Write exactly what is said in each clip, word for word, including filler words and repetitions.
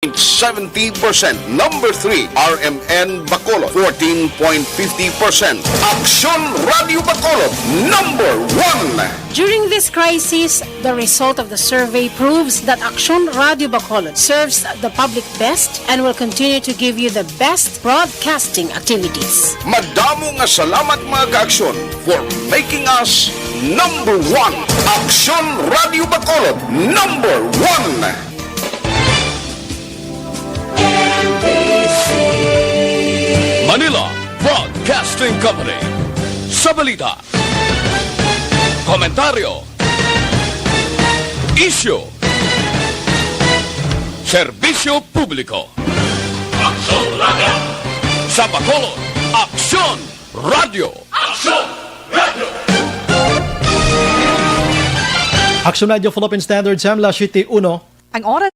seventy percent. Number three, R M N Bacolod, fourteen point fifty percent. Aksyon Radio Bacolod, number one. During this crisis, the result of the survey proves that Aksyon Radio Bacolod serves the public best and will continue to give you the best broadcasting activities. Madamo nga salamat, mga ka-Aksyon, for making us number one. Aksyon Radio Bacolod, number one. Manila Broadcasting Company. Sa balita, komentaryo, isyu, serbisyo publiko. Aksyon Radio. Sa Bacolod, Aksyon Radio. Aksyon Radio. Aksyon Radio Philippine Standard, Samla City uno. Ang oras.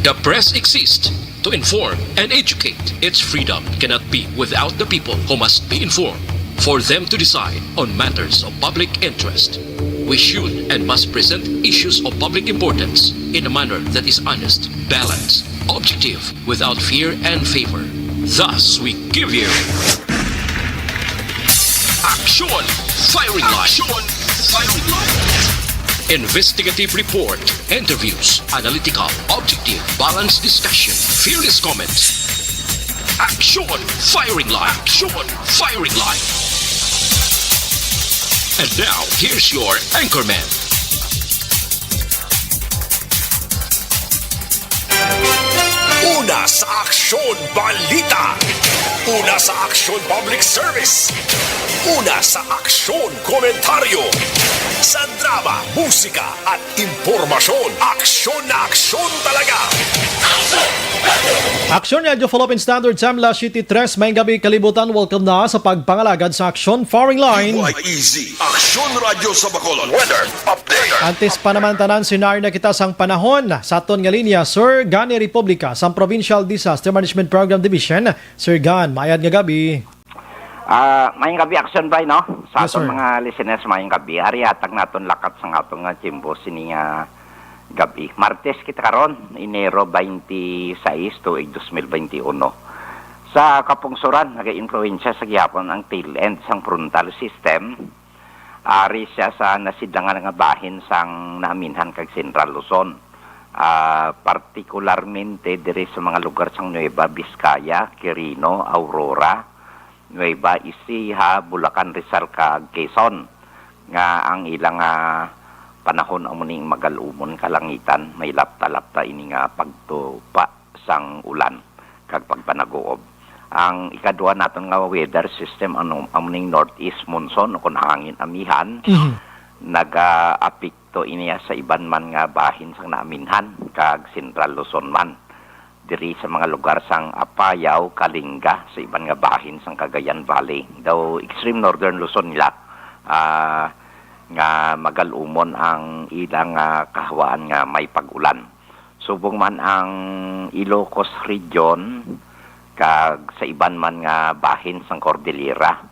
The press exists to inform and educate. Its freedom cannot be without the people, who must be informed for them to decide on matters of public interest. We should and must present issues of public importance in a manner that is honest, balanced, objective, without fear and favor. Thus, we give you Aksyon Firing Line. Aksyon Firing Line. Investigative report, interviews, analytical, objective, balanced discussion, fearless comments. Aksyon Firing Line. Aksyon Firing Line. And now, here's your anchorman. Una sa Aksyon Balita. Una sa Aksyon Public Service. Una sa Aksyon Komentaryo. Sa drama, musika, at impormasyon, aksyon na aksyon talaga. Aksyon Radio Philippine Standard, Samla City tres, maayong gabi, kalibutan. Welcome na sa pagpangalagad sa Aksyon Firing Line. D Y E Z, Aksyon Radio sa Bacolod. Weather update. Antes pa naman tanan, senaryo na kita sang panahon. Sa aton nga linya, Sir Gan Republica sang Provincial Disaster Management Program Division. Sir Gan, mayad nga gabi. Ah, mayong gabi, Aksyon Bay, no? Sa Yes, aton sir. mga listeners, mayong gabi. Ari hatag naton lakat sang aton nga tiyempo sini nga gabi. Martes kita karon, Enero twenty-six, tuig dos mil benti uno. Sa kapungsoran, nagaimpluwensya sa gihapon ang tail end sang frontal system. Ari siya sa nasidlangan nga bahin sang Naaminhan kag Central Luzon. Ah, partikularmente diri sa mga lugar sang Nueva Vizcaya, Quirino, Aurora, Nueva Ecija, Bulacan, Rizal, kag Quezon, nga ang ilang, ah, panahon amo ning magal-umon kalangitan, may lapta-lapta ini nga pagtupa sang ulan kag pagpanaguob. Ang ikadua naton nga weather system, ano, amo ning northeast monsoon o kon hangin amihan, Mhm. nagaapekto ini sa iban man nga bahin sang Naaminhan kag Central Luzon man. Diri sa mga lugar sang Apayao, Kalinga, sa iban nga bahin sang Cagayan Valley. Daw extreme northern Luzon nila, ah, nga magal-umon ang ilang, ah, kahawaan nga may pag-ulan. Subong man ang Ilocos Region, kag sa iban man nga bahin sang Cordillera,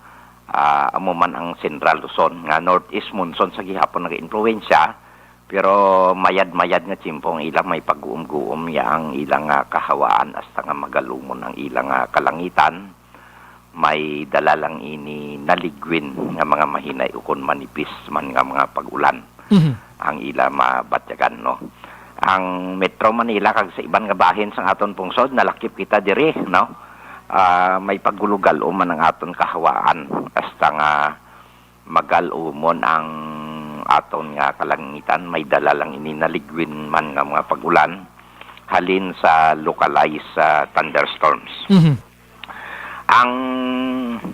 ah, amo man ang Central Luzon, nga northeast monsoon sa gihapon nagaimpluwensya, pero mayad-mayad nga tiyempo ang ilang may pag-uum-guom ya ang ilang, ah, kahawaan hasta nga magal-umon ang ilang, ah, kalangitan. May dala lang ini naligwin nga mga mahinay ukon manipis man nga mga pag-ulan Mhm. ang ila mabatyagan, no? Ang Metro Manila kag sa iban nga bahin sang aton pungsod, nalakip kita diri, no? Ah, may pagulugal-om man ang aton kahawaan, hasta nga magal-umon ang aton nga kalangitan, may dala lang ini naligwin man nga mga pag-ulan, halin sa localized, ah, thunderstorms. Mhm. Ang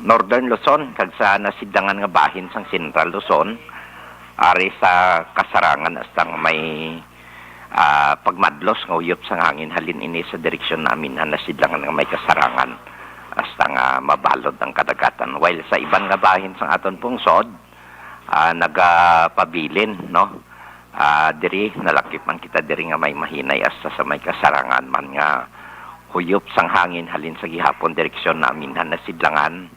Northern Luzon kag sa nasidlangan nga bahin sang Central Luzon, ari sa kasarangan hasta nga may Ah, pagmadlos nga huyop sang hangin halin ini sa direksyon namin, ha, nasidlangan nga may kasarangan, hasta nga mabalod ang kadagatan. While sa iban nga bahin sang aton pungsod, ah, nagapabilin, no? Ah, diri, nalakip man kita diri nga may mahinay hasta sa may kasarangan man nga huyop sang hangin halin sa gihapon direksyon namin, ha, nasidlangan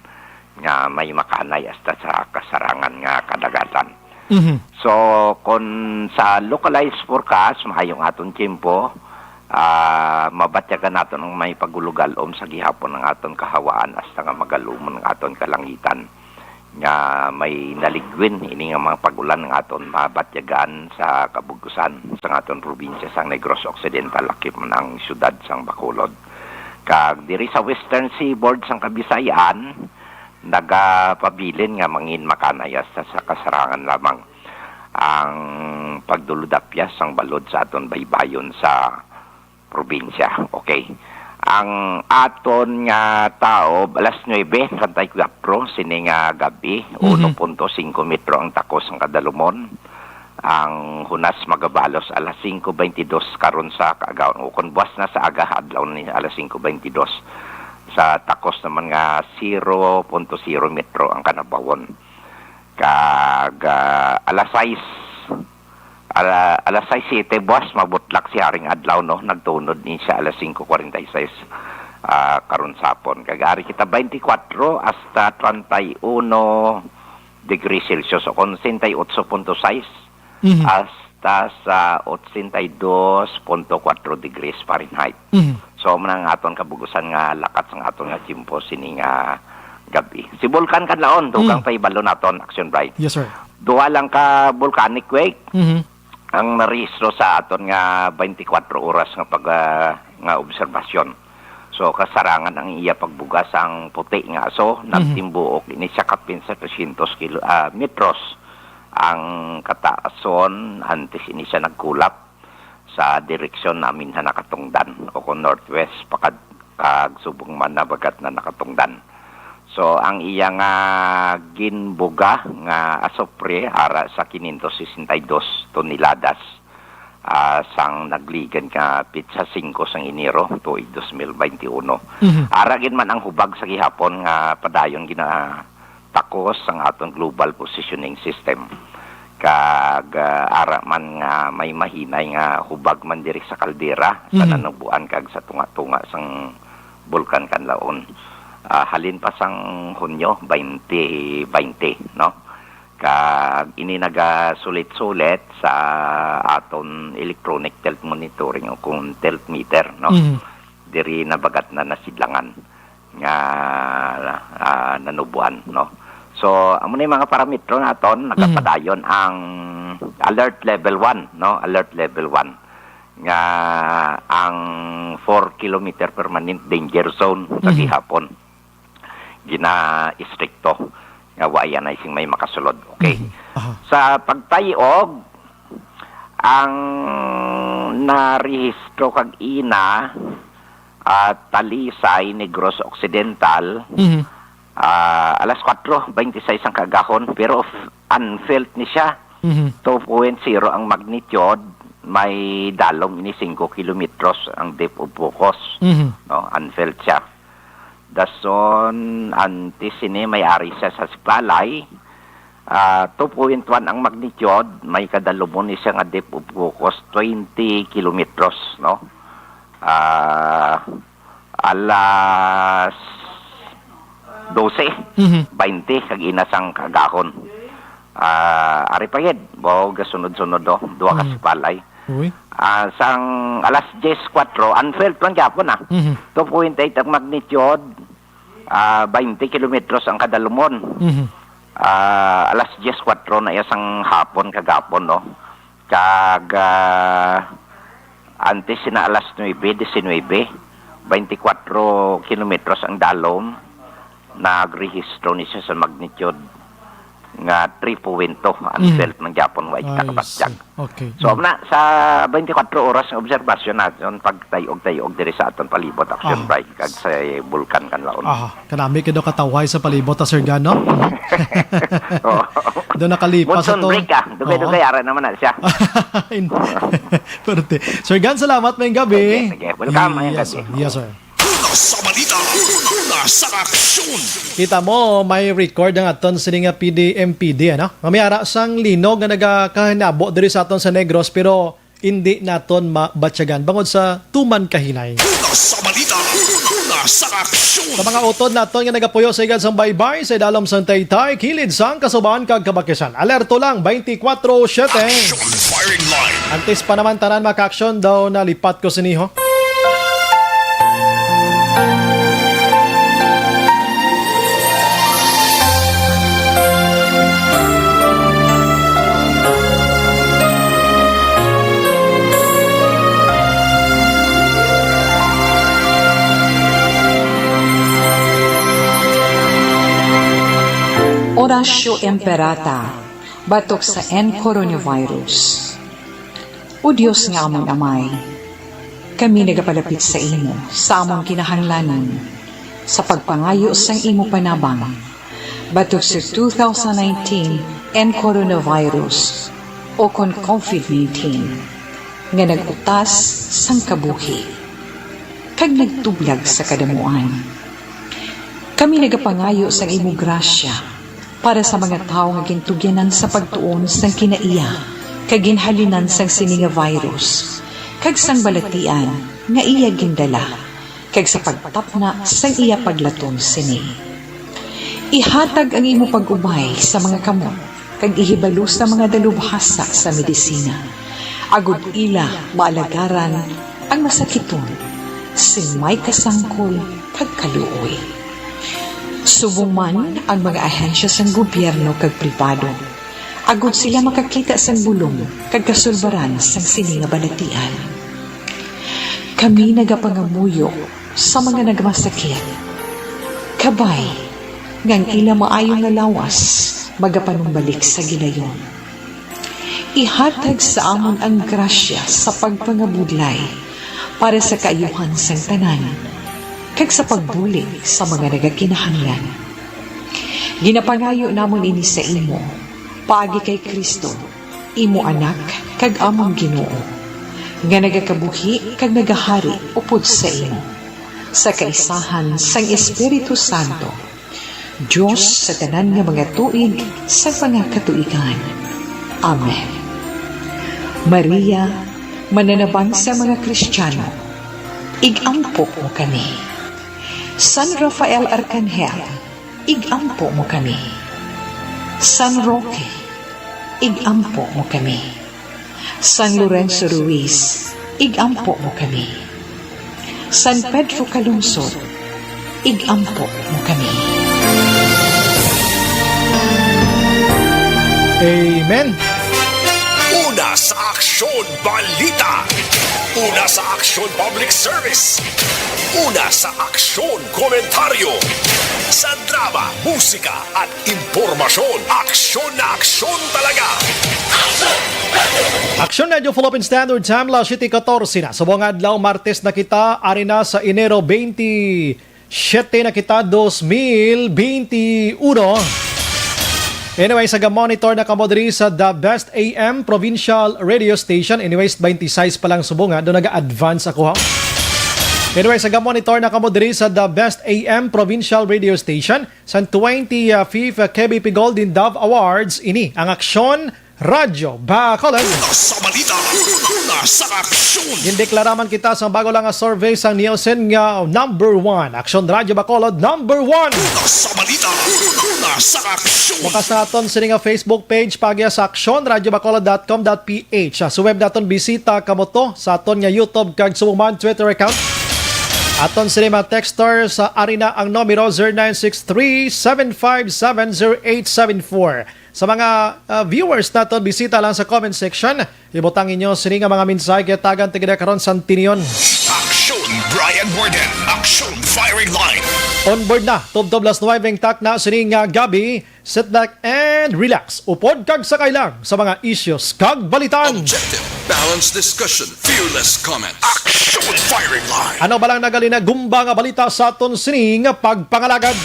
nga may makanay hasta sa kasarangan nga kadagatan. Mhm. So, kon sa localized forecast, maayong aton tiyempo, ah, mabatyagan naton ang may pagulugalom sa gihapon ang aton kahawaan hasta nga magalumon ang aton kalangitan nga may naligwin ini nga mga pag-ulan nga aton mabatyagan sa kabug-usan sang aton probinsya sang Negros Occidental, lakip man ang siyudad sang Bacolod. Kag diri sa western seaboard sang Kabisayan, nagapabilin nga mangin makanay hasta sa kasarangan lamang ang pagduludapyas sang balod sa aton baybayon sa probinsya. Okay. Ang aton nga taob, alas nuebe treinta y cuatro sini nga gab-i, Mhm. uno punto singko metro ang takos sang kadalumon. Ang hunas magabalos alas singko bentidus karon sa kaagahon. O kon buwas na sa aga, adlaw ni alas singko bentidus. Sa takos naman nga zero punto zero metro ang kanabawon. Kag, ah, alas sais, ala-, alas sais siyete buwas, mabutlak si Haring Adlaw, no? Nagtunod ni siya alas singko kwarenta y seis, ah, karon sa hapon. Kag ari kita twenty-four hasta treinta y uno degrees Celsius, o kon sesenta y ocho punto sais Mhm. hasta sa ochenta y dos punto cuatro degrees Fahrenheit. Mhm. So, amo na ang aton kabug-usan nga lakat sang aton nga tiyempo sini nga gab-i. Si Bulkan Kanlaon, dugang Mm. pahibalo naton, Action Bright. Yes, sir. Duha lang ka volcanic wake Mhm. ang narehistro sa aton nga twenty-four oras nga pag, ah, nga obserbasyon. So, kasarangan ang iya pagbuga sang puti nga aso, Mhm. nagtimbuok ini siya kapin sa trescientos kilo, ah, metros ang kataason antes ini siya nagkulap sa direksyon namin sa nakatungdan o kung northwest pakad-, kag subong man nabagat na nakatungdan. So, ang iya nga ginbuga nga asupre ara sa quinientos sesenta y dos toneladas, ah, sang nagligad nga petsa singko sang Enero, tuig dos mil bente uno. Mhm. Ara gid man ang hubag sa gihapon nga padayon gina-, takos sang aton global positioning system. Kag, ah, ara man nga may mahinay nga hubag man diri sa kaldera sa Mhm. nanuboan kag sa tunga-tunga sang Bulkan Kanlaon. Ah, halin pa sang Hunyo twenty twenty, no? Kag ini nagasulit-sulit sa aton electronic tilt monitoring o kung tilt meter, no? Mhm. Diri nabagat na nasidlangan nga, ah, nanuboan, no? So, amo na yung mga parametro naton, Mhm. nagapadayon ang alert level one, no? Alert level one nga ang four kilometer permanent danger zone sa Mhm. gihapon gina-istrikto nga wa anay sing may makasulod. Okay. Mhm. Aha. Sa pagtayog, ang narehistro kag ina, ah, Talisay, Negros Occidental, Mhm. ah, alas kuwatro bente sais ang kaagahon, pero f-, unfelt ni siya. Mhm. Two point zero ang magnitude, may dalom ini singko kilometros ang depth of focus. Mhm. No, unfelt siya. Dason, antes sini may ari siya sa Sipalay. Ah, two point one ang magnitude, may kadalumon ni siya nga depth of focus, twenty kilometros, no? Ah, alas dose Mhm. baynte kag ina sang kaagahon. Ah, ari pa gid, baw gasunod-sunod, do, duha ka Mhm. Sipalay. Uy. Ah, sang alas diyes kuwatro, unfelt man gyapon, ah. Mhm. Two point eight ang magnitude, ah, baynte kilometros ang kadalumon. Mhm. Ah, alas diyes kuwatro na iya sang hapon kagapon, no? Kag, ah, antes sina alas nuebe diecinuebe, baynte kuwatro kilometros ang dalom, nagrehistro ni siya sa magnitude nga three point two, Mhm. unfelt man gyapon, wa kita Ay, kabatyag. sus. Okay. So, Mm. na, sa twenty-four oras nga obserbasyon naton, pagtayog-tayog diri sa aton palibot, Action Ah. Bright, kag sa Bulkan Kanlaon. Aha, kanami kay daw katawhay sa palibot, ah, Sir Gano. Oo. Doon nakalipas Monsoon ato. Break, ah. Dugay-dugay, Oo. ara naman na siya. In-, Perte. Sir Gan, salamat, maayong gabi. Sige, sige. Welcome, maayong Yes, gabi. sir. Yes, sir. Una sa balita, una sa aksyon. Kita mo, may record ang aton sini nga P D M P D, ano? Nga may ara sang linog nga nagakahinabo diri sa aton sa Negros, pero hindi naton mabatyagan bangod sa tuman ka hilay. Una sa balita, una sa aksyon. Sa mga utod naton nga nagapuyo sa higad sang baybay, sa idalom sang taytay, kilid sang kasuban kag kabakisan. Alerto lang, twenty-four seven. Action firing line. Antes pa naman tanan, mga ka-aksyon, daw nalipat ko sini, ho. Horatio Imperata, batok sa N coronavirus. O Dios nga amon Amay, kami nagapalapit sa imo sa amon kinahanglanon sa pagpangayo sang imo panabang batok sa two thousand nineteen N coronavirus o kon COVID nineteen nga nag-utas sang kabuhi kag nagtublag sa kadamuan. Kami nagapangayo sang imo grasya para sa mga tawo nga gintugyanan sa pagtuon sang kinaiya kag ginhalinan sang sini nga virus kag sang balatian nga iya gindala, kag sa pagtapna sang iya paglaton sini. Ihatag ang imo pag-ubay sa mga kamot kag ihibalo sa mga dalubhasa sa medisina, agod ila maalagaran ang masakiton sing may kasangkol kag kaluoy. Subong man ang mga ahensya sang gobyerno kag pribado, agod sila makakita sang bulong kag kasulbaran sang sini nga balatian. Kami nagapangamuyo sa mga nagmasakit. Kabay nga ang ila maayo nga lawas magapanumbalik sa gilayon. Ihatag sa amon ang grasya sa pagpangabudlay para sa kaayuhan sang tanan kag sa pagbulig sa mga nagakinahanglan. Ginapangayo namon ini sa imo, paagi kay Cristo, imo Anak kag amon Ginoo, nga nagakabuhi kag nagahari upod sa imo, sa kaisahan sang Espiritu Santo, Dios sa tanan nga mga tuig sa mga katuigan. Amen. Maria, mananabang sa mga Kristiyano, ig-ampo mo kami. San Rafael Arcangel, ig-ampo mo kami. San Roque, ig-ampo mo kami. San Lorenzo Ruiz, ig-ampo mo kami. San Pedro Calungsod, ig-ampo mo kami. Amen. Una sa Aksyon Balita. Una sa Aksyon Public Service. Una sa Aksyon Komentaryo. Sa drama, musika, at impormasyon. Aksyon na aksyon talaga. Aksyon Radyo Philippine Standard Time, las siete katorse na. Subong adlaw, Martes na kita, ari na sa Enero twenty-seven na kita, dos mil benti uno. Anyway, sa ga-monitor na kamo diri sa The Best A M Provincial Radio Station. Anyways, twenty-six pa lang subong, ha. Doon nag-advance ako, ha. Anyway, sa ga-monitor na kamo diri sa The Best A M Provincial Radio Station. Sa twenty-fifth K B P Golden Dove Awards, ini ang Aksyon Radyo Bacolod. Una sa balita, una sa aksyon. Gindeklara man kita sa bago lang nga survey sang Nielsen nga number one. Aksyon Radyo Bacolod, number one. Una sa balita, una sa aksyon. Bukas na aton sini nga Facebook page, paagi sa aksyon radyo bacolod dot com dot P H. Sa web naton, bisita kamo to sa aton nga YouTube kag subong man Twitter account. Aton sini mga texter sa arena ang numero zero nine six three, seven five seven, zero eight seven four. Sa mga, ah, viewers naton, bisita lang sa comment section. Ibutang inyo sini nga mga mensahe kay tagan tigida karon sa Antinion. Aksyon Brian Warden, Aksyon Firing Line. On board na, tubtob las nuwebe ang takna sini nga gabi. Sit back and relax. Upod kag sakay lang sa mga issues kag balitan. Objective, balanced discussion, fearless comment. Aksyon Firing Line. Ano ba lang nagalinagumba nga balita sa aton sini nga pagpangalagad?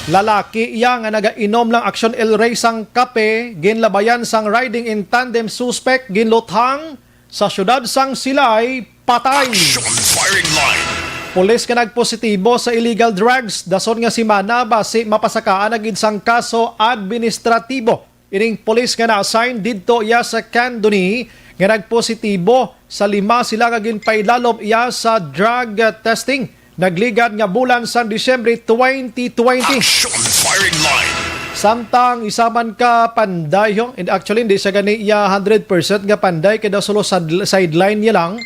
Lalaki iya nga nagainom lang Action El Rey sang kape, ginlabayan sang riding in tandem suspect, ginluthang sa siyudad sang Silay, patay. Action firing line. Pulis nga nagpositibo sa illegal drugs, dason nga semana basi mapasakaan na gid sang kaso administratibo ining pulis nga na-assign didto iya sa Candoni nga nagpositibo sa lima sila nga ginpailalom iya sa drug, uh, testing nagligad nga bulan sang Disyembre twenty twenty. Action firing line. Samtang isa man ka panday, ho, and actually, hindi siya gani iya hundred percent nga panday, kay daw solo sad-, sideline niya lang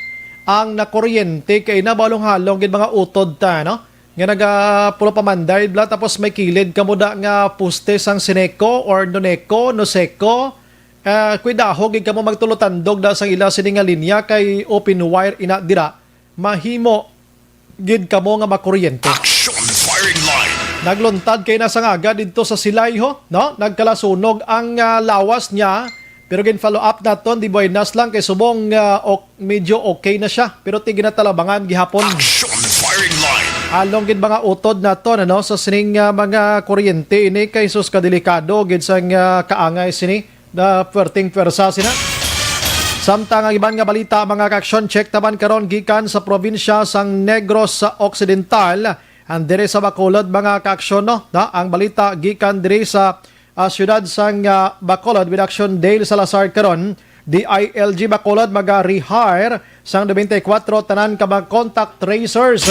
ang nakuryente, kay nabalong-halong gid mga utod ta, no? Nga nagapulo pa manday, bla, tapos may kilid kamo da nga poste sang Sineco or Noneco, Noseco. Ah, kuidaho gid kamo magtulotandog da sang ila sini nga linya, kay open wire ina dira, mahimo gid kamo nga makuryente. Action firing line. Nagluntad kay na sang aga didto sa Silay, ho, no? Nagkalasunog ang, ah, lawas niya, pero gin-follow up naton, di buenas lang kay subong, ah, ok, medyo okay na siya, pero ti ginatalabangan gihapon. Action firing line. Along gid mga utod naton, ano, sa sining, ah, mga kuryente ini kay sus kadelikado gid sang, ah, kaangay sini na puwerteng pwersa sina. Samtang ang iban nga balita, mga kaaksyon, check naman karon gikan sa probinsya sang Negros Occidental, ang diri sa Bacolod, mga kaaksyon, no? Na, ang balita gikan diri sa, ah, siyudad sang, ah, Bacolod with Action Dale Salazar karon, D I L G Bacolod maga-rehire sang twenty-four tanan ka mga contact tracers.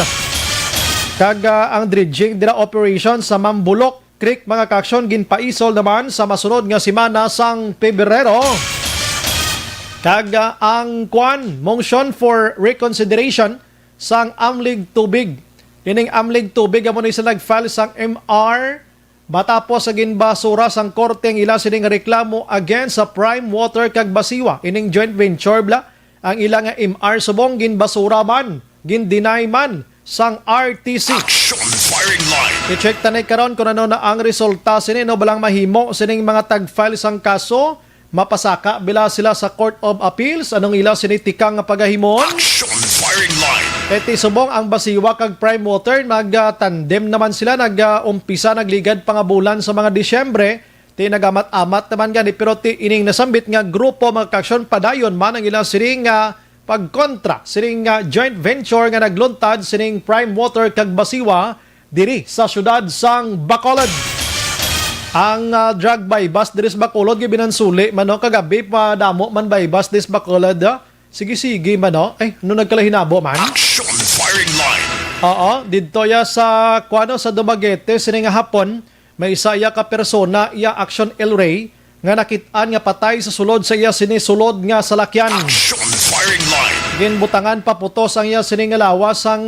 Kag, ah, ang dredging dira operation sa Mambulok Creek, mga kaaksyon, ginpaisol naman sa masunod nga semana sang Pebrero. Kag, ah, ang kwan, motion for reconsideration sang Amlig Tubig. Ining Amlig Tubig, amo ni sa nag-file sang M R matapos sa ginbasura sang korte ang ila sining reklamo against sa Prime Water kag Basiwa. Ining joint venture, bla, ang ila nga M R subong ginbasura man, gin-deny man sang R T C. Action firing line. I-check ta ni karon kung ano na ang resulta sini, no, balang mahimo sining mga tag-file sang kaso, mapasaka bila sila sa Court of Appeals, anong ila sini tikang nga pagahimon? Action firing line. Kay ti subong ang Basiwa kag Prime Water nag-tandem naman sila, nag-umpisa, nagligad pa nga bulan sa mga Disyembre, ti nagamat-amat naman gani, pero ti ining nasambit nga grupo, mga kaaksyon, padayon man ang ila siring nga pagkontra siring nga joint venture nga nagluntad sining Prime Water kag Basiwa diri sa siyudad sang Bacolod. Ang, ah, drug buy-bust diri sa Bacolod, gibinansuli man, no, kagabi, pa damo man buy-bust diri sa Bacolod, ah. Sige-sige man, no? Ay, ano nagkalahinabo man? Action firing line. Oo, didto ya sa, kuano, sa Dumaguete, sini nga hapon, may isa iya ka persona, iya Action El Rey, nga nakit-an nga patay sa sulod sa iya sini sulod nga salakyan. Action firing line. Ginbutangan pa putos ang iya sini nga lawas sang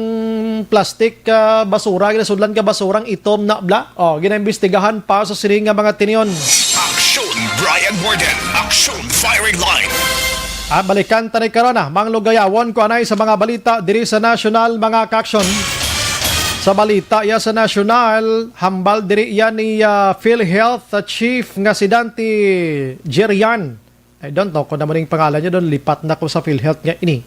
plastic, ah, basura, ginasudlan ka basurang itom na bla. Oh, ginaimbestigahan pa sa sini nga mga tinion. Action Brian Warden. Action firing line. Ah, balikan ta ni karon, ah, Mang Lugayawon, kuanay sa mga balita diri sa nasyonal, mga kaaksyon. Sa balita iya sa nasyonal, hambal diri iya ni, ah, PhilHealth, ah, Chief nga si Dante Jerian. I don't know kung ano man yung pangalan niya doon, lipat na ko sa PhilHealth nga ini.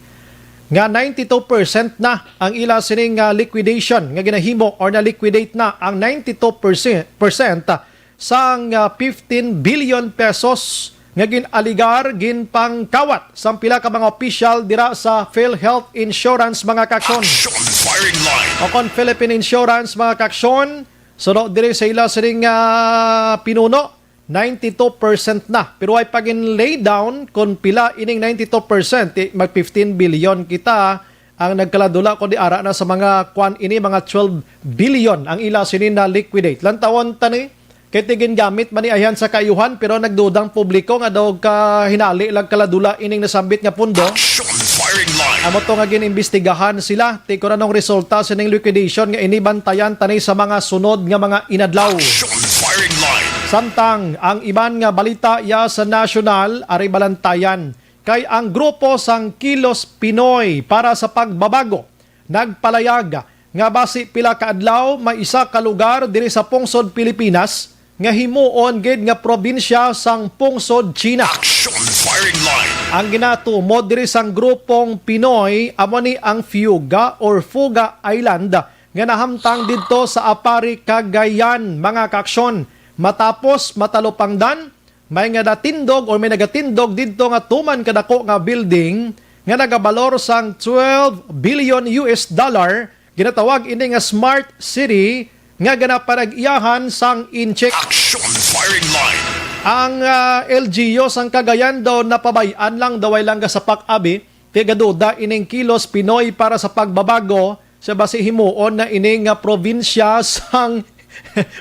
Nga ninety-two percent na ang ila sining, ah, liquidation nga ginahimo or na-liquidate na ang ninety-two percent, percent, ah, sang, ah, fifteen billion pesos nga gin-aligar ginpangkawat sang pila ka mga opisyal dira sa PhilHealth Insurance, mga kaaksyon. Action firing line. O kon Philippine Insurance, mga kaaksyon, suno diri sa ila sining, ah, pinuno, ninety-two percent na. Pero ay pagin lay down kung pila ining ninety-two percent, eh, mag fifteen billion kita ang nagkaladula, kundi ara na sa mga kwan ini, mga twelve billion ang ila sini na liquidate. Lantawon ta ni, kay ti gingamit man ni ayan sa kaayuhan, pero nagdudang publiko nga daw ka hinali lang kaladula ining nasambit nga pundo. Action firing line. Amo to nga ginimbestigahan sila, ti kun anong resulta sining liquidation nga ini, bantayan ta ni sa mga sunod nga mga inadlaw. Action firing line. Samtang ang iban nga balita ya sa nasyonal, ari balantayan. Kay ang grupo sang Kilos Pinoy para sa Pagbabago nagpalayag nga basi pila ka adlaw may isa ka lugar diri sa pungsod Pilipinas nga himuon gid nga probinsya sang pungsod China. Action firing line. Ang ginatumod diri sang grupong Pinoy amo ni ang Fuga or Fuga Island nga nahamtang didto sa Aparri, Cagayan, mga kaaksyon. Matapos matalupangdan, may nga natindog or may nagatindog didto nga tuman kadako nga building nga nagabalor sang twelve billion U S dollar, ginatawag ini nga smart city nga ginapanag-iyahan sang Incheck. Action firing line. Ang, ah, L G U sang Cagayan daw napabay-an lang, daw way lang gasapak abi, kay gaduda ining kilos Pinoy para sa pagbabago sa basi himuon na ini nga probinsya sang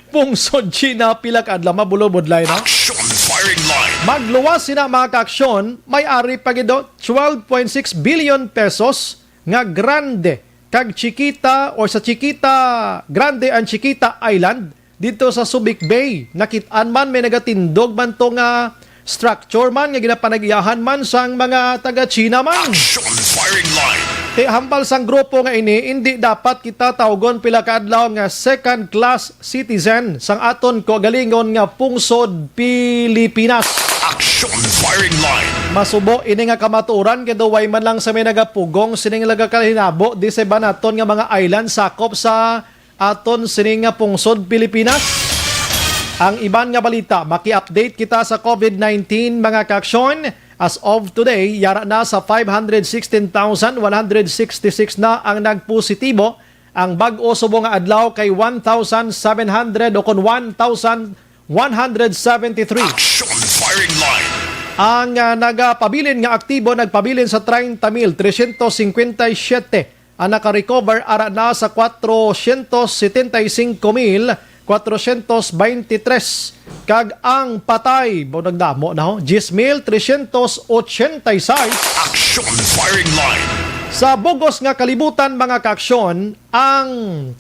pungsod China pila ka adlaw, mabulobodlay na. Action firing line. Magluwas sina, mga kaaksyon, may ari pa gid do, twelve point six billion pesos nga grande kag Chiquita or sa Chiquita, Grande and Chiquita Island dito sa Subic Bay. Nakit-an man may nagatindog man to nga structure man nga ginapanag-iyahan man sang mga taga-China man. Action firing line. Ti hambal sang grupo nga ini, indi dapat kita tawgon pila ka adlaw nga second class citizen sang aton kaugalingon nga pungsod Pilipinas. Action firing line. Masubo ini nga kamatuoran kay daw way man lang sa may nagapugong sining nagakalhinabo di sa iban naton nga mga island sakop sa aton sini nga pungsod Pilipinas. Ang iban nga balita, maki-update kita sa COVID nineteen, mga kaaksyon. As of today, yara na sa five hundred sixteen thousand one hundred sixty-six na ang nagpositibo. Ang bag-o subong nga adlaw kay one thousand seven hundred o kon one thousand one hundred seventy-three. Action firing line. Ang, ah, nagapabilin nga aktibo nagpabilin sa treinta mil tresyentos cincuenta y siete. Ang naka-recover ara na sa kwatrosyentos setenta y cinco mil kwatrosyentos veintitrés, kag ang patay, bo, nagdamo na, ho, diyes mil tresyentos ochenta y seis. Action firing line. Sa bugos nga kalibutan, mga kaaksyon, ang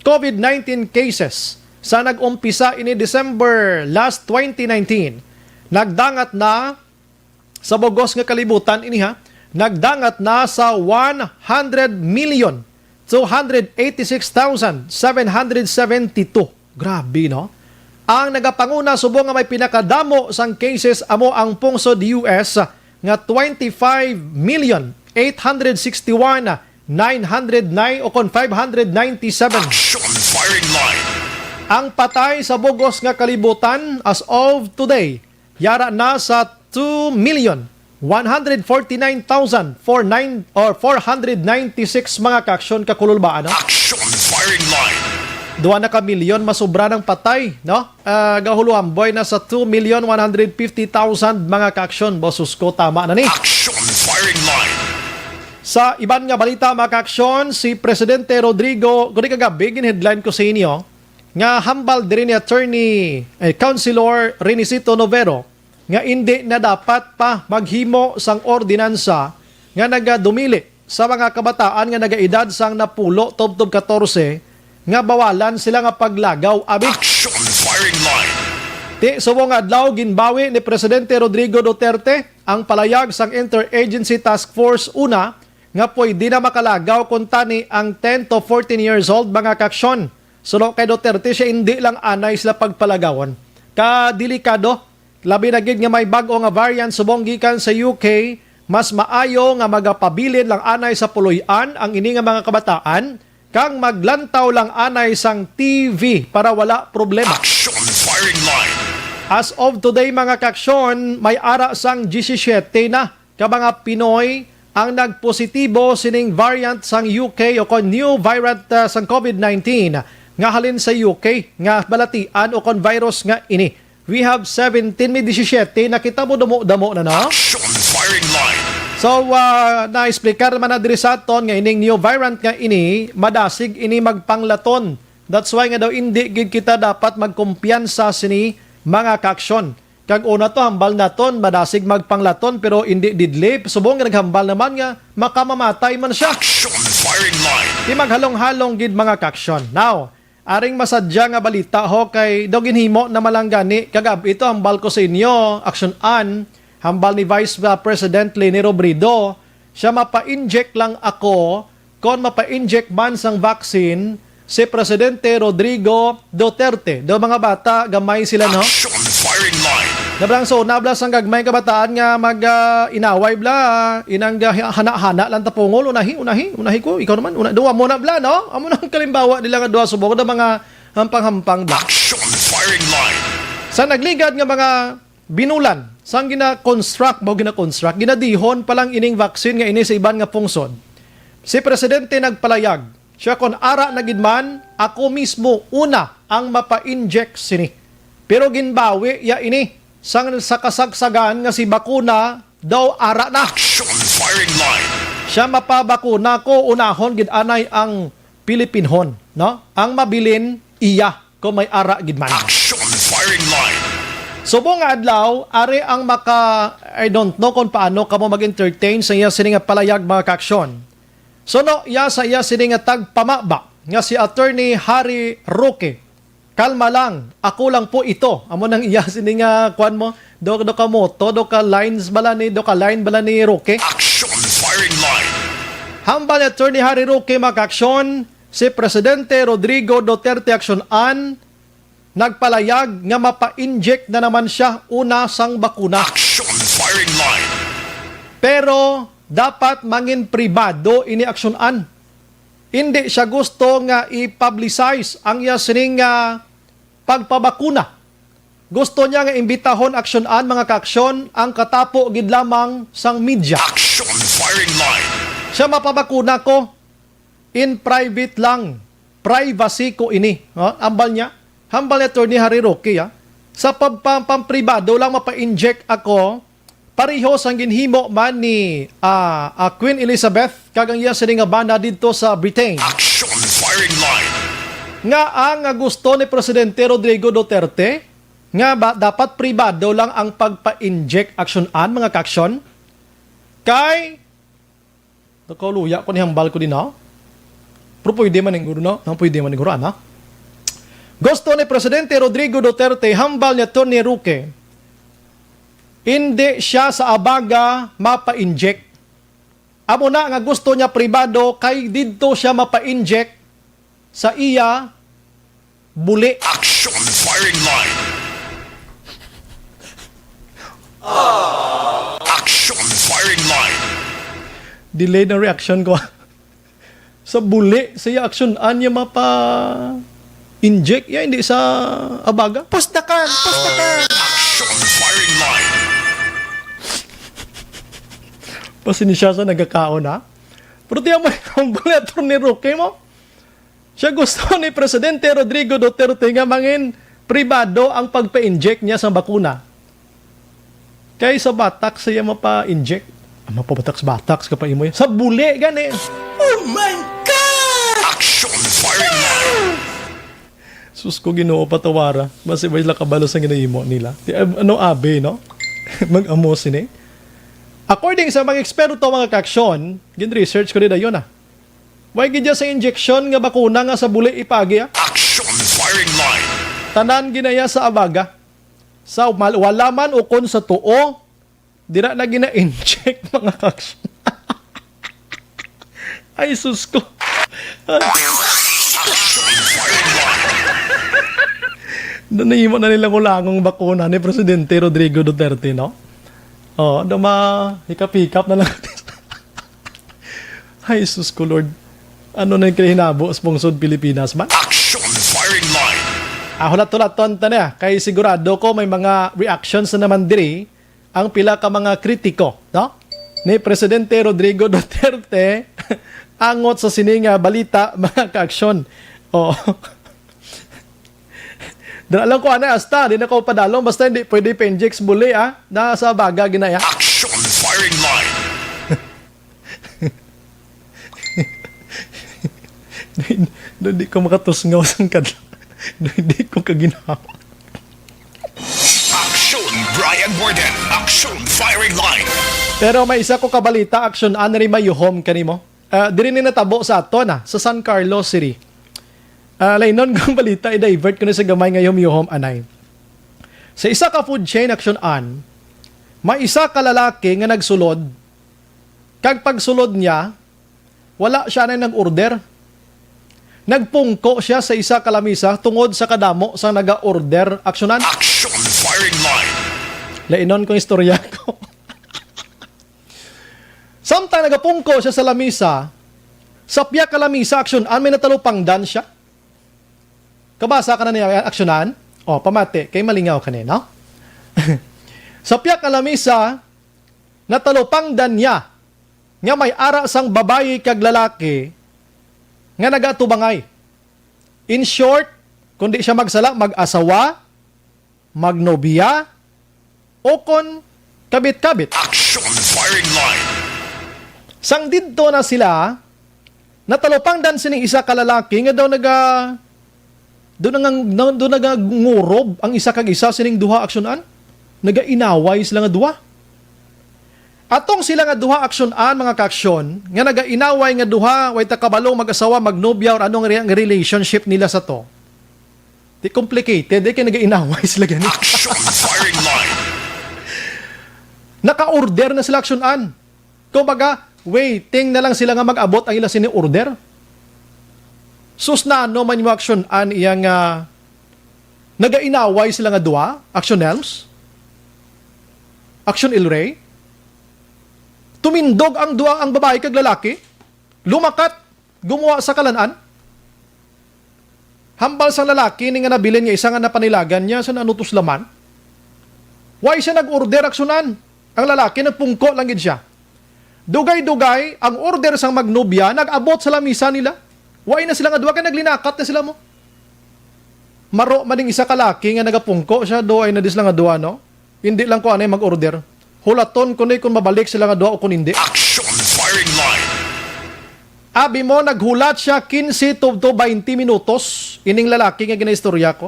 COVID nineteen cases sa nag-umpisa ini December last twenty nineteen, nagdangat na sa bugos nga kalibutan ini, ha, nagdangat na sa one hundred million two hundred eighty-six thousand seven hundred seventy-two. Grabe, no? Ang nagapanguna subong nga may pinakadamo sang cases amo ang pungsod U S nga twenty-five million eight hundred sixty-one nine hundred nine o kon five hundred ninety-seven. Action firing line. Ang patay sa bugos nga kalibutan as of today, yara na sa two million one hundred forty-nine thousand four nine or four hundred ninety-six, mga kaaksyon, kakululbaan, no? Action firing line. Duha na ka milyon masubra ng patay, no? Ah, gahuluhamboy na sa two million one hundred fifty thousand, mga kaaksyon. Bosus ko, tama na ni. Action firing line. Sa iban nga balita, mga kaaksyon, si Presidente Rodrigo, kundi kagabi, gin-headline ko sa inyo, nga hambal diri ni Attorney, eh, Councilor Renicito Novero, nga indi na dapat pa maghimo sang ordinansa nga nagadumili sa mga kabataan nga nagaedad sang napulo tubtob katorse nga bawalan sila nga paglagaw abi. Action firing line. Ti subong nga adlaw, ginbawi ni Presidente Rodrigo Duterte ang palayag sang Interagency Task Force una nga pwede na makalagaw kuntani ang ten to fourteen years old, mga kaaksyon. Suno kay Duterte, siya indi lang anay sila pagpalagawon. Kadelikado, labi na gid nga may bag-o nga variant subong gikan sa U K, mas maayo nga magapabilin lang anay sa puloy-an ang ini nga mga kabataan kag maglantaw lang anay sang T V para wala problema. Action firing line. As of today, mga kaaksyon, may ara sang diyesisiete na ka mga Pinoy ang nagpositibo sining variant sang U K o kon new variant, ah, sang COVID nineteen nga halin sa U K nga balatian o kon virus nga ini. We have seventeen, may diyesisiete na kita mo damo-damo na, no? Action firing line. So, ah, na-explicar naman na diri sa aton nga ining new variant nga ini, madasig ini magpanglaton. That's why nga daw indi gid kita dapat magkumpiyansa sini, mga kaaksyon. Kag una to, hambal naton, madasig magpanglaton, pero indi deadly. Subong nga naghambal naman nga makamamatay man siya. Action firing line. Di maghalong-halong gid, mga kaaksyon. Now, aring masadya nga balita, ho, kay daw ginhimo na man lang gani kagab-i to, hambal ko sa inyo, Action An, hambal ni Vice, uh, President Leni Robredo, siya, "Mapa-inject lang ako kon mapa-inject man sang vaccine si Presidente Rodrigo Duterte." Daw mga bata, gamay sila, no? Action firing line. Nablang so, nabla sang gagmay kabataan nga mag, ah, inaway bla, inang, ah, hana-hana lang tapungol, unahi, unahi, unahi ko, ikaw naman, una, duwa mo na bla, no? Amo nang kalimbawa nila nga duha subong na mga hampang-hampang bla. Action firing line. Sa nagligad nga mga binulan, sang gina-construct, mo gina-construct, ginadihon pa lang ining vaccine nga ini sa iban nga pungsod. Si Presidente nagpalayag, siya kon ara na gid man, ako mismo una ang mapa-inject sini. Pero ginbawi ya ini sang sa kasagsagan nga si bakuna daw ara na. Action firing line. Siya mapabakuna ko, unahon gid anay ang Pilipinhon, no? Ang mabilin iya kung may ara gid man. Action firing line. Subong nga adlaw, ari ang maka, I don't know kung paano kamo mag-entertain sa iya sini nga palayag, mga kaaksyon. Suno iya sa iya sini nga tagpamaba nga si Attorney Harry Roque. Kalma lang, ako lang po ito. Amo nang iya sini nga, kuan mo, do, do ka moto, do ka lines bala ni, do ka line bala ni Roque. Action firing line. Hambal ni Attorney Harry Roque, mga kaaksyon, si Presidente Rodrigo Duterte Action An nagpalayag nga mapa-inject na naman siya una sang bakuna. Action firing line. Pero dapat mangin pribado ini Action An. Hindi siya gusto nga i-publicize ang iya sining, ah, pagpabakuna. Gusto niya nga imbitahon Action An, mga kaaksyon, ang katapo gid lamang sang media. Action firing line. Siya mapabakuna ko in private lang. Privacy ko ini. No? Ambal niya. Hambal ni Attorney Harry Roque, ah. Sa pag-, pam-, pampribado lang mapa-inject ako, pareho sang ginhimo man ni, ah, ah, Queen Elizabeth kag ang iya sini nga bana didto sa Britain. Action firing line. Nga ang gusto ni Presidente Rodrigo Duterte nga ba, dapat pribado lang ang pagpa-inject, Action An, mga kaaksyon. Kay, nakaluya ko ni hambal ko din, ha? Pero pwede man siguro, no? No, pwede man siguro, ana. Gusto ni Presidente Rodrigo Duterte hambal ni Attorney Roque, hindi siya sa abaga mapa-inject. Amo na nga gusto niya pribado kay didto siya mapa-inject sa iya buli. Action firing line. Action firing line. Delayed ang reaction ko. Sa buli, sa iya action, anya mapa-inject ya, hindi sa abaga. Pustakan! Pustakan! Action firing line. Pasensya sa nagakaon, ha? Pero tiyan mo, ang buli, Attorney Roque mo. Siya gusto ni Presidente Rodrigo Duterte nga mangin pribado ang pagpa-inject niya sa bakuna. Kay sa batak siya mapa-inject. Ah, mapabatak sa batak, sa kapaimo yan. Sa buli, gani. Oh my God! Action firing line. Sus ko, Ginoo, patawara. Basi ba sila kabalo sa ginahimo nila? Di, ab-, ano, abi, no? Mag-amo sini. According sa mga eksperto, mga kaaksyon, gin-research ko din yun, ah. Way gid sa injection nga bakuna nga sa buli ipagi, ah. Action firing line. Tanan ginaya sa abaga. Sa mal-, wala man ukon sa tuo, dira na gina-inject, mga kaaksyon. Ay, sus ko. Nanahimo na nilang ulangong bakuna ni Presidente Rodrigo Duterte, no? Oh, do ma-hikap-hikap na lang. Ay, sus ko, Lord. Ano na yung kinahinabo sa pungsod Pilipinas man? Action firing line. Ah, hulat-hulaton ta na. Kay sigurado ko may mga reactions na naman diri ang pila ka mga kritiko, no? Ni Presidente Rodrigo Duterte angot sa sini nga balita, mga kaaksyon. Oh. Dala lang ko, ana, hasta, di na ko padalong, basta hindi pwede pa-inject sa buli, ah. Nasa baga, ginaya. Action firing line. Di, di, di ko makatusngaw sang kadlaw. Di, di ko kaginawa. Action, Brian Warden. Action, firing line. Pero may isa ko kabalita, Action Anri, mayuhom kanimo. Ah, diri ni natabo sa aton, ah, sa San Carlos City. Ah, lainon kong balita, i-divert ko na sa gamay nga yumyuhom, anay. Sa isa ka food chain, Action An, may isa ka lalaki nga nagsulod, kag pagsulod niya, wala siya na nag-order. Nagpungko siya sa isa ka lamisa tungod sa kadamo sang naga-order, Action An. Action firing line. Lainon kong istorya ko. Samtang nagapungko siya sa lamisa, sa pihak ka lamisa, aksyon-an, may natalupangdan siya. Kabasa ka na niya, aksyon-an? O, pamati, kay malingaw ka ni, no? Sa pihak ka lamisa, natalupangdan niya nga may ara sang babayi kag lalaki nga nagatubangay. In short, kung di siya magsala, mag-asawa, magnobya, o kon kabit-kabit. Action firing line. Sang didto na sila, natalupangdan sining isa ka lalaki nga daw naga, do nga, do nagangurob ang isa kag isa sining duha, aksyon-an. Nagainaway sila nga duha. Atong sila nga duha, aksyon-an, mga kaaksyon, nga nagainaway nga duha, way ta kabalo, mag-asawa, magnobya, or ano nga re-, nga relationship nila sa to. Di complicated, eh, kay nagainaway sila gani. Action firing line. Naka-order na sila, aksyon-an. Kumbaga, waiting na lang sila nga mag-abot ang ila sini order. Sus, nano man mo, aksyon-an, iya nga nagainaway sila nga duha, aksyon-elms, aksyon-elre. Tumindog ang duha, ang babayi kag lalaki. Lumakat, gumuha sa kalan-an. Hambal sang lalaki ni nga nabilin nga isa nga napanilagan niya sa nanutos laman. Why siya nag-order, aksyon-an? Ang lalaki, nagpungko lang gid siya. Dugay-dugay, ang order sang magnobya nag-abot sa lamisa nila. Why na sila nga duha kay naglinakat na sila mo? Maro man ning isa ka laki nga nagapungko siya, duay na di sila nga duha, no? Hindi lang ko anay mag-order. Hulaton ko ni kung mabalik sila nga duha o kung hindi. Action firing line. Abi mo, naghulat siya quince to, to twenty minutos, ining lalaki nga ginaistorya ko.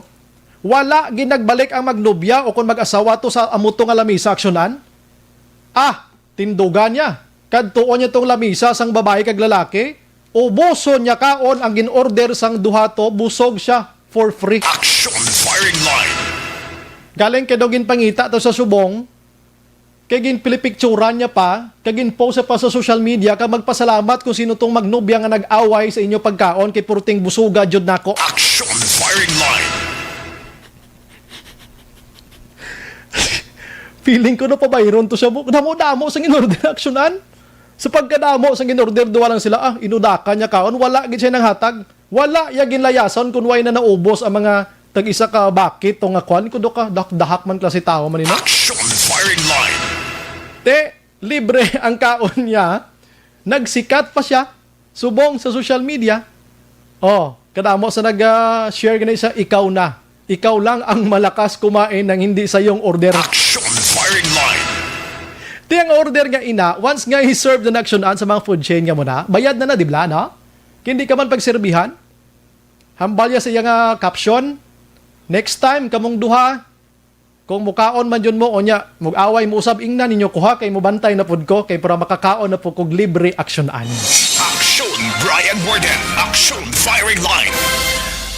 Wala gid nagbalik ang magnobya o kung mag-asawa to sa amo to nga lamisa, aksyonan. Ah, tindugan niya. Kadtuon niya tong lamisa sang babayi kag lalaki. Ubuson niya kaon ang gin-order sang duha to, busog siya for free. Action firing line. Galing kay daw ginpangita to sa subong, kay ginpilipicturan niya pa, kay ginpost pa sa social media, kag magpasalamat kung sino tong magnobya nga nag-away sa inyo pagkaon, kay purting busuga jud nako. Action firing line. Feeling ko napabayron to siya, bu-, damo-damo sang in-order, aksyonan. Sa pagkadamo sang in-order, duwa lang sila, ah, inudakan niya kaon, wala gid siya nanghatag. Wala ya ginlayasan kun way na naubos ang mga tag-isa ka bakit to nga kwan, kudo ka, dahak-dahak man klase tawo man ina. Action firing line. Te, libre ang kaon niya. Nagsikat pa siya subong sa social media. Oh, kadamo sa nag-, ah, share gani sa ikaw na. Ikaw lang ang malakas kumain ng hindi sa iyong order. Action firing line. Ti ang order nga ina, once nga i-serve na aksyonan sa mga food chain nga mo na, bayad na na, di bla, no? Hindi ka man pagserbihan. Hambal ya sa iya nga caption, "Next time, kamong duha, kung mukaon man jud mo, unya, mag-away mo usab, ingna ninyo kuha, kay mubantay na pud ko, kay para makakaon na pud kog libre aksyonan." Action, Brian Warden. Action, firing line.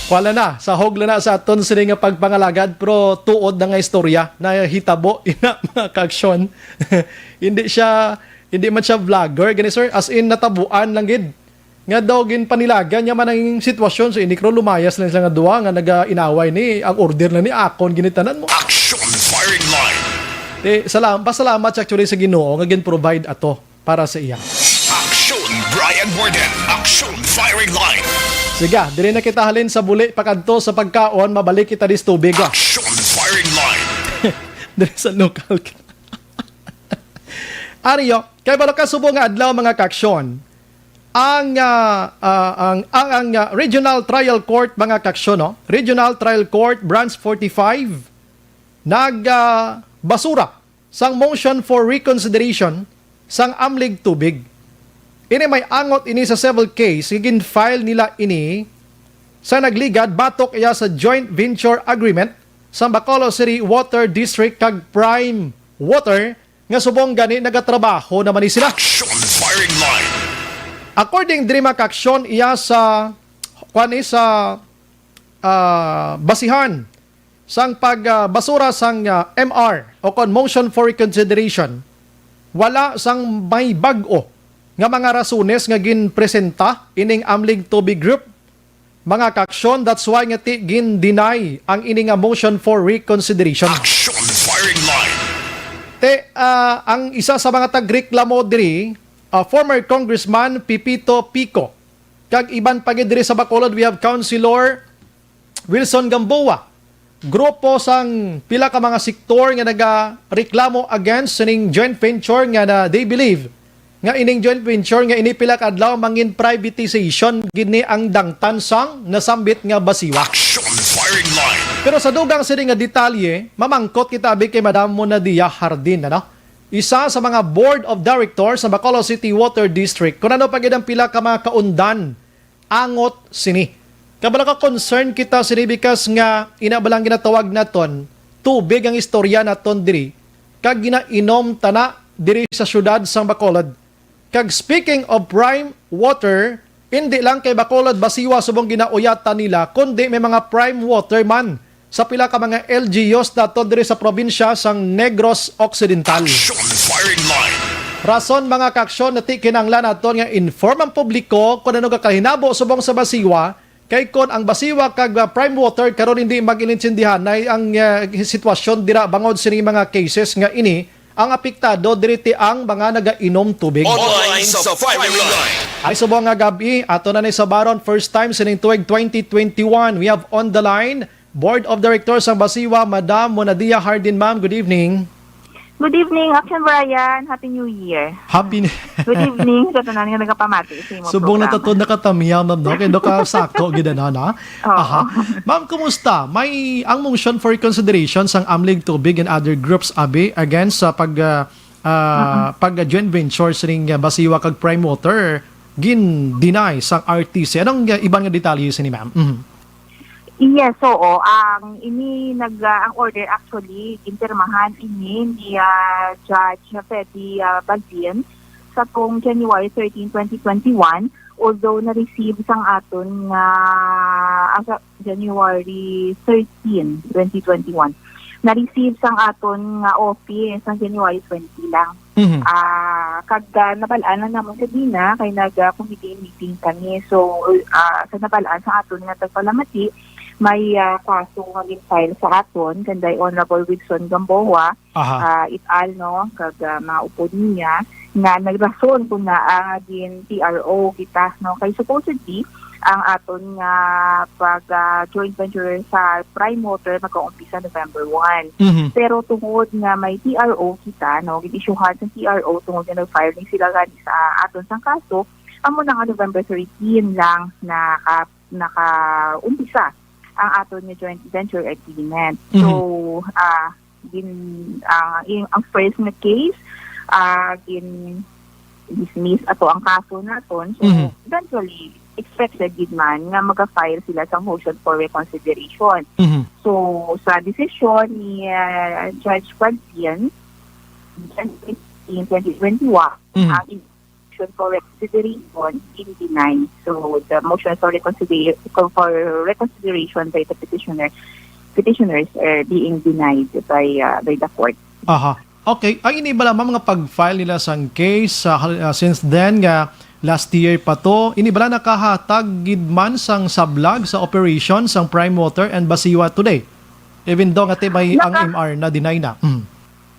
Wala na, sahog na na sa aton sini nga pagpangalagad, pero tuod na nga istorya na hitabo, ina, mga kaaksyon. Hindi siya, hindi man siya vlogger, gani, sir. As in, natabuan lang gid. Nga daw ginpanilagan niya man ang sitwasyon sa inikro, lumayas lang sila nga duwa nga naga-inaway ni, ang order na ni akon ginitanan mo. Action firing line. Te, salam-, pasalamat siya actually sa Ginoo nga gin-provide ato para sa iya. Action, Brian Warden. Action firing line. Sige, diri na kita halin sa buli pakadto sa pagkaon, mabalik kita dis tubig, ah. Action firing line. Diri sa lokal ka. Ario, kay balo ka subong nga adlaw, mga kaaksyon, ang, ah, ah, ang, ang, ang, ah, Regional Trial Court, mga kaaksyon, no? Regional Trial Court, Branch forty-five, nag, ah, basura sang motion for reconsideration sang Amlig Tubig. Ini may angot ini sa civil case nga gin-file nila ini sa nagligad batok iya sa joint venture agreement sa Bacolod City Water District kag Prime Water nga subong gani nagatrabaho naman ni sila. Action firing line. According diri, mga kaaksyon, iya sa, kuan ni, sa, ah, basihan sang pag, ah, basura sang, ah, M R o kon motion for reconsideration, wala sang may bag-o nga mga rasones nga ginpresenta ining Amlig Tubig Group, mga kaaksyon. That's why nga ti gin-deny ang ini nga motion for reconsideration. Action firing line. Te, ah, ang isa sa mga tagreklamo diri, ah, former Congressman Pepito Pico. Kag iban pa gid diri sa Bacolod, we have Councilor Wilson Gamboa. Grupo sang pila ka mga sektor nga nagareklamo against sining joint venture nga na they believe nga ining joint venture nga ini pila ka adlaw mangin privatization gid ni ang dangtan sang nasambit nga basiwa. Action firing line. Pero sa dugang sini nga detalye, mamangkot kita abi kay Madam Monadia Hardin, ano? Isa sa mga board of directors sa Bacolod City Water District. Kung ano pa gid ang pila ka mga kaundan angot sini. Kabalo ka, concern kita sini because nga ina ba lang ginatawag naton tubig ang istorya naton diri, kag ginainom tana diri sa syudad sang Bacolod. Kag speaking of prime water, hindi lang kay Bacolod basiwa subong ginauyatan nila, kundi may mga prime water man sa pila ka mga L G Us naton diri sa probinsya sang Negros Occidental. Action firing line. Rason, mga kaaksyon, nati kinahanglan naton nga inform ang publiko kung ano nga kahinabo subong sa basiwa, kay kon ang basiwa kag, ah, prime water karon hindi mag-inintindihan na ang, ah, sitwasyon dira bangod sini mga cases nga ini ang apektado diri ti ang mga nagainom tubig. Online sa firing line. Ay, subong nga gab-i, ato na ni sabaron, first time sining tuig twenty twenty-one. We have on the line Board of Directors sang Basiwa, Madam Monadia Hardin. Ma'am, good evening. Good evening, Action Brian. Happy New Year. Happy New Good evening sa tanan nga nagapamati sa imong Subong na programa. Tatod nakatamyaw, ma'am, no? Kay do ka sakto gid, ano, na? Oo. Aha. Ma'am, kumusta? May ang motion for reconsideration sang Amlig Tubig and other groups, abi, against sa pag, ah, ah, Mm-mm. pag, ah, joint venture sining, ah, Basiwa kag Prime Water, gin-deny sang R T C. Anong, ah, iban nga detalye sini, ma'am? Mhm. Yes, oo. Ang ini nag, ah, ang order actually ginpirmahan ini ni, ah, Judge Freddy, ah, Balbin sa tong January thirteen, twenty twenty-one, although na-receive sang aton nga, ah, sa January thirteen, twenty twenty-one. Na-receive sang aton nga office sang January twenty lang. Mhm. Ah, kag, ah, nabal-an lang namon sa Dina kay nag, ah, committee meeting kami. So, ah, sa nabal-an sa aton nga tagpalamati, may, ah, kaso nga gin-file sa aton kanday Honorable Wilson Gamboa, Aha. ah, et al, no, kag, ah, mga upod niya nga nagrason kung naa nga gin T R O kita, no, kay supposedly ang aton nga pag, ah, joint venture sa Prime Water magkaumpisa November one. Mhm. Pero tungod nga may T R O kita, no, gin-isyuhan sa T R O tungod nga nag-file ni sila gani sa aton sang kaso, amo na nga November thirteen lang naka-, nakaumpisa ang aton nga joint venture agreement. So, Mhm. ah, gin-, ah, in, ang first nga case, ah, gin-dismiss ato ang kaso naton. So, Mhm. eventually, expected gid man nga maga-file sila sa motion for reconsideration. Mhm. So, sa desisyon ni, ah, Judge Gualtian, January fifteen, twenty twenty-one, Mhm. ang motion for reconsideration in deny. So, the motion for reconsider-, for reconsideration by the petitioner, petitioners are being denied by, uh, by the court. Aha. Okay. Ay, ini bala, ma'am, nga pag-file nila sang case, ah, hal-, ah, since then nga last year pa to, ini bala nakahatag gid man sang sablag sa operation sang Prime Water and Basiwa today? Even though nga ti may ang Naka- M R na deny na. Mm.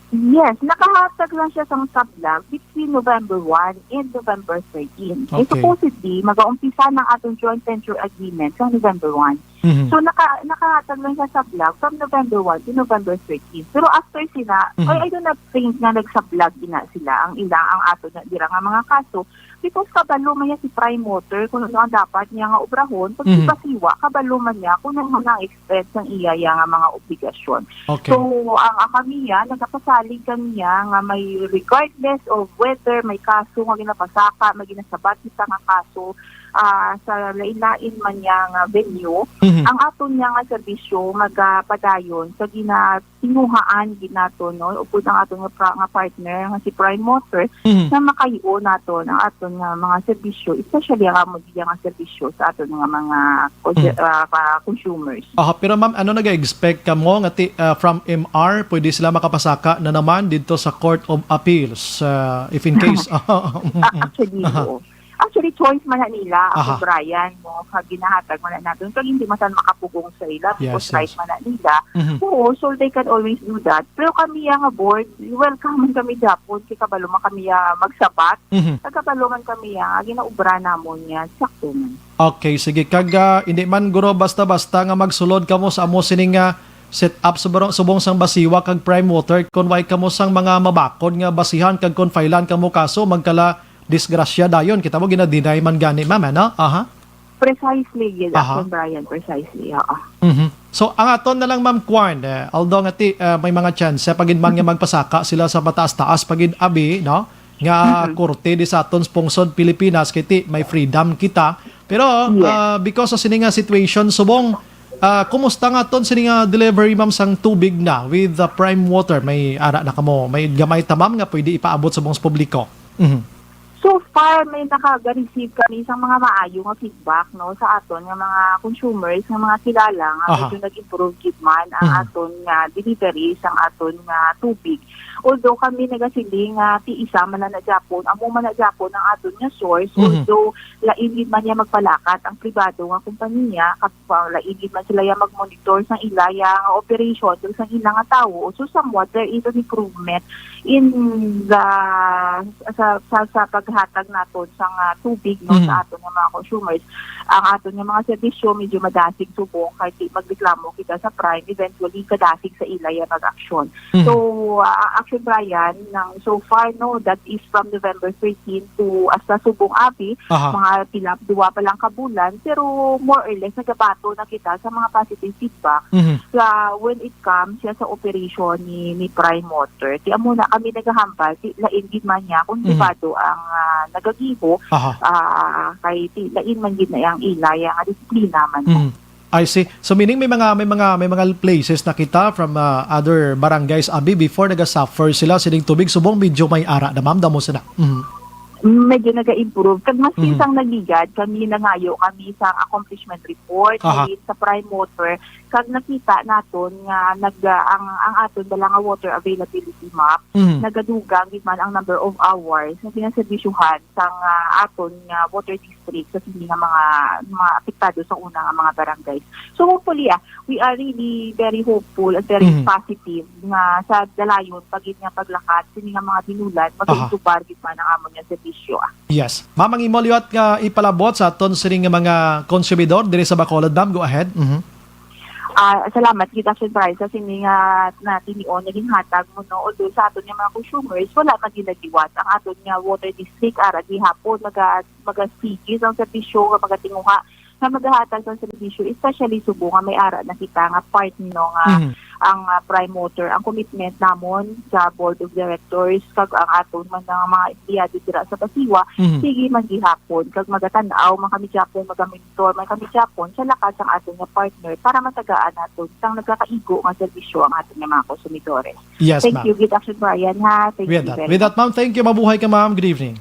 Yes, nakahatag lang siya sang sablag between November one and November thirteen. And Okay. supposedly, mag-aumpisa na atong joint venture agreement sa November one. Mhm. So, naka-, nakahatag lang siya sablag from November one to November thirteen. Pero after sina, Mhm. I, I do not think nga nagsablag gina sila ang ilang, ang ato na dira nga mga kaso. Because kabalo man niya si Prime Water kung ano ang dapat niya nga obrahon. Pag si Mhm. Basiwa, kabalo man niya kung ano ang expense ng iya, iya nga mga obligasyon. Okay. So, ang, ang kamiya, nagapasalig kamiya nga may, regardless of whether may kaso nga ginapasaka, may ginasabat kita nga kaso, ah, sa lain-lain man niya nga venue, Mhm. ang aton niya nga serbisyo magapadayon sa gina-, tinguhaan gid nato, no? Upod ang aton nga pra-, nga partner nga si Prime Water, Mhm. na makayo nato ang aton nga mga serbisyo, especially ang amo diya nga serbisyo sa aton nga mga cons-, Mhm. ah, ka-, consumers. Aha, pero ma'am, ano naga-expect kamo nga ti-, ah, from M R, pwede sila makapasaka na naman didto sa Court of Appeals, ah, if in case? Ah, actually, Aha. oo. Actually, choice man na nila, Aha. Ako, Brian, no, pag ginahatag man na natin, kag hindi man saan makapugong sa ila, because Yes, right yes. man na nila. Mhm. Oo, so they can always do that. Pero kami, ang board, welcome man kami Japon, kay kabalo man kami, ah, magsabat. Mhm. Kag kabalo man kami, ah, ginaubra namon yan, sakto man. Okay, sige. Kag, ah, hindi man, guro, basta-basta nga magsulod kamo sa amo sining, ah, set up sa baro-, subong sang Basiwa kag Prime Water, kung way kamo sang mga mabakod nga basihan kag kung failan kamo kaso, magkala disgrasya dayon. Kita mo, ginadinay man gani, ma'am, ano? Aha. Precisely, yun, Aha. Action, Brian, precisely, oo. Mhm. So, ang aton na lang, Ma'am Kwan, eh, although nga ti, ah, may mga chance, eh, pagid man nga magpasaka sila sa mataas-taas, pagid abi, no? Nga Mhm. korte di sa aton sa pungsod Pilipinas, kay ti, may freedom kita. Pero, Yes. ah, because sa sini nga situation, subong, ah, kumusta nga aton sini nga delivery, ma'am, sang tubig na with the Prime Water? May ara na kamo, may gamay ta, ma'am, nga pwede ipaabot sa mga publiko? Mhm. So far, may nakaga-receive kami sa mga maayo nga feedback, no, sa aton nga mga consumers, nga mga kilala nga Aha. medyo nag-improve gid man ang Mhm. aton nga delivery sang aton nga tubig. Although kami nagasiling nga ti isa man na gyapon, amo man na gyapon ang aton nga source, Mhm. although lain gid man niya magpalakat ang pribado nga kompanya, kag pa, lain gid man sila ya mag-monitor sang ila ya nga operation, kag sang ila nga tawo. So somewhat there is an improvement in the, sa, sa, sa paghatag naton sang, ah, tubig, no, Mhm. sa aton nga mga consumers. Ang aton nga mga serbisyo medyo madasig subong kay ti magreklamo kita sa Prime, eventually kadasig sa ila ya mag-aksyon. Mhm. So, ah, ang action, Brian, nang so far, no, that is from November thirteen to hasta subong abi, Aha. mga pila, duwa pa lang ka bulan, pero more or less nagabato na kita sa mga positive feedback Mhm. sa when it comes siya sa operation ni, ni Prime Water. Ti amo na kami nagahambal, ti lain gid man niya kung Mhm. pribado ang, ah, nagagibo, Aha. ah, kay ti lain man gid na ang ila, ya nga disiplina man. Mhm. I see. So meaning may mga, may mga, may mga places na kita from, ah, other barangays, abi, before nagasuffer sila sining tubig, subong medyo may ara na, ma'am, damo sila. Mhm. Medyo naga-improve. Kag mas Mhm. kinsang nagligad, kami nangayo kami sa accomplishment report Aha. sa Prime Water. Kag nakita naton nga nag-, ang, ang aton dala nga water availability map, Mhm. nagadugang gid man ang number of hours nga ginaserbisyuhan sang, ah, aton nga water district sa sini nga mga, mga apektado sa una nga mga barangay. So hopefully, ah, we are really very hopeful and very Mhm. positive nga sa dalayon pa gid nga paglakat sini nga mga binulan, Aha. magkaintubar gid man ang amon nga serbisyo, ah. Yes. Ma'am, ang imo liwat nga ipalabot sa aton sini nga mga konsumidor diri sa Bacolod, ma'am, go ahead. Mhm. Ah, salamat gid, Action Brian, sa sini nga natinion nga ginhatag mo, no? Although sa aton nga mga consumers, wala man gid nagliwat ang aton nga water district, ara gihapon maga-, magasigi ang serbisyo nga magatinguha nga magahatag sang serbisyo, especially subong nga may ara na kita nga part, no, nga Mhm. ang, ah, Prime Water, ang commitment namon sa Board of Directors kag ang aton man nga mga empleyado dira sa Basiwa, Mhm. sige man gihapon, kag magatan-aw man kami gihapon, magamonitor man kami gihapon sa lakas sang aton nga partner para matagaan naton sang nagakaigo nga serbisyo ang aton nga mga konsumidores. Yes, Thank ma'am. you, gid, Action Brian, ha? Thank With you that, very with that, much. ma'am, thank you. Mabuhay ka, ma'am. Good evening.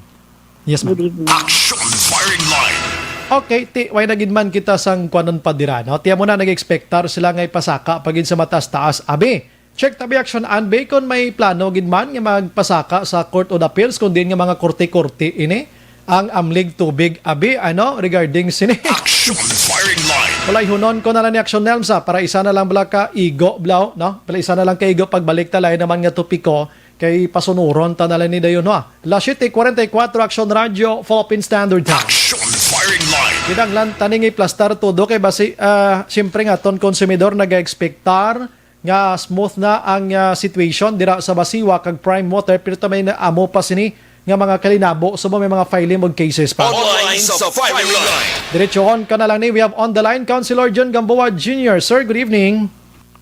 Yes, ma'am. Good evening. Action Firing Line. Okay, ti, way na gid man kita sang kuanon pa dira, no? Ti amo na nag-expectar sila nga ipasaka pa gid sa mataas-taas. Abi, check tabi action an bacon may plano gid man nga magpasaka sa Court of Appeals, kun diin nga mga korte-korte ini ang amlig tubig. Abi, ano, regarding sini? Action Firing Line. Walay hunon ko na lang ni Action Nelms, ah, para isa na lang bala ka igo, blaw, no? Para isa na lang ka igo pagbalik ta, lain naman nga topiko. Kay pasunuron ta na lang ni dayon, ha. Las siete cuarenta y cuatro, Action Radio, Philippine Standard Time. Action Firing Line. Kinahanglan tani nga iplastar todo kay basi, ah, siyempre nga aton konsumidor nag-expectar nga smooth na ang, ah, situation dira sa Basiwa kag Prime Water, pero ta may na-, amo pa sini nga mga kalinabo subong may mga filing og cases pa. Online sa Firing Line. Diretsohon ka na lang ni, we have on the line Councilor John Gamboa Junior. Sir, good evening.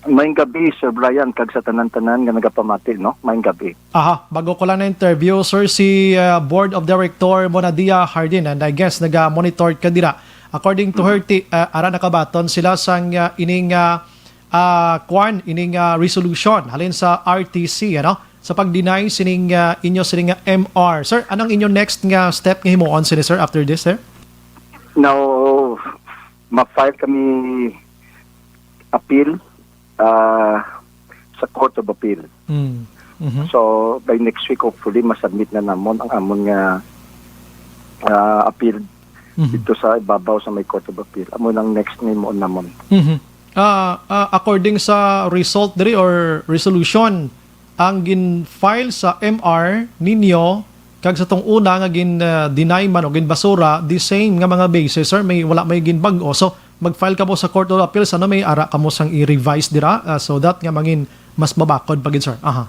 Maayong gabi, Sir Brian, kag sa tanan-tanan nga nagapamati, no? Maayong gabi. Aha, bago ko lang na-interview, sir, si, uh, Board of Director Monadia Hardin, and I guess naga-monitor ka dira. According to her, ti-, uh, ara nakabaton sila sang, uh, ining, uh, uh, kwan, ining, uh, resolution halin sa R T C, ano? Sa pag-deny sining, uh, inyo sining, uh, M R. Sir, anong inyo next nga step nga himuon sini, sir, after this, sir? Now, ma-file kami appeal, ah, sa Court of Appeal. Mm. Mhm. So, by next week, hopefully, masubmit na namon ang amon nga ah, appeal Mhm. dito sa ibabaw sa may Court of Appeal. Amo nang next ni mo namon. Mhm. Ah, ah, according sa result diri or resolution, ang gin-file sa M R ninyo kag sa tong una nga gin, ah, deny man o gin basura, the same nga mga basis, sir, may, wala may ginbag-o. So, mag-file ka po sa Court of Appeal, sana may ara ka mo sang i-revise dira, ah, so that nga mangin mas mabakod pa gid, sir. Aha.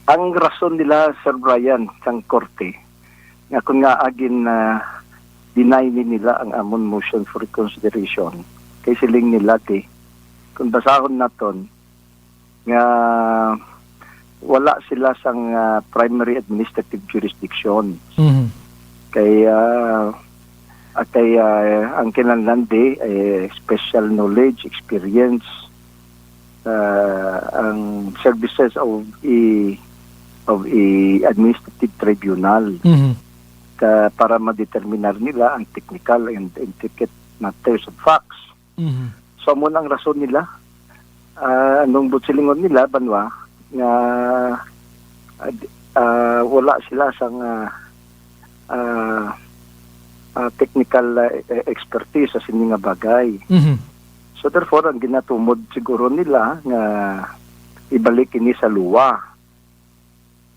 Ang rason nila, Sir Brian, sang korte, nga kung nga agin, ah, deny ni nila ang amon motion for reconsideration, kay siling nila, ti, kung basahon naton, nga wala sila sang, ah, primary administrative jurisdiction. Mhm. Kay, ah, ah, kay, ah, ang kinahanglan di, eh, special knowledge, experience, ah, ang services of a, of a administrative tribunal Mhm. ka, para madeterminar nila ang technical and intricate matters of facts. Mhm. So, amo na ang rason nila. Ah, anong buot silingon nila, banwa, nga, ah, d-, ah, wala sila sang, ah, ah, ah, technical, ah, e-, expertise sa sini nga bagay. Mhm. So, therefore, ang ginatumod siguro nila nga ibalik ini sa luwa.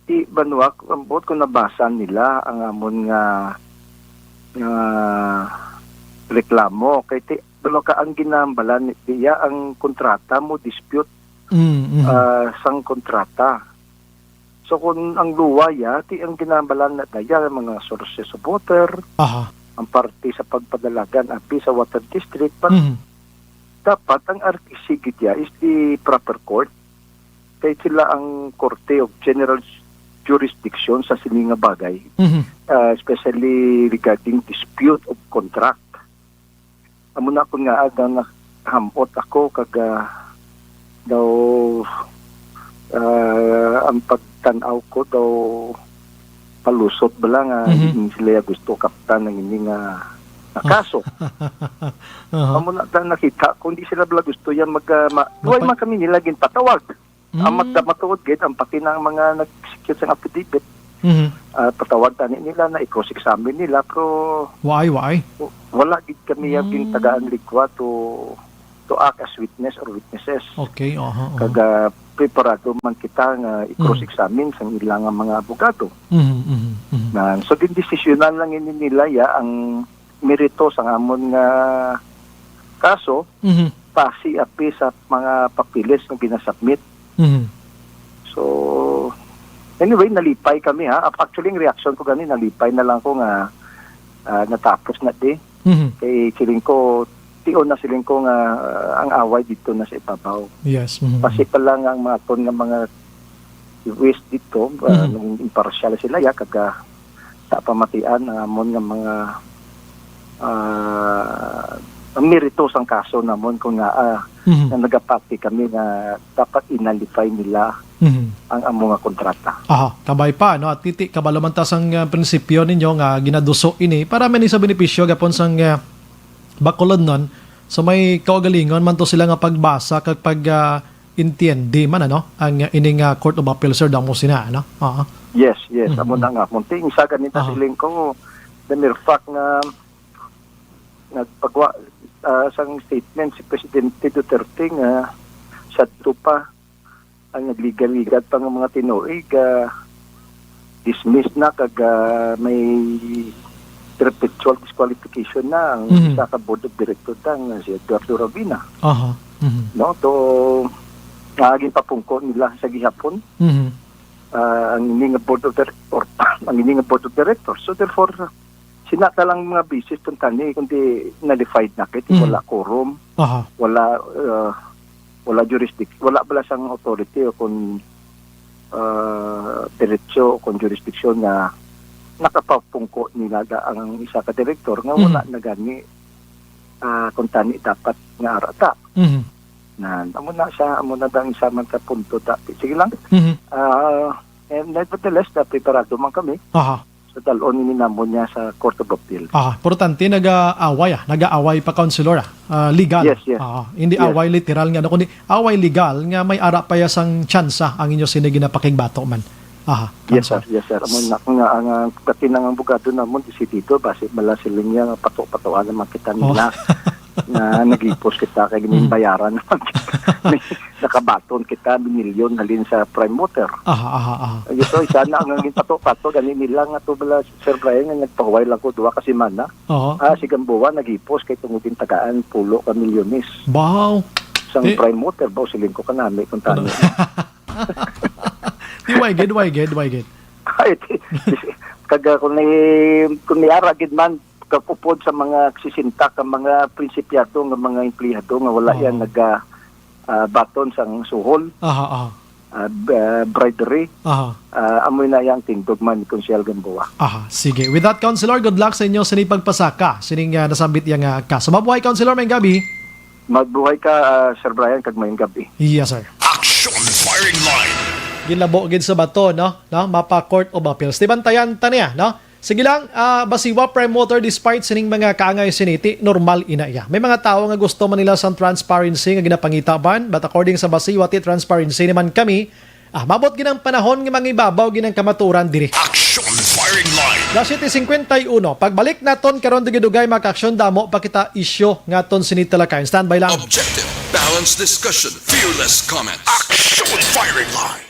Ti, banwa, ang buot ko nabasa nila ang amon nga, nga reklamo. Kay ti, banwa ka ang ginambalan diya ang kontrata mo dispute, Mm, mhm. ah, sang kontrata. So, kung ang luwa ya, ti ang ginambalan na daya, mga sources of water, Aha. ang parte sa pagpadalagan, abi sa water district, but Mhm. dapat ang R T C gid ya is the proper court. Kay sila ang korte of general jurisdiction sa sini nga bagay, Mhm. ah, especially regarding dispute of contract. Amo na akon nga aga nga hamot ako kag, ah, daw, ah, ang pagtan-aw ko daw palusot bala nga Mhm. hindi sila gusto kaptan ang ini nga, nga kaso. Aha. Amo na da nakita ko, hindi sila bala gusto yan mag, ah, ma-, Magpa- duway man kami nila ginpatawag. Ang Mm. magdamatuod gid, ang pati na ang mga nag-execute sang affidavit, Mhm. ah, patawag tani nila na i-cross-examine nila, pero Waay, waay. w-, wala gid kami yung Mm. gintagaan ligwa to, to act as witness or witnesses. Okay, aha, aha. Kag, ah, preparado man kita nga i-cross-examine Mm. sang ila nga mga abogado. Mhm, mhm, mhm. Na, so, gindesisyonan lang ini nila ya ang merito sang amon nga kaso, Mhm. pasi api sa mga papeles nga ginasubmit. Mhm. So, anyway, nalipay kami, ha. Ap-, actually, ang reaction ko gani, nalipay na lang ko nga, ah, natapos na di. Mhm. Kay siling ko, tion na siling ko nga, ah, ang away dito na sa ibabaw. Yes, mhm. Pasi pa lang ang mga aton nga mga juez dito, ah, Mhm. nung impartial sila, ya, kag, ah, sa pamatian ang amon nga mga, ah, ang merito sang kaso namon kung nga, ah, Mhm. nga nagapati kami nga dapat i-nullify nila Mhm. ang amo nga kontrata. Aha, kabay pa, no? At titi, kabalo man ta sang, ah, prinsipyo ninyo nga ginaduso ini para man sa benepisyo gapon sang, ah, Bacolodnon. So may kaugalingon man to sila nga pagbasa kag pag, ah, entiende man, ano, ang, ah, ining, ah, Court of Appeal, sir, daw mo sina, ano? Oo. Yes, yes, Mhm. amo na nga. Munti, isa ganito Aha. siling ko, the mere fact nga nagpagwa, ah, sang statement si Presidente Duterte nga sadto pa ang nagligal-ligal pa nga mga tinuig, ah, dismiss na kag, ah, may perpetual disqualification na ang Mhm. isa ka board of director ta nga si Eduardo Ravina. Aha. Mhm. No? To, nga ginpapungko nila sa gihapon, Mhm. ah, ang ini nga board of dir-, or ang ini nga board of directors. So, therefore, sina ta lang mga basis tong tani, kundi nullified na kay Mhm. wala quorum, Aha. wala, ah, wala jurisdic-, wala bala sang authority o kung, ah, diretso o kung jurisdiction nga nakapapungko nila da ang isa ka direktor nga wala Mhm. na gani, ah, kung tani dapat nga ara ta. Mhm. Na, amo na siya, amo na dang isa man ka punto da. Sige lang. Mhm. Ah, and nevertheless, na preparado man kami. Aha. Sa dalon ini namon niya sa Court of Appeal. Ah, importante, nag-aaway, ah. Nag-aaway pa, Councilor, ah. Ah, legal. Yes, yes. Ah, hindi Yes. away literal nga, ano, kundi away legal nga may ara pa ya sang tsansa ang inyo sini ginapakigbato man. Aha, Yes, council. sir. Yes, sir. Amo na nga ang, ang katinan nga abogado namon disidido basi bala siling niya nga pato-patoan naman kita Oh. nila na nagipos kita kay Mm. ginbayaran naman kita. Nakabaton kita milyon halin sa Prime Water. Aha, aha, aha. Ito, isa na ang naging pato-pato gani nila nga to bala, Sir Brian, nga nagpahuway lang ko duha ka semana. Oo. Ah, si Gamboa nagipos kay tungod din tagaan pulo ka milyones Wow. sang Eh. Prime Water ba, siling ko kanami kung tani. Di why good, why good, why good. Ay, ti- ti- kaga kung ni kung niara gid man kakupod sa mga sisenta ka mga prinsipyado nga mga empleyado nga wala Oo. yan naga ah, baton sang suhol, Aha, aha. ah, b- ah, bribery, Aha. ah, amoy na yang tindog man ni Konsehal Gamboa. Aha, sige. With that, Councilor, good luck sa inyo sa inyong pagpasaka sining ah, nasambit yang ah, kaso. Mabuhay, Councilor, may gabi. Magbuhay ka, ah, Sir Brian, kag mayong gabi. Yes, sir. Action Firing Line. Ginlabo gid sa bato, no? No? Mapa Court of Appeals. Di bantayan ta niya, no? Sige lang, ah, Basiwa Prime Water, despite sining mga kaangay siniti, normal ina iya. May mga tawo nga gusto man nila sang transparency nga ginapangita ban, but according sa Basiwa ti transparency naman kami, ah, mabot gid ang panahon nga mangibabaw gid ang kamaturan diri. Action Firing Line. Alas siyete cincuenta y uno, pagbalik naton karon dugay-dugay, makaaksyon damo pa kita isyu nga aton sini talakayan. Standby lang. Objective, balanced discussion, fearless comments. Action Firing Line.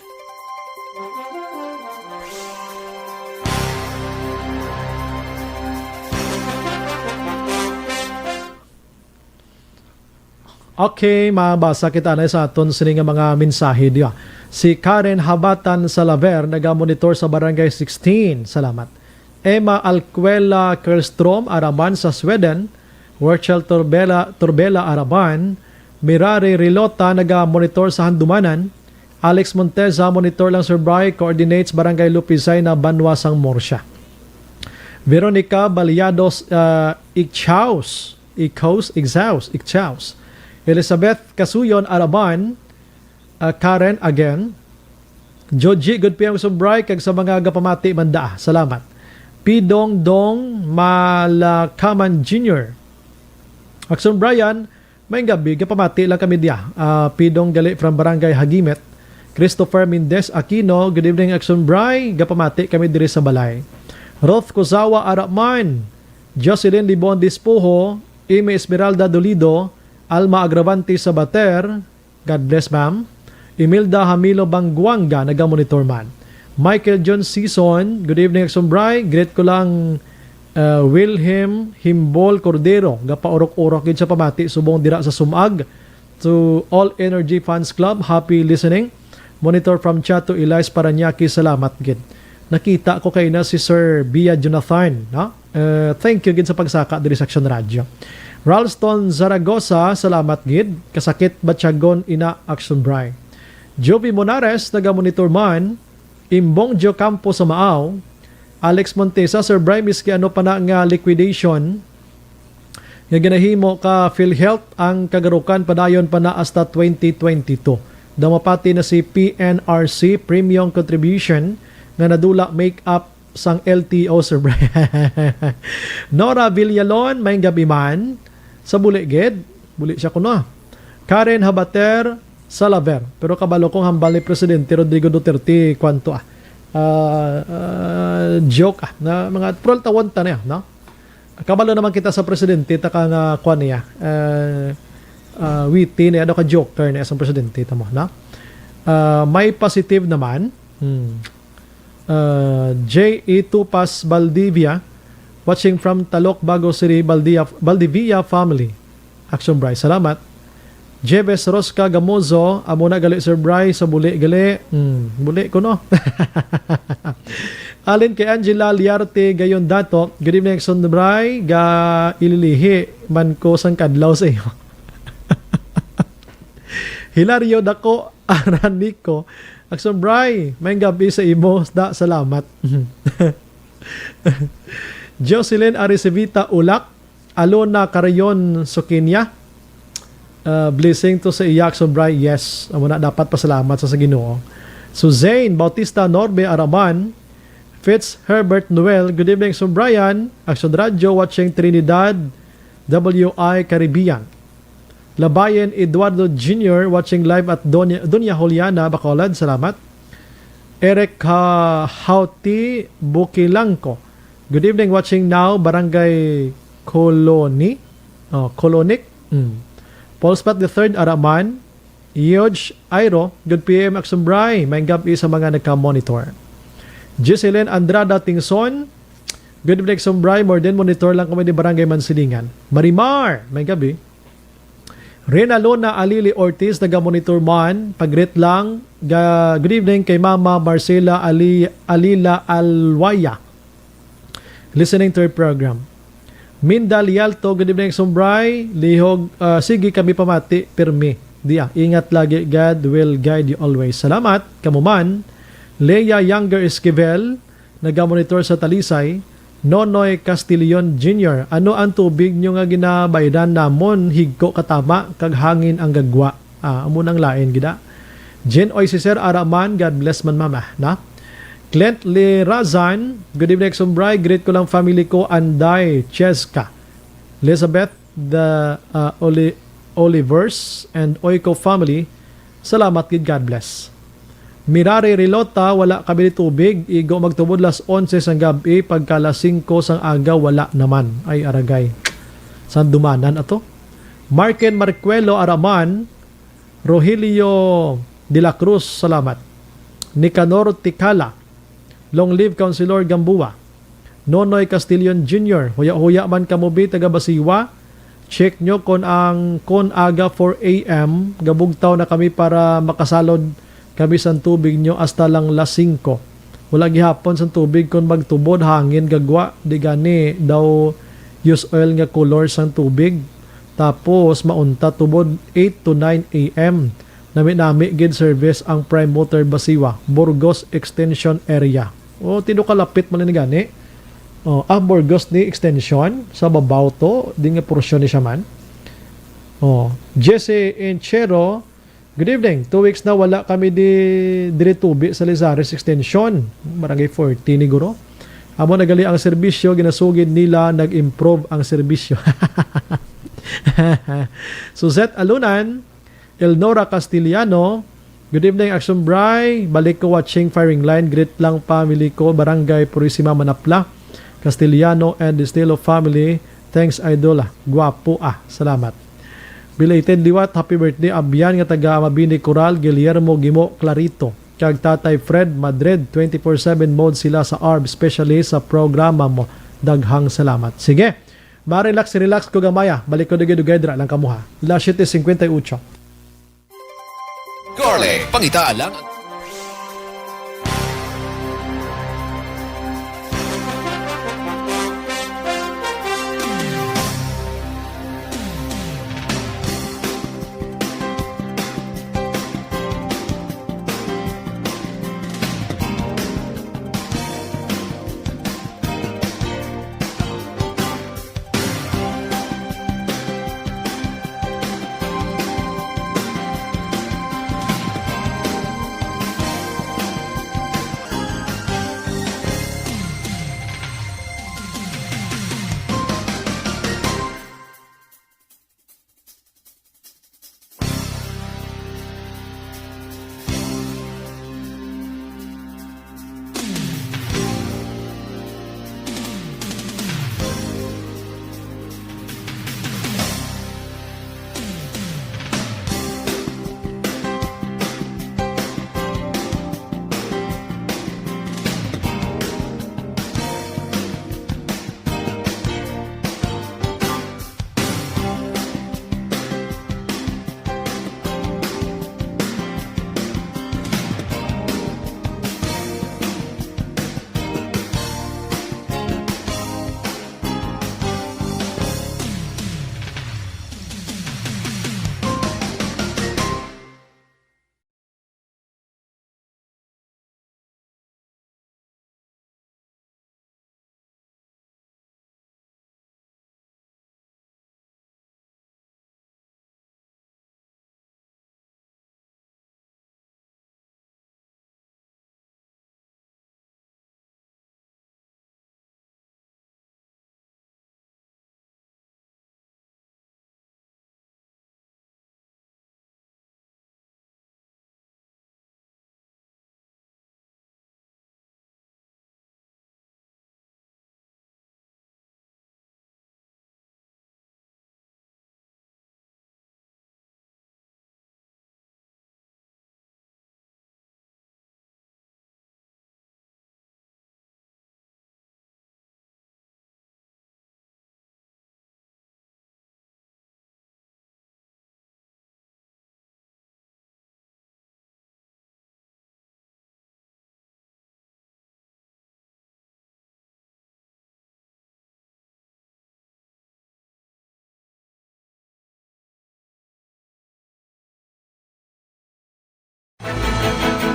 Okay, mabasa kita na sa aton sini nga mga mensahe diya. Si Karen Habatan Salaver, naga-monitor sa Barangay sixteen. Salamat. Emma Alcuela Kerstrom, Araman sa Sweden. Werchel Torbela, Torbela Araman. Mirare Rilota, naga-monitor sa Handumanan. Alex Monteza, monitor lang, Sir Bry, coordinates Barangay Lupizay na Banwa sang Murcia. Veronica Baliados, uh, Ichaus, Ichaus, Ichaus, Ichaus. Elizabeth Kasuyon Araban, uh, Karen again. Joji, good P M, Sir Bry, kag sa mga gapamati man daa. Salamat. Pidong Dong Malakaman Junior. Action Brian, may gabi, gapamati lang kami diya. Ah, Pidong gali from Barangay Hagimet. Christopher Mendez Aquino, good evening, Action Bry. Gapamati kami diri sa balay. Ruth Kuzawa Araman, Jocelyn Libon Dispoho, Amy Esmeralda Dolido, Alma Agravante Sabater, God bless, ma'am. Imelda Hamilo Bangguanga, naga-monitor man. Michael John Season, good evening, Action Bry. Greet ko lang, uh, Wilhelm Himbol Cordero, gapaurok-urok gid sa pamati subong dira sa Sumag. To All Energy Fans Club, happy listening. Monitor from Chato, Elias, Parañaque, salamat gid. Nakita ko kay na si Sir Bia Jonathan, no? Eh, thank you gid sa pagsaka diri sa Action Radio. Ralston Zaragoza, salamat gid. Kasakit batyagon ina, Action Bry. Jovi Monares, naga-monitor man. Imbong Gio Campo sa Maaw. Alex Montesa, Sir Bry, miski ano pa na nga liquidation nga ginahimo ka PhilHealth, ang kagarukan padayon pa na hasta twenty twenty-two. Daw mapati na si P N R C premium contribution nga nadula make up sang L T O, Sir Brian. Nora Villalon, may gabi man. Sa buli gid, buli siya kuno. Karen Habater Salaver. Pero kabalo kong hambal ni Presidente Rodrigo Duterte, kwanto ah. Ah, ah, joke ah. Na mga, pero tawon ta niya, no? Kabalo naman kita sa presidente, ta ka nga kwan niya. Ah, ah, witty niya, ano ka joker niya sa presidente, tamo, no? Ah, may positive naman. Hmm. Uh, J E Tupas Baldivia, watching from Talok, Bago City, Baldia, Baldivia family. Action Bry, salamat. Jebes Rosca Gamozo, amo na gali, Sir Bry, sa buli gali. Hmm, buli ko, no? Alin kay Angela Liarte Gayon Dato, good evening, Action Bry, ga ililihi man ko sang kadlaw sa iyo. Hilario Dako, Aran Nico, Action Bry, may gabi sa imo, da, salamat. Jocelyn Aricevita Ulak, Alona Carayon Sukinya, uh, blessing to sa iya, Action Bry, yes, amo na dapat pasalamat sa, sa Ginoo. Suzanne Bautista Norbe Araman, Fitz Herbert Noel, good evening, Action Brian, Action Radio, watching Trinidad, W I Caribbean. Labayan Eduardo Junior, watching live at Doña, Doña Juliana, Bacolod. Salamat. Eric, ah, Hauti Bukilangco. Good evening, watching now, Barangay Coloni. Oh, Colonik. Mm. Paul Spot the third, Araman. George Airo, good P M, Aksumbray. Maayong gab-i sa mga nagka-monitor. Giselyn Andrada Tingson, good evening, Aksumbray. More than monitor lang kami di Barangay Mansilingan. Marimar, maayong gab-i. Rina Luna Alili Ortiz, naga-monitor man. Pag-greet lang. Ga-, good evening kay Mama Marcela Ali-, Alila Alwaya. Listening to your program. Minda Lialto, good evening, Sumbray. Lihog, ah, sige kami pamati, pirmi. Diya, ingat lagi, God will guide you always. Salamat, kamo man. Leia Younger Esquivel, naga-monitor sa Talisay. Nonoy Castillon Junior, ano ang tubig nyo nga ginabaydan namon? Higko katama, kag hangin ang gagwa. Ah, amo nang lain gid, ah. Jen Oy, si Sir Araman, God bless man, mama, na? Clint Lirazan, good evening, Sumbray. Greet ko lang family ko, Anday, Cheska, Elizabeth, the, ah, Oli-, Olivers, and Oiko family. Salamat gid, God bless. Mirare Rilota, wala kami ni tubig. Igo magtubod las onse sang gab-i, pagka las singko sang aga, wala naman. Ay, aragay. San dumanan ato? Marken Marcuelo Araman, Rogelio de la Cruz, salamat. Nicanor Ticala, long live Councilor Gamboa. Nonoy Castillon Junior, huya-huya man kamo bi, taga Basiwa. Check nyo kon ang, kon aga four A M, gabugtaw na kami para makasalod kami sang tubig nyo hasta lang las singko. Wala gihapon sang tubig kon magtubod, hangin, gagwa, di gani daw use oil nga kolor sang tubig. Tapos maunta tubod eight to nine A M. Nami-nami gid service ang Prime Water Basiwa, Burgos Extension Area. O, tinuod kalapit man ni gani. O, ah, Burgos ni Extension, sa babaw to, di nga porsyon ni siya man. O, Jesse Enchero, good evening. Two weeks na wala kami di, diri tubi sa Lizares Extension, Barangay forty ni Guro. Amo na gali ang serbisyo, ginasugid nila, nag-improve ang serbisyo. Suzette Alunan, Elnora Castellano, good evening, Action Bray. Balik ko watching firing line. Greet lang family ko, Barangay Purisima, Manapla, Castellano and Estilo family. Thanks, Idol. Guwapo, ah. Salamat. Belated liwat, happy birthday, Abyan nga taga Mabini Coral, Guillermo Gimo Clarito, kag Tatay Fred Madrid, twenty-four seven mode sila sa ARB, especially sa programa mo. Daghang salamat. Sige, ma-relax, relax ko gamay, ah. Balik ko dugay-dugay dira lang kamo, ha. Las siete cincuenta y ocho. Garlic, pangitaa lang.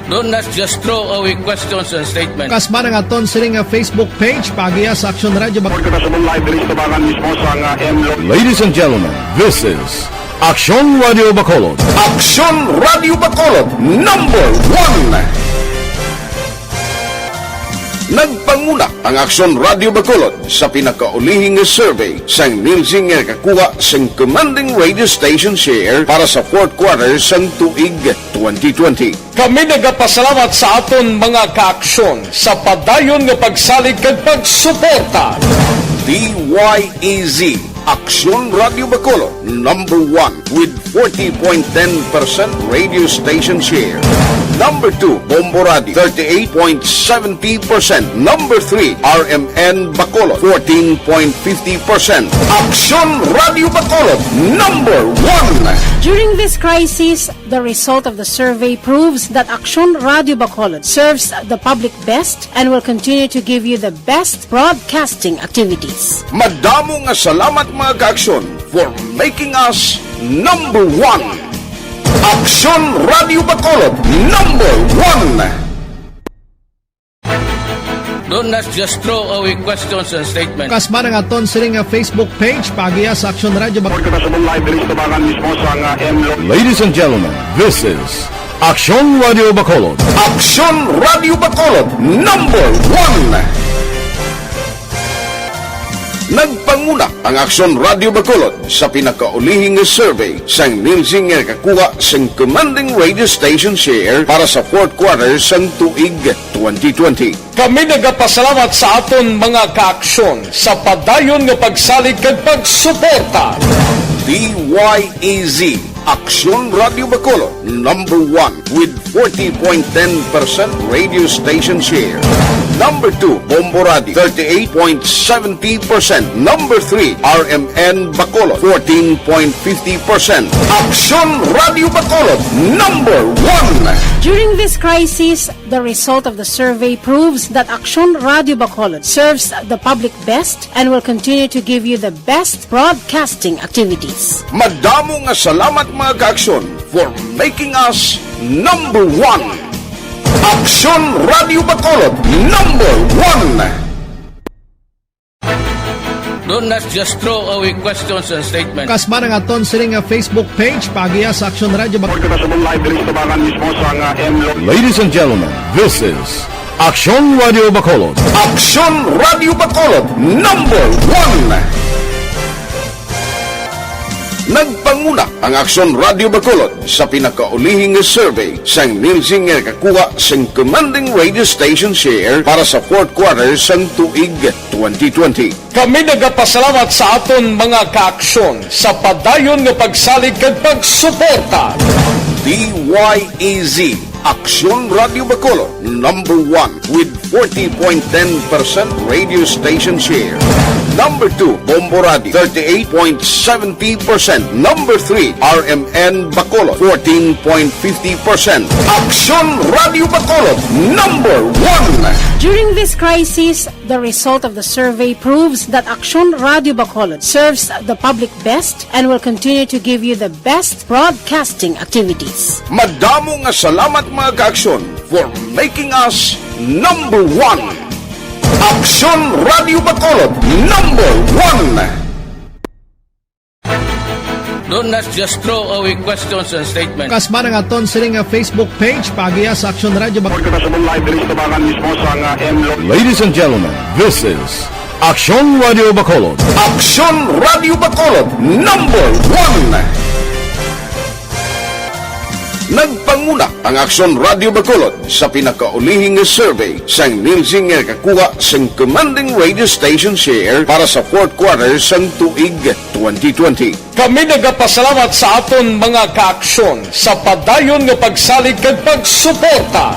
Don't, let's just throw away questions and statements. Kasba nga aton sini nga Facebook page, paagiha sa Aksyon Radyo Bacolod. Kita sa live diri sa tabangan mismo sa nga M Lo. Ladies and gentlemen, this is Aksyon Radyo Bacolod. Aksyon Radyo Bacolod, number one. Nagpanguna ang Aksyon Radyo Bacolod sa pinakaulihing survey sang Nielsen nga nakakuha sang commanding radio station share para sa fourth quarter sang tuig twenty twenty. Kami nagapasalamat sa aton mga kaaksyon sa padayon nga pagsalig kag pagsuporta. D Y E Z, Aksyon Radyo Bacolod, number one with forty point ten percent radio station share. Number two, Bombo Radio, thirty-eight point seventy percent. Number three, R M N Bacolod, fourteen point fifty percent. Aksyon Radyo Bacolod, number one. During this crisis, the result of the survey proves that Aksyon Radyo Bacolod serves the public best and will continue to give you the best broadcasting activities. Madamo nga salamat, mga kaaksyon, for making us number one. Aksyon Radyo Bacolod, number one. Don't, let's just throw away questions and statements. Kasba nga aton sini nga Facebook page, paagiha sa Aksyon Radyo Bacolod. Kita sa live diri sa tabangan mismo sa nga M Lo. Ladies and gentlemen, this is Aksyon Radyo Bacolod. Aksyon Radyo Bacolod, number one. Nagpanguna ang Aksyon Radyo Bacolod sa pinakaulihing survey sang Nielsen nga nakakuha sang commanding radio station share para sa fourth quarter sang tuig twenty twenty. Kami nagapasalamat sa aton mga kaaksyon sa padayon nga pagsalig kag pagsuporta. D Y E Z, Aksyon Radyo Bacolod, number one with forty point ten percent radio station share. Number two, Bombo Radio, thirty-eight point seventy percent. Number three, R M N Bacolod, fourteen point fifty percent. Aksyon Radyo Bacolod, number one. During this crisis, the result of the survey proves that Aksyon Radyo Bacolod serves the public best and will continue to give you the best broadcasting activities. Madamo nga salamat, mga kaaksyon, for making us number one. Aksyon Radyo Bacolod, number one. Don't, let's just throw away questions and statements. Kasba nga aton sini nga Facebook page, paagiha sa Aksyon Radyo Bacolod. Kita sa live diri sa tabangan mismo sa nga M Lo. Ladies and gentlemen, this is Aksyon Radyo Bacolod. Aksyon Radyo Bacolod, number one. Nagpanguna ang Aksyon Radyo Bacolod sa pinakaulihing survey sang Nielsen nga nakakuha sang commanding radio station share para sa fourth quarter sang tuig twenty twenty. Kami nagapasalamat sa aton mga kaaksyon sa padayon nga pagsalig kag pagsuporta. D Y E Z, Aksyon Radyo Bacolod, number one with forty point ten percent radio station share. Number two, Bombo Radio, thirty-eight point seventy percent. Number three, R M N Bacolod, fourteen point fifty percent. Aksyon Radyo Bacolod, number one. During this crisis, the result of the survey proves that Aksyon Radyo Bacolod serves the public best and will continue to give you the best broadcasting activities. Madamo nga salamat, mga kaaksyon, for making us number one. Aksyon Radyo Bacolod, number one. Don't, let's just throw away questions and statements. Kasba nga aton sini nga Facebook page, paagiha sa Aksyon Radyo Bacolod. Kita sa live diri sa tabangan mismo sa nga M Lo. Ladies and gentlemen, this is Aksyon Radyo Bacolod. Aksyon Radyo Bacolod, number one. Nagpanguna ang Aksyon Radyo Bacolod sa pinakaulihing survey sang Nielsen nga nakakuha sang commanding radio station share para sa fourth quarter sang tuig twenty twenty. Kami nagapasalamat sa aton mga kaaksyon sa padayon nga pagsalig kag pagsuporta.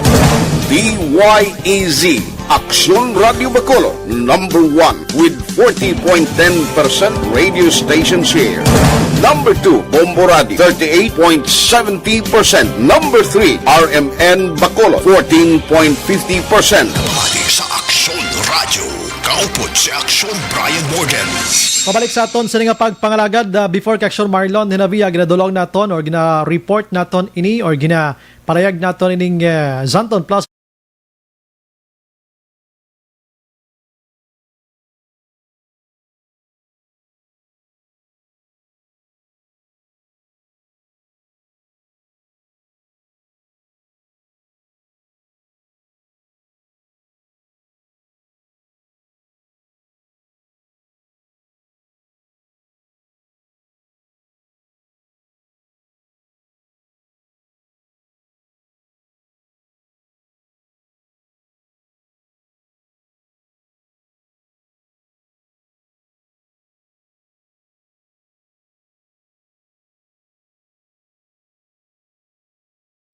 D Y E Z, Aksyon Radyo Bacolod, number one with forty point ten percent radio station share. Number two, Bombo Radio, thirty-eight point seventy percent. Number three, R M N Bacolod, fourteen point fifty percent. Pati sa Aksyon Radyo. Output si Aksyon Brian Morgan. Pabalik sa aton sa nga pagpangalagad, ah, before kay Aksyon Marlon, hinabiyag, ginadulong naton or gina-report naton ini or ginaparayag naton ining, eh, Zanton Plus.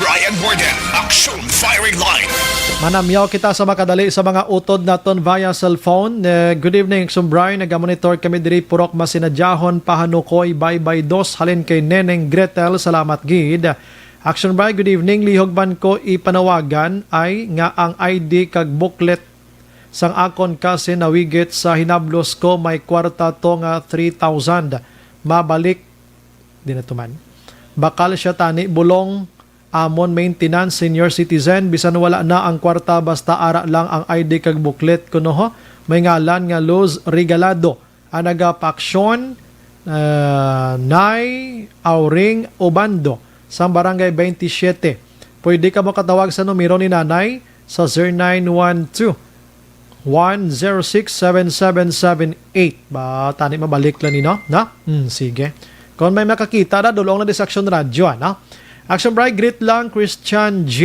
Brian Morgan, Aksyon Firing Line. Manamyaw kita sa makadali sa mga utod naton via cellphone. Eh, good evening, Aksyon Brian. Nagamonitor kami diri, Purok Masinadyahon, Pahanukoy, Baybay Dos, halin kay Neneng Gretel. Salamat gid. Aksyon Brian, good evening. Lihog man ko ipanawagan ay nga ang I D kag booklet sang akon kasi nawigit sa hinablos ko may kwarta to nga three thousand. Mabalik, di na to man. Bakal siya tani, bulong, amon maintenance, senior citizen, bisan wala na ang kwarta, basta ara lang ang I D kag booklet, kuno ho. May ngalan nga Luz Regalado, ang nagapaaksyon, ah, Nay Auring Obando, sa Barangay twenty-seven. Pwede ka mo katawag sa numero ni Nanay sa zero nine one two, one zero six, seven seven seven eight. Ba, tani mabalik lang ni, no? Na? Hmm, sige. Kung may makakita na, dulong na di sa Aksyon Radyo, ano? Aksyon Brian, greet lang, Christian J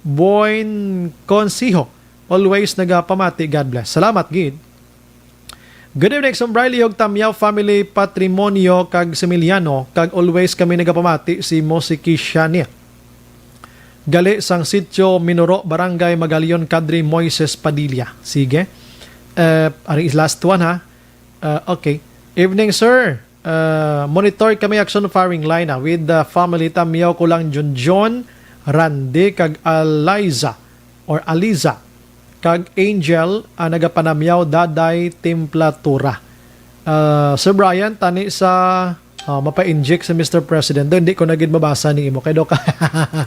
Boin Consiho. Always nagapamati. God bless. Salamat gid. Good evening, Aksyon Brian, lihog Tamyaw family, Patrimonio, kag Similiano, kag always kami nagapamati si Mosiki Shania. Gali sang Sitio Minuro, Barangay Magalion, Kadri Moises Padilla. Sige. Eh, ari is last one, ha. Uh, okay. Evening, sir. Uh, monitor kami Aksyon Firing Line, ah, with the family Tamyaw, Kulang Junjun, Randy, kag Aliza or Aliza, kag Angel, ang nagapanamyaw, Daday Templatura. Uh, Sir Brian, tani sa, uh, mapa-inject sa Mister President. Do, hindi ko na gid mabasa ni imo. Kay do ka.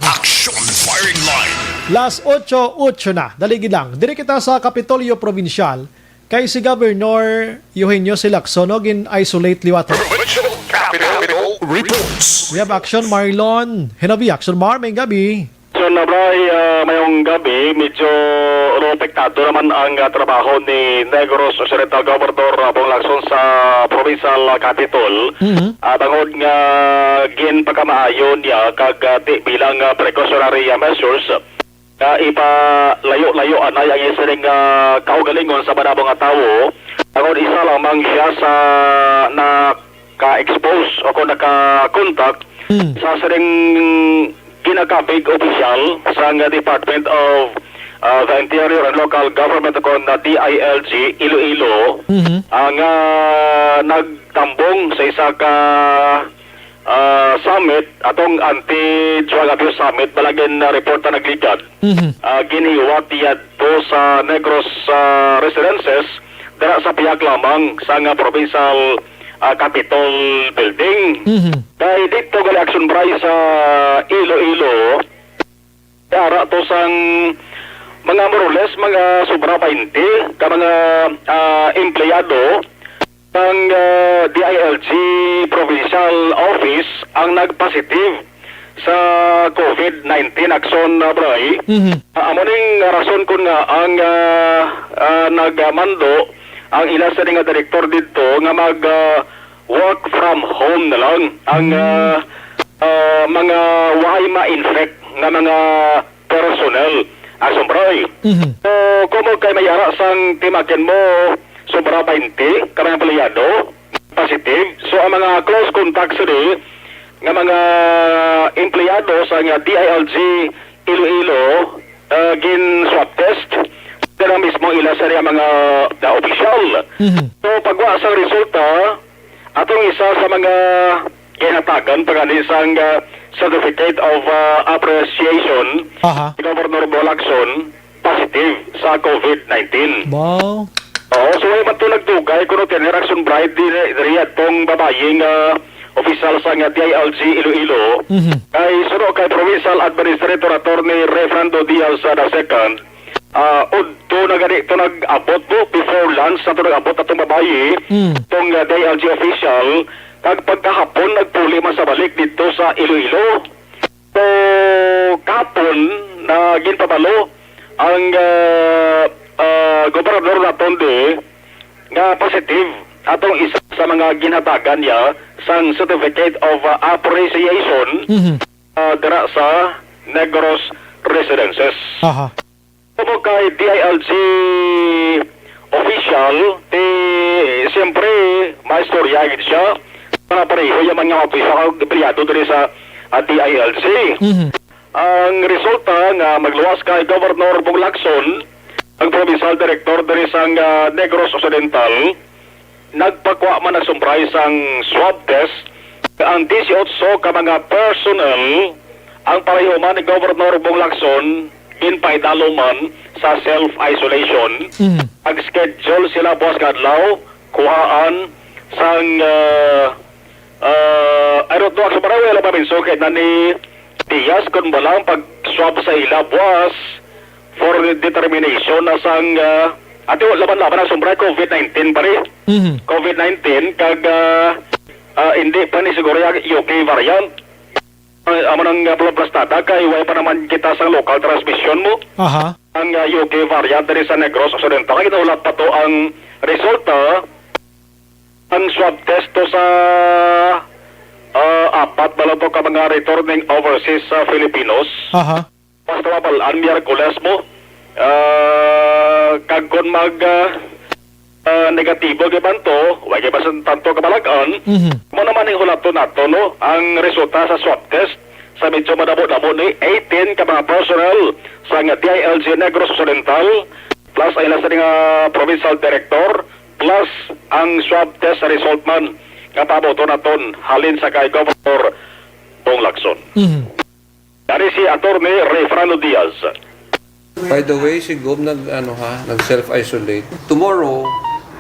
Action Firing Line. Las ocho, ocho na. Dali gid lang. Diri kita sa Kapitolyo Provincial. Kay si Governor Eugenio Silacson, no, gin-isolate liwat. Provincial Capitol Reports. We have Action Marlon Henovi. Action Mar, may gabi. So, Nabray, ah, mayong gabi, medyo apektado naman ang, ah, trabaho ni Negros Occidental Governor, ah, Bong Lacson sa provincial, ah, capitol. Mhm. Ah, bangod nga ginpakamaayo niya kag, ah, ti-, bilang, ah, precautionary, ah, measures, nga ipalayo-layo anay ang iya sining, ah, kaugalingon sa madamo nga tawo, tungod isa lamang siya sa naka-expose o kung naka-contact Hmm. sa sining ginakabig opisyal sang Department of, ah, the Interior and Local Government o kon D I L G Iloilo, Mhm. ah, nga nagtambong sa isa ka ah, summit, atong Anti-Drug Abuse Summit, balagin na report na nagligad. Mhm. Ah, ginhiwat yadto sa Negros, ah, Residences, dira sa pihak lamang sa nga provincial, ah, Capitol Building. Mhm. Kay dito gali Action Bray sa Iloilo, ara to sang mga more or less, mga sobra twenty ka mga, ah, empleyado sang, ah, D I L G Provincial Office ang nagpositive sa COVID nineteen, Action, ah, Bray. Mhm. Ah, amo ning rason kun nga ang, ah, ah, nagmando ang ila sa nga direktor didto nga mag, ah, work from home na lang ang, Mm. ah, ah, mga way ma-infect nga mga personnel. Action Bray. Mhm. So, kumo kay may ara sang timakin mo, sobra twenty ka mga empleyado, positive. So, ang mga close contacts ni nga mga empleyado sa nga D I L G Iloilo, ah, gin swab test. Sila mismo ila sa mga, ah, opisyal. Mhm. So, pagwa sa resulta, atong isa sa mga ginhatagan pa gani sang, ah, Certificate of, ah, Appreciation Aha. si Governor Bong Lacson, positive sa COVID nineteen. Wow. Oo, so wala man to nagdugay kuno tiner action bright di diri atong babayi nga opisyal sa nga D I L G Iloilo. Mhm. Kay suno kay Provincial Administrator Attorney Reverendo Diaz the second, ah, udto na gani to nag-abot mo, before lunch na to nag-abot atong babayi, Mm. tong, ah, D I L G official, kag pagkahapon nagpuli man sa balik dito sa Iloilo. So, kahapon na ginpabalo ang, ah, ah, gobernador naton di nga positive atong isa sa mga ginhatagan niya sang Certificate of, ah, Appreciation, Mhm. ah, dira sa Negros Residences. Aha. Kumo kay D I L G official, ti, siyempre, maistorya gid siya. Mga pareho yung mga opisyal kag empleyado diri sa, ah, D I L G. Mhm. Ang resulta nga magluwas kay Governor Bong Lacson, ang provincial director diri sa, ah, Negros Occidental, nagpakuha man nagsumpray sang swab test ang disiotso ka mga personnel. Ang pareho man ni Governor Bong Lacson, ginpaidalom man sa self-isolation. Mhm. Nag-schedule sila buwas nga adlaw, kuhaan sang, ah, ah, I don't know, ang sa Marawi, wala pa mensahe na ni Diaz kung ba lang pag-swab sa ila buwas for determination na sang, ah, ate, laban-laban ang sombra COVID nineteen pa rin. Mhm. COVID nineteen, kag, ah, ah, hindi pa ni siguro yung U K variant. Ah, amo nang, ah, plastada kay way pa naman kita sa local transmission mo. Aha. Ang, ah, U K variant diri sa Negros Occidental. Kay ginahulat pa to ang resulta, ang swab test to sa, ah, apat na lang to ka mga returning overseas sa Filipinos. Aha. Basta mabal-an, Miyerkules mo. Ah, kag kon mag, ah, ah, negatibo gyud man to, wa gyud man tanto kabalag-an, Mhm. mo naman ang hulaton nato, no? Ang resulta sa swab test sa medyo madamo-damo ni eighteen ka mga personnel sa nga D I L G Negros Occidental, plus ang ila sa nga provincial director, plus ang swab test result man nga pabuto naton halin sa kay Governor Bong Lacson. Mhm. Dari si Attorney Ray Fernando Diaz. By the way, si Gob nag, ano, ha, nag self-isolate. Tomorrow,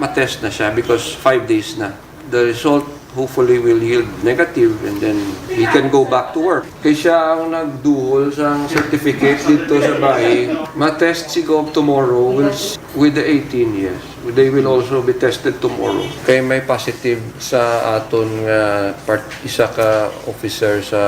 matest na siya because five days na. The result hopefully will yield negative and then he can go back to work. Kay siya ang nagduhol sang certificate dito sa bahay. Matest si Gob tomorrow will s-, with the eighteen, yes. They will also be tested tomorrow. Kay may positive sa aton nga part, isa ka officer sa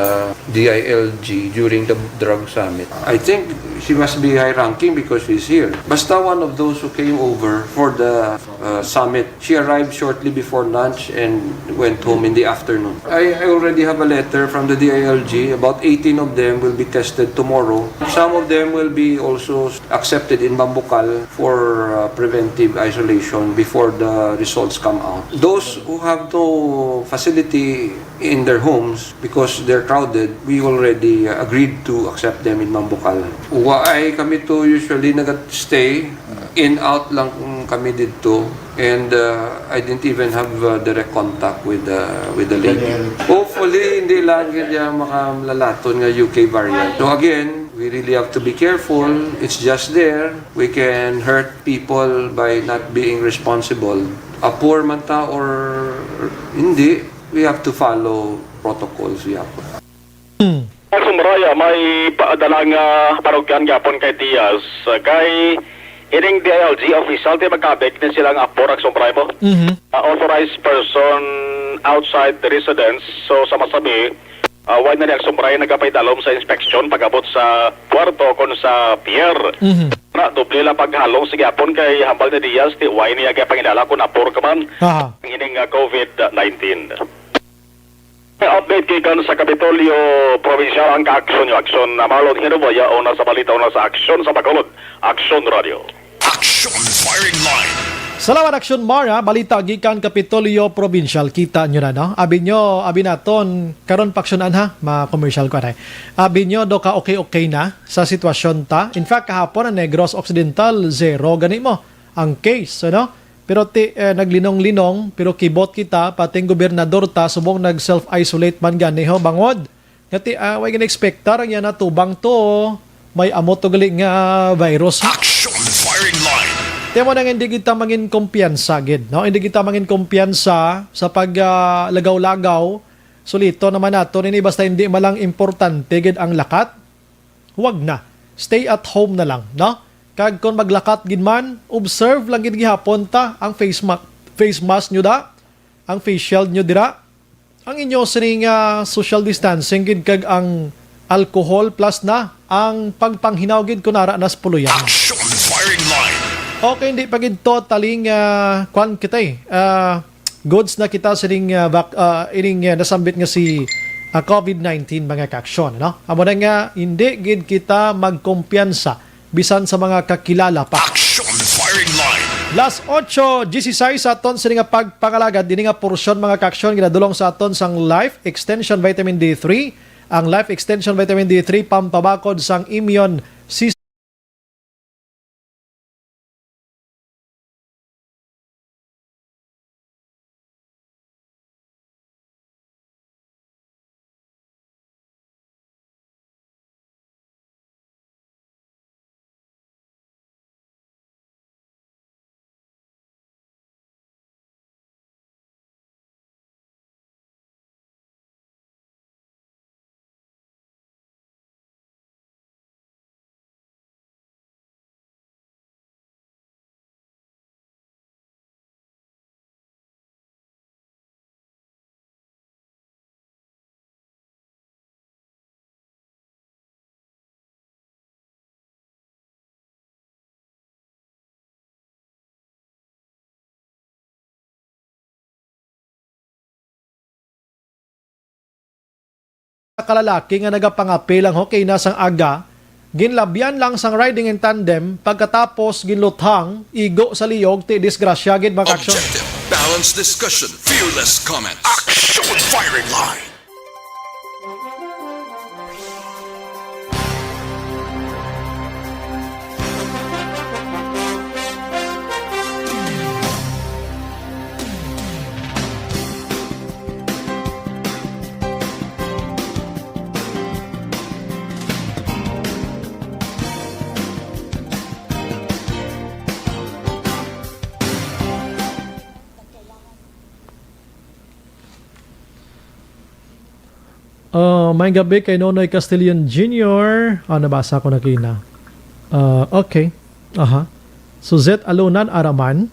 D I L G during the drug summit. I think she must be high ranking because she's here. Basta one of those who came over for the, uh, summit. She arrived shortly before lunch and went home in the afternoon. I, I already have a letter from the D I L G. About eighteen of them will be tested tomorrow. Some of them will be also accepted in Bambucal for, uh, preventive isolation before the results come out. Those who have no facility in their homes because they're crowded, we already, uh, agreed to accept them in Bambucal. Waay kami to usually nag-stay. In out lang kami dito. And, uh, I didn't even have, uh, direct contact with the, with the lady. Hopefully, hindi lang gid yung makalalaton nga U K variant. So again, we really have to be careful. It's just there. We can hurt people by not being responsible. Apor man ta or hindi, we have to follow protocols, yapon. Hmm. Sa Sumraya, may paadala nga parokyan gapon kay Diaz, uh, kay ining D I L G official, ti magkabig ni sila nga apor ang Sumraya mo. Mhm. Uh, authorized person outside the residence. So, sa masabi, uh, why na ni ang Sumraya nagapaidalom sa inspeksyon pag-abot sa puerto kon sa pier? Mhm. Na, doble lang paghalong sa gihapon kay hambal ni Diaz, ti why niya gapangidala kung apor ka man Aha. ang ining, uh, COVID nineteen. Update gikan sa Kapitolyo Provincial ang ka-aksyon nyo. Aksyon na Marlon Hinubaya, una sa balita, una sa aksyon sa Bacolod. Aksyon Radio. Action Firing Line. Salamat, Aksyon Mar, ha. Balita gikan Kapitolyo Provincial. Kita nyo na, no? Abi nyo, abi naton, karon pa aksyonan, ha, mga commercial ko, anay. Abi nyo, do ka okay-okay na sa sitwasyon ta. In fact, kahapon, ang Negros Occidental, zero, gani mo, ang case, ano? Pero ti, eh, naglinong-linong, pero kibot kita, pati ang gobernador ta, subong nag-self-isolate man gani ho, bangod. Nga ti, ah, way gina-expectar, ang yana tubang to, may amo to gali nga virus. Action Firing Line. Temo na nga hindi kita mangin kumpiyansa gid, no? Hindi kita mangin kumpiyansa sa pag, ah, lagaw-lagaw. Sulito naman nato nini basta hindi malang importante gid ang lakat. Huwag na. Stay at home na lang, no? Kag kung maglakat gid man, observe lang gid gihapon ta ang face ma-, face mask nyo da, ang face shield nyo dira, ang inyo sining, ah, social distancing gid kag ang alcohol plus na ang pagpanghinaw gid kun ara nas puluyan. Action firing line. Okay, hindi pa gid totally nga kwan kita eh. Ah, goods na kita sining, ah, vac-, ah, ining, ah, nasambit nga si, ah, covid nineteen, mga kaaksyon, no? Amo na nga, hindi gid kita magkumpiyansa bisan sa mga kakilala pa. Action firing line. Las ocho dieciséis sa aton sini nga pagpangalagad, dini nga porsyon, mga kaaksyon, ginadulong sa aton sang Life Extension Vitamin D three. Ang Life Extension Vitamin D three pampabakod sang immune system. Kalalaki nga nagapangapil ang Hokey na sang aga, ginlabyan lang sang riding in tandem, pagkatapos ginluthang, igo sa liyog, ti disgrasya gid, mga kaaksyon. Objective, balanced discussion, fearless comments. Action firing line. Ah, may gabi kay Nonoy Castillion Junior. Ah, nabasa ko na kina. Ah, okay. Aha. Suzette Alunan Araman.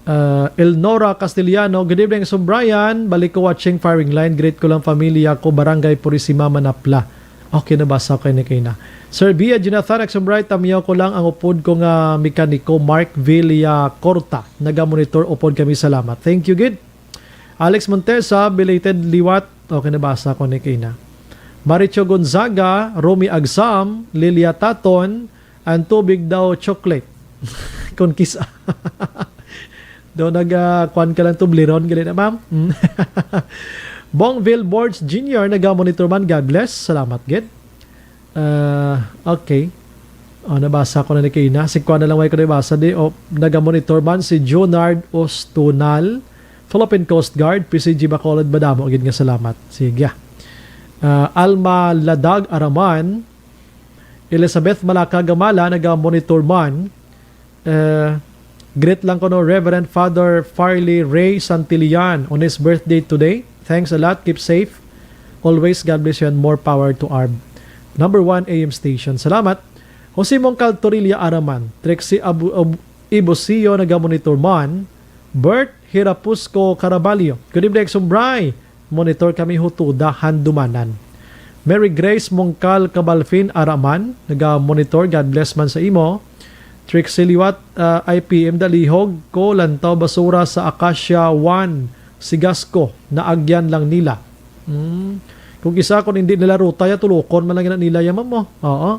Ah, Elnora Castellano, good evening, Sub Brian. Balik ko watching firing line. Greet ko lang pamilya ko, Barangay Purisima, Manapla. Okay, nabasa ko ni kina. Sir Bia Jonathan, Exum Bright, tamiyaw ko lang ang upod ko nga mekaniko, Mark Villacorta. Naga-monitor upod kami, salamat. Thank you, gid. Alex Montesa, belated liwat. Okay, nabasa ko ni kina. Maricho Gonzaga, Romy Agsam, Lilia Taton, ang tubig daw chocolate. Kung kisa. Daw nag, ah, kwan ka lang, Toblerone, gali na, ma'am? Mm. Bongville Borges Junior, naga-monitor man. God bless. Salamat, gid. Ah, okay. Oh, nabasa ko na ni kaina. Si kwan na lang, way ko nabasa di. Oh, naga-monitor man si Junard Ostunal, Philippine Coast Guard, P C G Bacolod, madamo gid nga salamat. Sige. Ah, Alma Ladag Araman, Elizabeth Malaka Gamala, naga-monitor man. Eh, greet lang ko, no, Reverend Father Farley Ray Santillan on his birthday today. Thanks a lot. Keep safe. Always, God bless you and more power to our number one A M station. Salamat. Jose Mongcal Torilla Araman, Trixie Abu-, Abu-, Ibusio, naga-monitor man. Bert Hirapusco Caraballo. Good evening, Exum Bri. Monitor kami, Hutuda, Handumanan. Mary Grace Mongcal Cabalfin Araman, naga-monitor, God bless man sa imo. Trixie Liwat, ah, I P M Dalihog, ko lantaw basura sa Acacia one, Sigasco, naagyan lang nila. Hmm. Kung isa, kung hindi nila ruta, ya, tulokon man lang na nila, ya, ma'am, oh. Oo.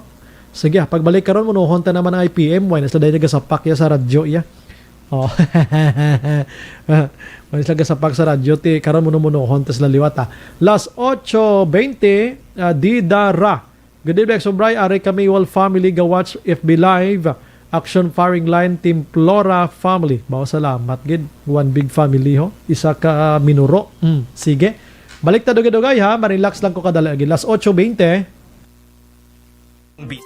Sige, ah, pagbalik karon, munuhon ta naman ang I P M, why na sila dahil nagasapak, ya, sa radyo, ya. Oh. Why na sila gasapak sa radyo, ti, karon, munuhon ta sila liwat, ah. Las ocho veinte, ah, Dida Ra. Good evening, Exum Bri. Ari kami, whole family, ga-watch F B Live. Action Firing Line, Team Flora family. Bao, salamat gid. One big family, ho. Isa ka minuro. Mm, sige. Balik ta dugay-dugay, ha. Marelax lang ko kadali. Again, las ocho veinte. Bi-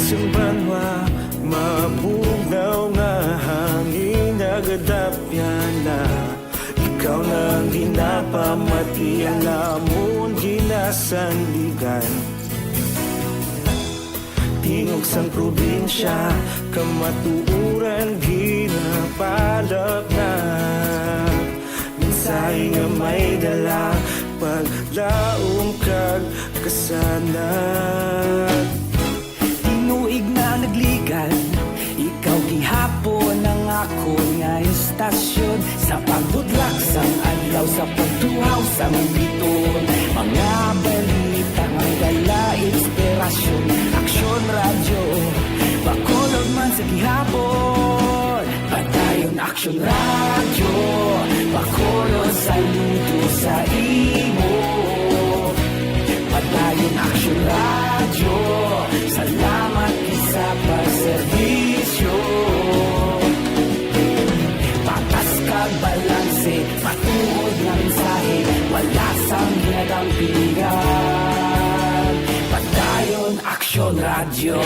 Sa banwa, mabugnaw nga hangin nagadapyan na. Ikaw na ang ginapamati, ang amon ginasandigan. Tingog sang probinsya, kamatuoran ginapalapnap. Mensahe nga may dala, paglaom kag kasanag. Tinuig na nagligan, ikaw gihapon ang akon nga istasyon. Sa pagbutlak sang adlaw, sa pagtuhaw sang biton, mga balita nga dala inspirasyon. Aksyon Radyo, Bacolod man sa gihapon. Padayon Aksyon Radyo, Bacolod, saludo sa imo. Padayon Aksyon Radyo, salamat gid sa pagserbisyo. Patas kag balanse, matuod nga mensahe, wala sang ginadampigan. Padayon Aksyon Radyo.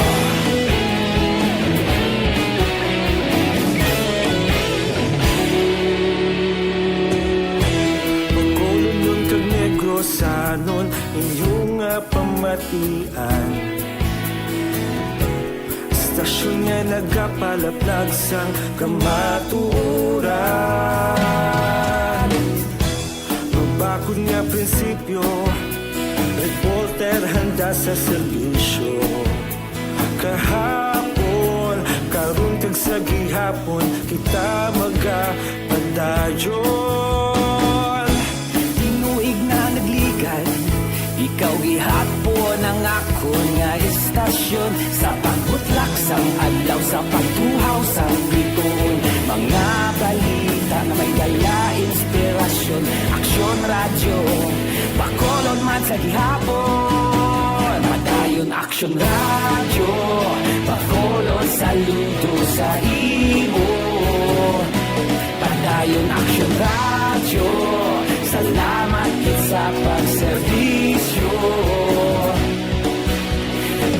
Bacolodnon kag Negrosanon, inyo nga pamatian. Istasyon nga nagapalaplag sang kamatuoran. Mabakod nga prinsipyo, reporter handa sa serbisyo. Kahapon, karon kag sa gihapon, kita magapadayon. Tinuig na nagligan, ikaw gihapon ang akon nga istasyon. Sa pagbutlak sang adlaw, sa pagtuhaw sang biton, mga balita nga may dala inspirasyon. Aksyon Radyo, Bacolod man sa gihapon. Padayon Aksyon Radyo, Bacolod, saludo sa imo. Padayon Aksyon Radyo, salamat gid sa pagserbisyo.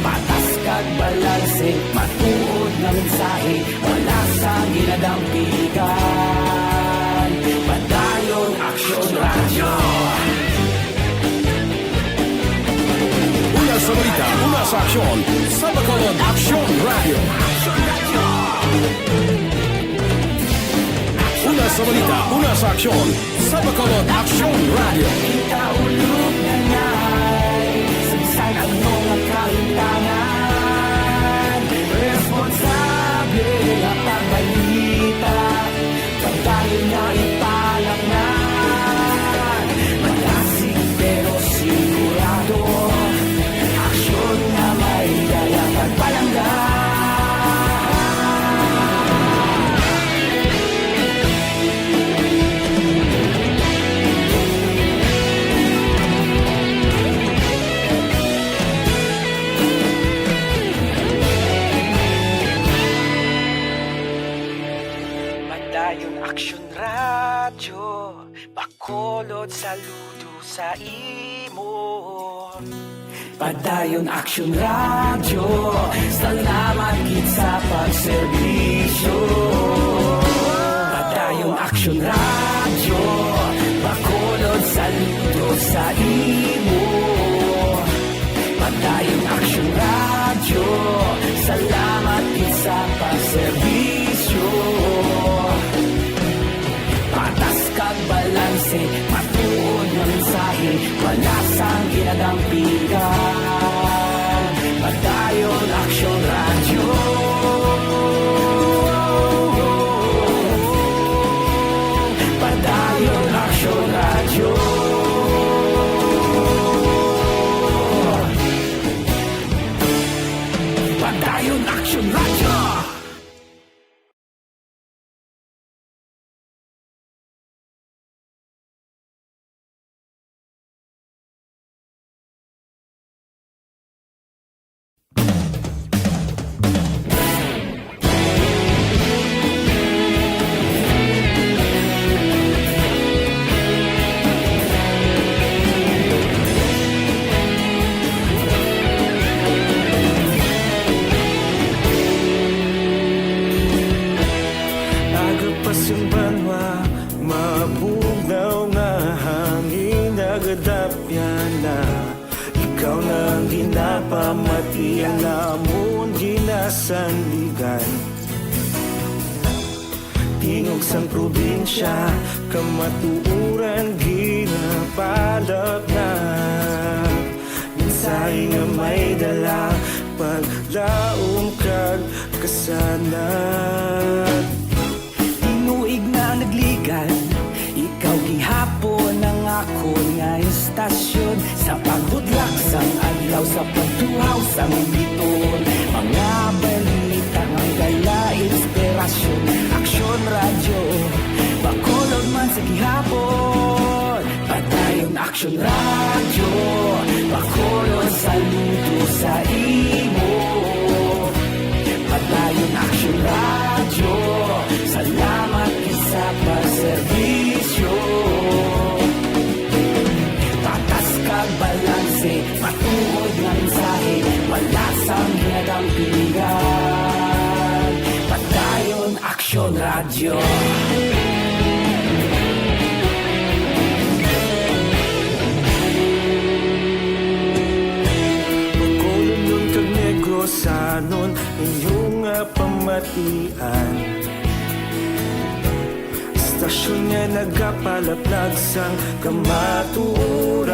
Patas kag balanse, matuod nga mensahe, wala sang ginadampigan. Padayon Aksyon Radyo. Una sa balita, una sa aksyon, sa Bacolod Aksyon Radyo. Una sa balita, una sa aksyon, sa Bacolod Aksyon Radyo. Kita ulog na ngay, sa bisan ano nga kahintangan, responsable nga pagbalita, padayon nga ipalapngan. Malasig pero sigurado, aksyon nga may dala kag palangga. Padayon Aksyon Radyo, Bacolod, saludo sa imo. Padayon Aksyon Radyo, salamat gid sa pagserbisyo. Padayon Aksyon Radyo, Bacolod, saludo sa imo. Padayon Aksyon Radyo, salamat gid sa pagserbisyo. Patas kag balanse, matuod nga mensahe, wala sang ginadampigan. Padayon Aksyon Radyo. Padayon Aksyon Radyo. Padayon Aksyon Radyo. Namon ginasandigan, tingog sang probinsya, kamatuoran ginapalapnag. Mensahe nga may dala, paglaom kag kasanag. Tinuig na nagligan, ikaw gihapon ang akon nga istasyon. Sa paghudlak sang adlaw, sa pagtuhaw sang bituon, mga balita nga may dala inspirasyon. Aksyon Radyo, Bacolod man sa gihapon. Padayon Aksyon Radyo, Bacolod, saludo sa imo. Padayon Aksyon Radyo, salamat gid sa pagserbisyo. Patas kag balanse, matuod nga mensahe, wala sang ginadampigan. Padayon Aksyon Radyo. Bacolodnon kag Negrosanon, inyo nga pamatian. Istasyon nga nagapalaplag sang kamatuoran.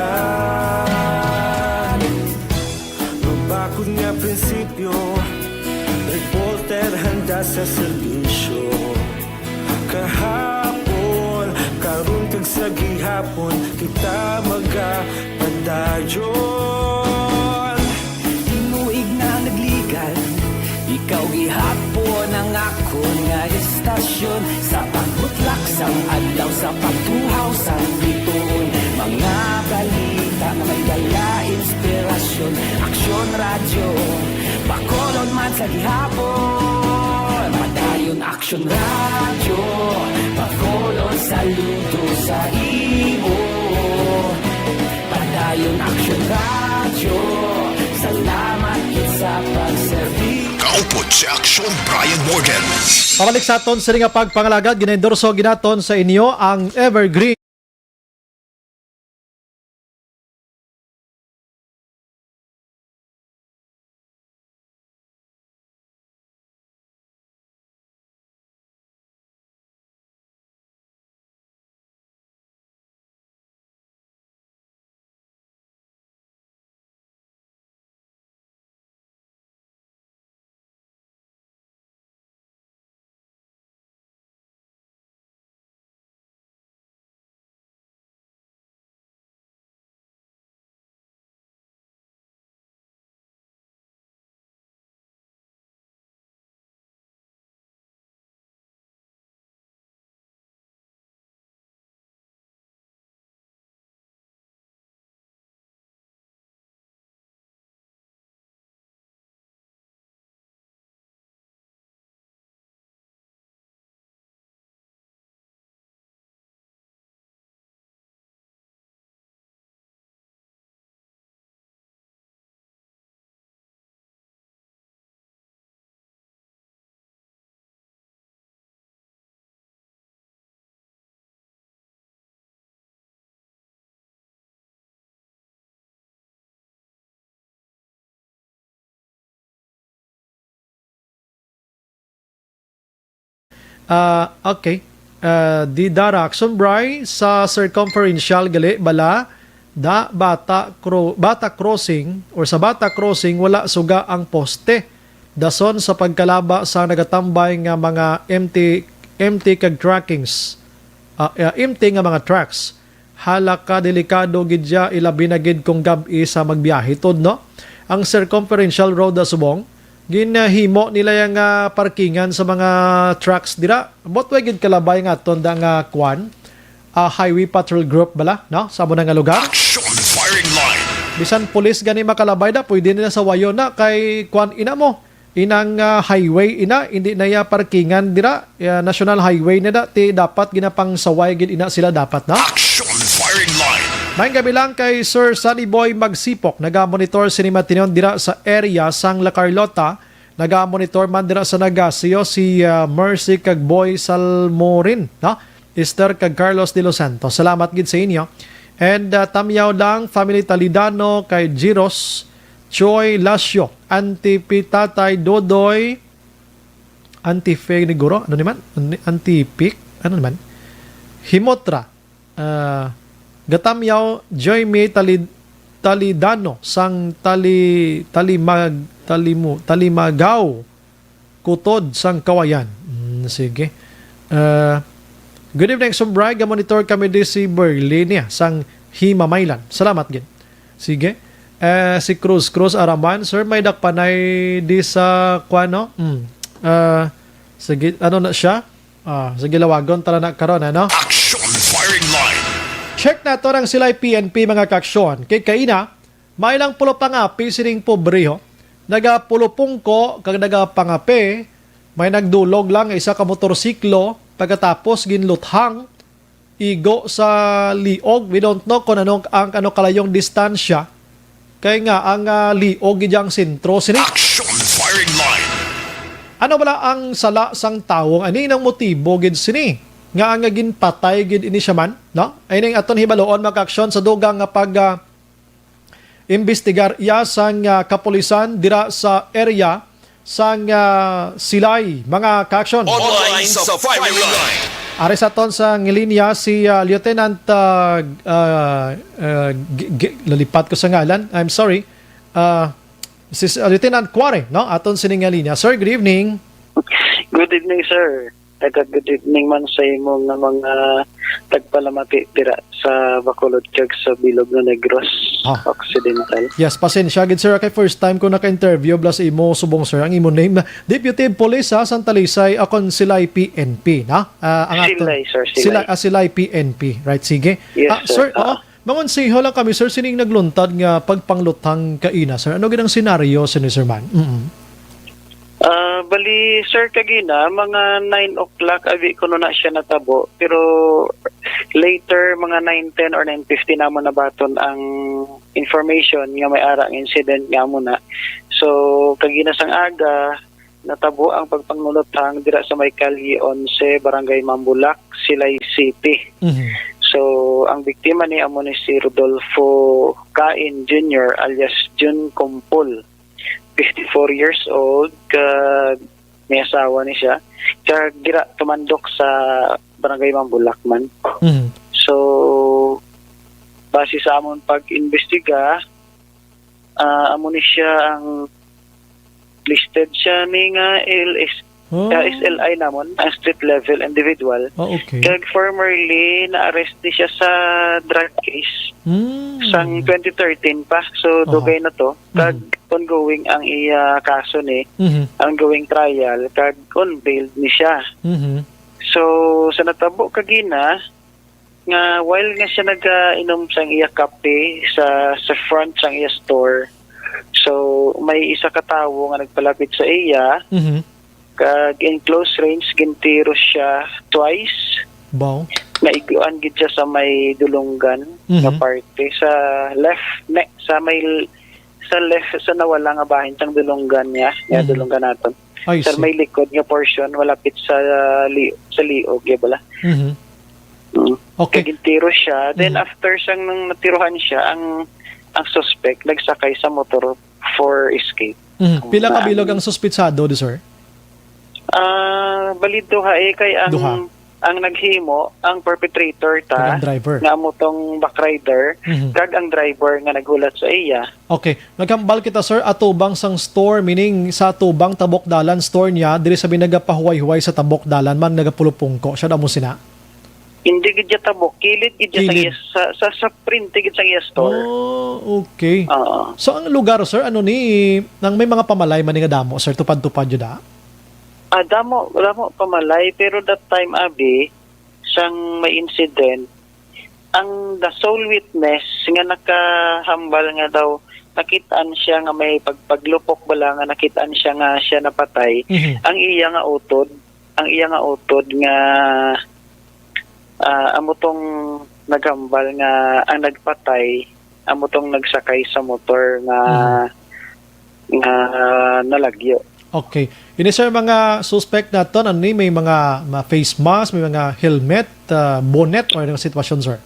Mabakod nga prinsipyo, reporter handa sa serbisyo. Kahapon, karon kag sa gihapon, kita magapadayon. Tinuig na nagligan, ikaw gihapon ang akon nga istasyon. Sa pagbutlak sang adlaw, sa pagtuhaw sang bituon, mga balita nga may dala inspirasyon. Aksyon Radyo, Bacolod man sa gihapon. Padayon Aksyon Radyo, Bacolod, saludo sa imo. Padayon Aksyon Radyo, salamat gid sa pagserbi. Kaupod si Aksyon Brian Morgan. Pabalik sa aton sini nga pagpangalagad, ginaendorso ginaton sa inyo ang Evergreen. Ah, okay. Ah, di Dara Action Bry, sa circumferential gali bala, da Bata Cro-, Bata Crossing or sa Bata Crossing wala suga ang poste. Dason sa pagkalaba sa nagatambay nga mga M T, M T kag trackings, ah, ah, M T nga mga trucks. Hala ka delikado gid siya, ilabi na gid kung gab-i sa magbiyahe tod, no? Ang circumferential road, ah, subong, ginahimo nila yang, ah, parkingan sa mga trucks dira. Ambot way gid kalabay nga aton da nga kwan, ah, highway patrol group bala, no? Sa amo na nga lugar. Action firing line. Bisan pulis gani makalabay na, pwede nila sawayon na kay kwan ina mo. Inang, ah, highway ina, hindi na iya parkingan dira. Ah, national highway na da, ti dapat ginapangsaway gid ina sila dapat na. Action firing line. Maayong gabi lang kay Sir Sunny Boy Magsipok, naga-monitor sini matinon dira sa area sang La Carlota. Naga-monitor man dira sa Nagasio si, ah, Mercy kag Boy Salmorin, no? Esther kag Carlos de los Santos. Salamat gid sa inyo. And, ah, tamyaw lang, family Talidano, kay Giros, Choi Lasio, Auntie Pi, Tatay Dodoy, Auntie Fe ni Guro, ano ni man? Auntie Pic? Ano naman? Himotra, ah, Gatamyaw, Joyme Talid-, Talidano, sang Tali-, Talimag-, Talimu-, Talimagaw, Kutod sang Kawayan. Mm, sige. Ah, good evening, Sumbray. Gamonitor kami di si Berlinia sang Himamaylan. Salamat gid. Sige. Eh, si Cruz, Cruz Araman, sir, may dakpanay di sa kuano? Mm. Ah, sige, ano na siya? Ah, sige, lawagon tala na karon, ano? Action firing line. Check nato ang Silay P N P, mga kaaksyon. Kay kaina, may lang pulo pangapi sining pobre, ho. Nagapulupungko kag nagapangapi, may nagdulog lang isa ka motorsiklo, pagkatapos ginluthang igo sa liog. We don't know kung ano ang, ano, kalayong distansya. Kay nga, ang, ah, liog gid ang sentro sini. Action firing line. Ano bala ang sala sang tawo? Ani nang motibo gid sini? Nga ang ginpatay gid ini siya man, no? Ay ning aton hibaloon, mga kaaksyon, sa dugang nga pag, ah, imbestigar iya sang, ah, kapulisan dira sa area sang, ah, Silay, mga kaaksyon. Online sa firing line. Ari sa aton sa linya si, ah, Lieutenant, ah, ah, ah, G-, G-, lalipat ko sa ngalan. I'm sorry. Ah, si, ah, Lieutenant Cuare, no? Aton sining linya. Sir, good evening. Good evening, sir. Taga good evening man sa imo nga mga tagpalamati dira sa Bacolod kag sa Bilog nga Negros Ah. Occidental. Yes, pasensya gid, sir, kay first time ko naka-interview bala sa imo subong, sir. Ang imo name, Deputy Police, ha, Santa Lisay, akon Silay P N P, na? Ah, ang aton Silay, sir, Silay. Silay, ah, Silay P N P. Right, sige. Yes, Ah, sir. sir, Ah. oh, mangonseho lang kami, sir, sining nagluntad nga pagpangluthang kaina, sir. Ano gid ang senaryo sini, sir, man? Mm. Ah, bali, sir, kagina, mga nine o'clock, abi ko na siya natabo. Pero later, mga nine ten or nine fifty namon nabaton ang information nga may ara ang incident nga amo na. So, kagina sang aga, natabo ang pagpangluthang dira sa may Kalye Onse, Barangay Mambulak, Silay City. Mhm. So, ang biktima ni amo ni si Rodolfo Cain Junior alias Jun Compol, fifty-four years old, kag may asawa ni siya. Kag dira tumandok sa Barangay Mambulak man. Mhm. So, base sa amon pag-imbestiga, ah, amo ni siya ang listed siya ni nga L S, Oh. ah, S L I namon, ang street level individual. Oh, okay. Kag formerly, na-arrest ni siya sa drug case Mm. sang twenty thirteen pa. So, Aha. dugay na to. Kag Mhm. ongoing ang iya kaso ni, Mhm. ongoing trial, kag on bail ni siya. Mhm. So, sa natabo kagina, nga while nga siya nagainom sang iya kape sa, sa front sang iya store, so may isa ka tawo nga nagpalapit sa iya, Mhm. kag in close range gintiro siya twice. Baw. Naiguan gid siya sa may dulunggan Mhm. nga parte sa left neck, sa may l-, sa left, sa nawala nga bahin sang dulunggan niya, niya Mhm. dulunggan naton. I Sa see. may likod nga portion, malapit sa, ah, li-, sa liog, ya bala. Mhm. Mm. Okay. Kag gintiro siya. Then, Mhm. after sang nang natiruhan siya, ang, ang suspect nagsakay sa motor for escape. Mhm. Pila ka Ang bilog ang suspitsado, di, sir? Ah, bali duha eh, kay ang, Duha. ang naghimo, ang perpetrator ta, Kag ang driver. nga amo tong backrider, Mhm. kag ang driver nga naghulat sa iya. Okay. Naghambal kita, sir, atubang sang store, meaning sa atubang tabok dalan store niya, diri sa may nagapahuway-huway sa tabok dalan man, nagapulupungko siya, amo sina? Hindi gid siya tabok, kilid gid siya sa Kilid. iya, sa, sa, sa frente gid sa iya store. Oh, okay. Oo. So, ang lugar, sir, ano ni, nang may mga pamalay man ni nga damo, sir, tupad-tupad yun, ah? Ah, damo, damo pamalay, pero that time, abi, sang may incident, ang the sole witness nga nakahambal nga daw nakitaan siya nga may pagpaglupok bala nga nakitaan siya nga siya napatay, Mhm. ang iya nga utod, ang iya nga utod nga, ah, amo tong naghambal nga ang nagpatay, amo tong nagsakay sa motor nga, Mhm. nga nalagyo. Okay. Ini, sir, mga suspect naton, ano ni, may mga, mga face mask, may mga helmet, ah, bonnet, or anong sitwasyon, sir?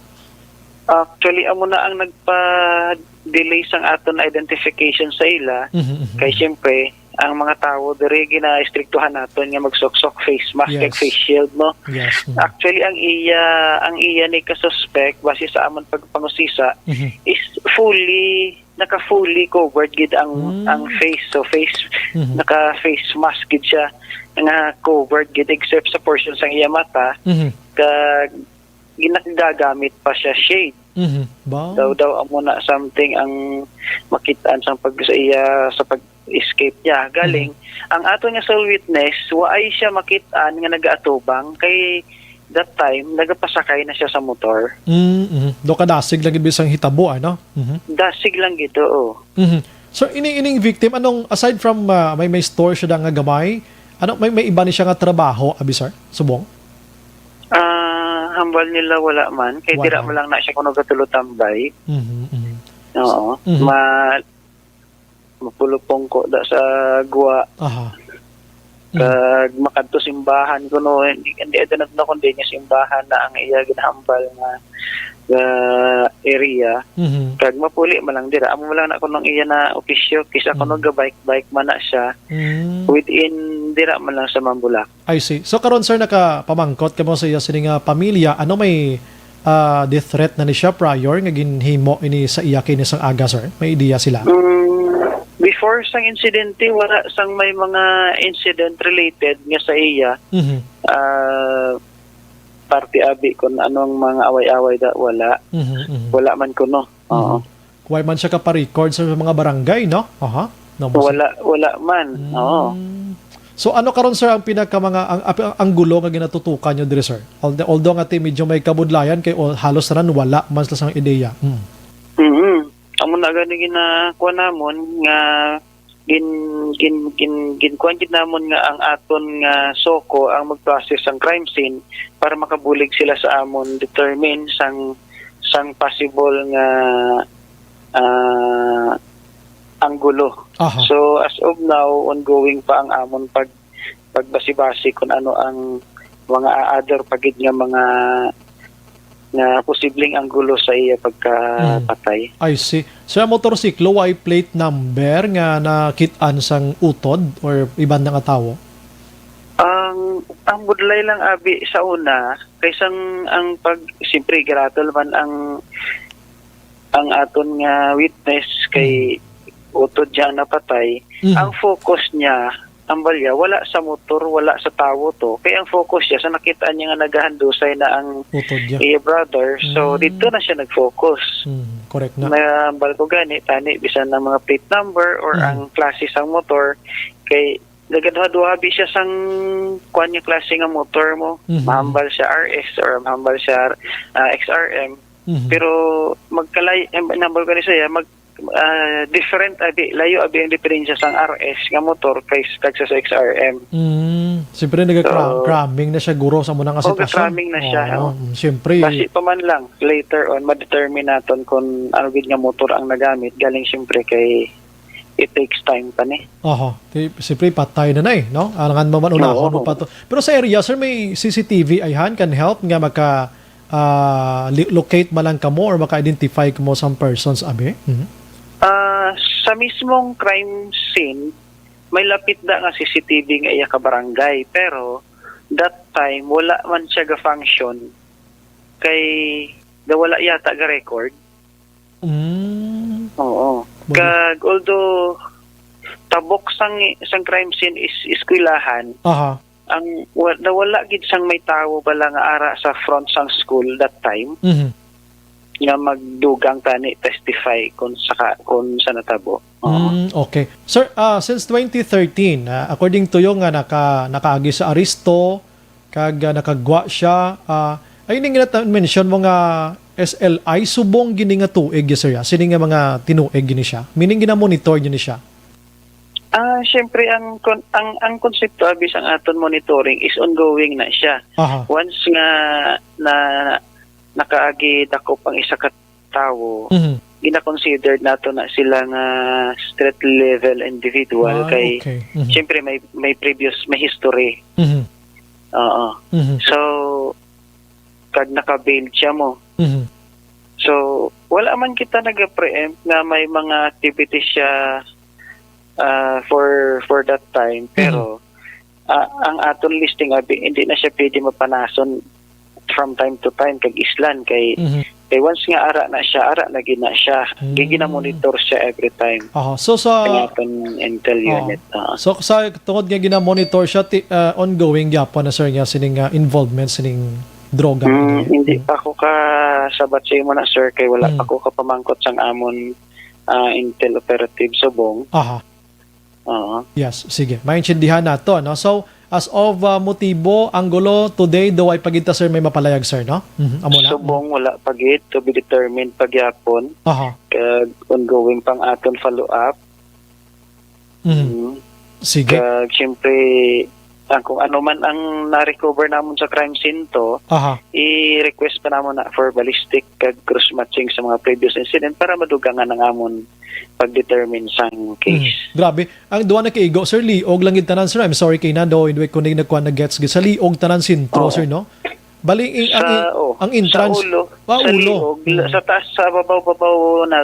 Actually, amo na ang nagpa-, delay sang aton identification sa ila, Mhm, mhm. kay siyempre, ang mga tawo diri gina-estriktuhan naton nga magsuksok face mask Yes. kag face shield, no? Yes, mhm. Actually, ang iya, ang iya ni ka-suspect, base sa amon pagpangusisa, Mhm. is fully, naka-fully covered gid ang, Mm. ang face. So, face, Mhm. naka-face mask gid siya nga covered gid except sa portion sang iya mata, Mhm. kag ginagagamit pa siya shade. Mhm. Ba? Daw, daw amo na something ang makit-an sang pag, sa iya, sa pag-escape niya. Galing, Mhm. ang aton nga sole witness, waay siya makit-an nga nagaatubang kay that time, nagapasakay na siya sa motor. Mm, mhm. Do kadasig lang gid bisang hitabo, ano? Mhm. Dasig lang gid, oo. Mhm. So, ini, ining victim, anong, aside from, ah, may, may store siya da nga gamay, ano, may, may iba ni siya nga trabaho, abi, sir? Subong? Ah, hambal nila wala man. Kay Wala. dira man lang na siya kuno gatulo tambay. Mhm, mhm. Oo. Mhm. Ma-, mapulupong ko da sa gwa. Aha. Mhm. Kag makadto simbahan kuno, hindi, hindi, ito na, kuno, kundi niya simbahan na ang iya ginhambal nga, nga area. Mhm. Kag mapuli man lang dira. Amo lang na kunong iya na opisyo. Kisa kuno Mm. ga-bike-bike man na siya. Mm. Within dira man lang sa Mambulak. I see. So, karon, sir, nakapamangkot kamo sa iya sini nga pamilya, ano may, ah, death threat na ni siya prior nga ginhimo ini sa iya kini sang aga, sir? May ideya sila? Mm, before sang insidente, wala sang may mga incident related nga sa iya. Mhm. Ah, parte abi kung anong mga away-away da, wala. Mhm, mhm. Wala man kuno. Oo. Mhm. Wala man siya kaparikord sa mga barangay, no? Aha. No, mo sa Wala, wala man. Oo. Mm. So, ano karon, sir, ang pinaka mga, ang, ang, ang gulo nga ginatutukan nyo diri, sir? Although, although nga ti medyo may kabudlayan kay, o, halos tanan wala man sila sang ideya. Mm. Mm. Amo na gani ginakuha namon nga gin-, gin-, gin-, ginkuan gid namon nga ang aton nga SOCO ang mag-process sang crime scene para makabulig sila sa amon determine sang, sang possible nga, ah, anggulo. Aha. So, as of now, ongoing pa ang amon pag-, pagbasi-basi kung ano ang mga other pa gid nga mga, nga posibleng anggulo sa iya Mm. pagkapatay. I see. Sir, ang motorsiklo, way plate number nga nakit-an sang utod or iban na nga tawo? Ang, ang budlay lang abi sa una, kay sang ang pag, siyempre, giratol man ang, ang aton nga witness kay Mm. utod siya ang napatay. Mhm. Ang focus niya, ang balya, wala sa motor, wala sa tawo to. Kay ang focus siya sa nakita niya nga nagahandusay na ang Utod niya. iya brother. So, Mm. dito na siya nag-focus. Mm, correct na. Nahambal ko gani, tani, bisan ang mga plate number or Mm. ang klase sang motor, kay nagaduha-duha bi siya sang kuan nga klase nga motor mo. Mhm. Mahambal siya R S or mahambal siya, ah, X R M. Mhm. Pero magkalay-, eh, nambal ko ni siya, mag-, ah, different abi, layo abi ang diferensya sang R S nga motor kay s-, kagsa sa X R M. Mm, siyempre, nagka-cra-, So, cramming na siya, guro, sa muna nga oh, sitwasyon. Cramming na siya, Oo, oh. Mm, siyempre. Basi pa man lang, later on, ma-determine naton kung ano gid nga motor ang nagamit. Galing, siyempre, kay it takes time pa ni. Oho. Ti-, siyempre, patay na na eh, no? Alangan mo man, unahon Oo. mo pa to. Pero sa area, sir, may C C T V ayhan can help nga maka, ah, li-, locate man lang kamo or maka-identify kamo some persons, abi? Mhm. Ah, sa mismong crime scene, may lapit na nga C C T V nga iya ka barangay, pero that time, wala man siya ga-function kay ga-, wala yata ga-record. Mm. Oo. Baga- Kag although tabok sang, sang crime scene is eskwelahan, Aha. ang wa-, nawala gid sang may tawo bala nga ara sa front sang school that time Mhm. nga magdugang tani testify kung sa ka-, kung sa natabo. Oo. Mm, okay. Sir, ah, since twenty thirteen, ah, according to you nga naka-, nakaagi sa aresto, kag, ah, nakagwa siya, ah, ay, ning gina-, mention mo nga S L I, subong gini nga tuig, yes, sir, ya? Sini nga mga tinuig gini siya? Meaning, gina-monitor gini siya? Ah, syempre, ang kon-, ang, ang konsepto abi sang aton monitoring is ongoing na siya. Aha. Once nga na nakaagi dakop ang isa ka tawo, Mhm. gina-consider nato na sila nga street level individual Ah, kay okay. Mhm. syempre may, may previous, may history. Mhm. Oo. Mhm. So, kag naka-bail siya mo. Mhm. So, Wala man kita nag-preempt nga may mga activities siya, ah, for, for that time. Mhm. Pero, ah, ang aton listing, abi, hindi na siya pwede mapanason from time to time kag islan kay, Mhm. kay once nga ara na siya, ara na gid na siya. Mm. Gigina-monitor siya every time. Aha. So, sa Ang aton intel Oo. unit, ah. So, sa tungod nga gina-monitor siya, ti-, ah, ongoing gyapon na, sir, nga sining, ah, involvement sining droga Mm, ninyo? hindi Mm. pa ako kasabat sa imo na, sir, kay wala Mm. pa ko kapamangkot sang amon, ah, intel operative subong. Aha. Oo. Yes, sige. Maintindihan nato, no? So, as of, ah, motibo, anggulo, today, daw ay pagita, sir, may mapalayag, sir, no? Mhm, amo na. Subong, wala pa gid, to be determined pa gyapon. Aha. Kag ongoing pang aton follow-up. Mhm. Mm. Sige. Kag, siyempre, ang kung ano man ang na-recover namon sa crime scene to, Aha. i-request pa namon na for ballistic kag cross-matching sa mga previous incident para madugangan ang amon pag-determine sang case. Mhm. Grabe. Ang duha na kaigo, sir, liog lang gid tanan, sir. I'm sorry kay na, do, hindi ko na nagkuha na gets gid. Sa liog tanan sentro, Oo. sir, no? Bali, i-, ang Sa, i-, oh, ang sa entrance, ulo, ah, sa ulo. liog, la-, Mm. sa taas, sa babaw-babaw na,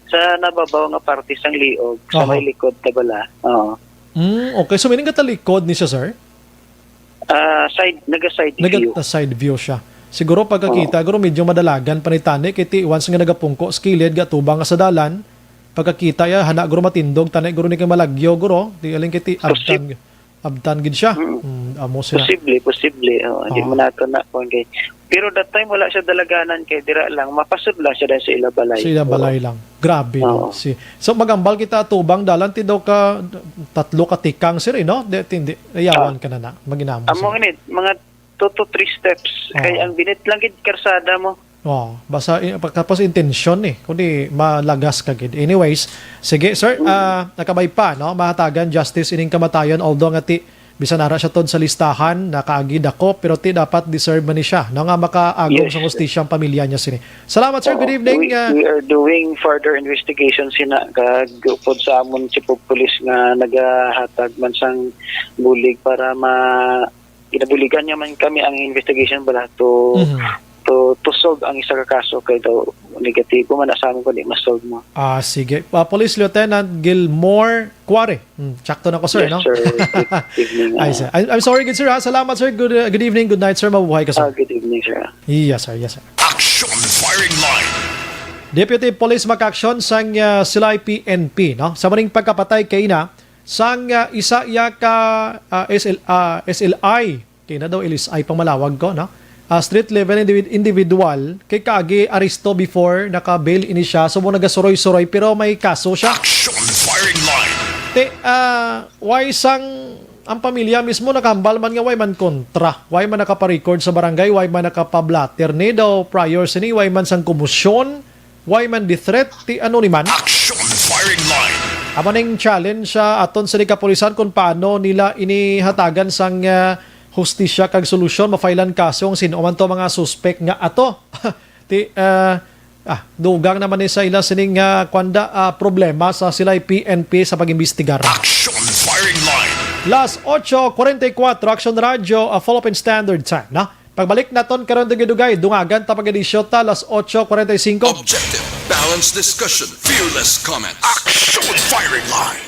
sa nababaw nga parte sang liog, sa Aha. may likod na bala. Oo. Mm, okay. So, meaning katalikod ni siya, sir? Ah, side, naga-side Naga-, view. na side view siya. Siguro pagkakita, Oo. siguro medyo madalagan pa ni tani, kay ti, once nga nagapungko sa kilid, gatubang nga sa dalan, pagkakita ya, hana guro matindog, tani guro ni kay malagyo, guro, ti, aling kay ti, Posib- abtan, abtan gid siya. Mm. Mm, amo sila. Posible, posible. Oh, di Oo. man nato na, kung kay, pero that time, wala siya dalaganan kay dira lang, mapasod lang siya dahil sa ila balay. Sa ila Oo. balay lang. Grabe, no? Oo. Si, so, magambal kita, tubang dalan, ti daw ka, tatlo ka tikang, sir, eh, no? Di, ti, di, ayawan Ah. ka na na. Maginamo Amo sila. gani, mga two to three steps. Oo. Kay ang binit lang gid karsada mo. Oo. Basta, eh, pag-, tapos intensyon, eh. Kundi malagas ka gid. Anyways, sige, sir, Mm. ah, nakabay pa, no? Mahatagan justice ining kamatayon, although nga ti, bisan ara siya tod sa listahan, nakaagi dako, pero ti dapat deserve man ni siya, no? Nga makaagom Yes, sa sir. hustisya ang pamilya niya sini. Salamat, sir. Oo. Good evening, We, ah. we are doing further investigation sina, kag upod sa amon chief of police nga nagahatag man sang bulig para ma-, ginabuligan niya man kami ang investigation bala to, Mhm. to, to solve ang isa ka kaso kay daw negatibo man na sa amon kundi ma-solve mo. Ah, sige. Ah, Police Lieutenant Gilmore Cuare. Hmm, sakto na ko, sir, Yes, no? sir. Good evening, Ay, ah. sir. I'm, I'm sorry, good sir, ha? Salamat, sir. Good, uh, good evening, good night, sir. Mabuhay ka, sir. Ah, good evening, sir. Yes, sir. Yes, sir. Action Firing Line. Deputy Police Mac Action sang, uh, Silay P N P, no? Sa maning pagkapatay kay na sang, uh, isa iya ka, uh, S L, uh, S L I, kay na daw L S I pang malawag ko, no? Uh, street level individ-, individual, kay kaagi aresto before, naka-bail ini siya, so mo nagasuroy-suroy, pero may kaso siya. Action Firing Line. Te, uh, why sang ang pamilya mismo nakahambal man nga why man kontra, why man nakaparecord sa barangay, why man nakapablatter ni daw prior sini, why man sang kumusyon, why man di threat, ti ano ni man? Action Firing Line. Amo ning challenge sa aton sa kapulisan kung paano nila ini hatagan sang, ah, hustisya kag solusyon, mafailan kaso ang sin-o man to mga suspek nga ato. Ti, ah, ah, dugang naman ni sa ila sining, ah, kwanda, ah, problema sa sila'y P N P sa pag-imbestigar. Action Firing Line. Las ocho cuarenta y cuatro, Action Radio, ah, Philippine Standard Time, no? Pagbalik naton karon dugay-dugay, dungagan ta pag-edisyon ta, las ocho cuarenta y cinco. Objective, balanced discussion, fearless comment. Action Firing Line.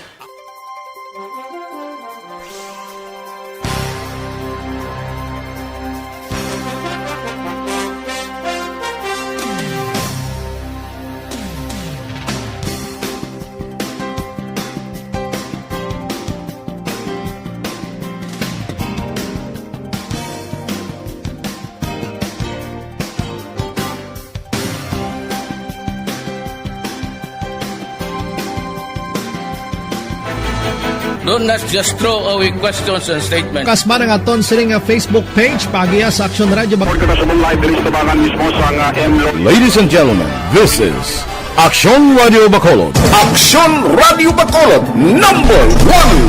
Don't, let's just throw away questions and statements. Kasma ang aton sining nga Facebook page, paagiha sa Action Radio Bac- Report kita sa live diri sa tabangan mismo sa nga M Lo- Ladies and gentlemen, this is Action Radio Bacolod. Action Radio Bacolod, number one.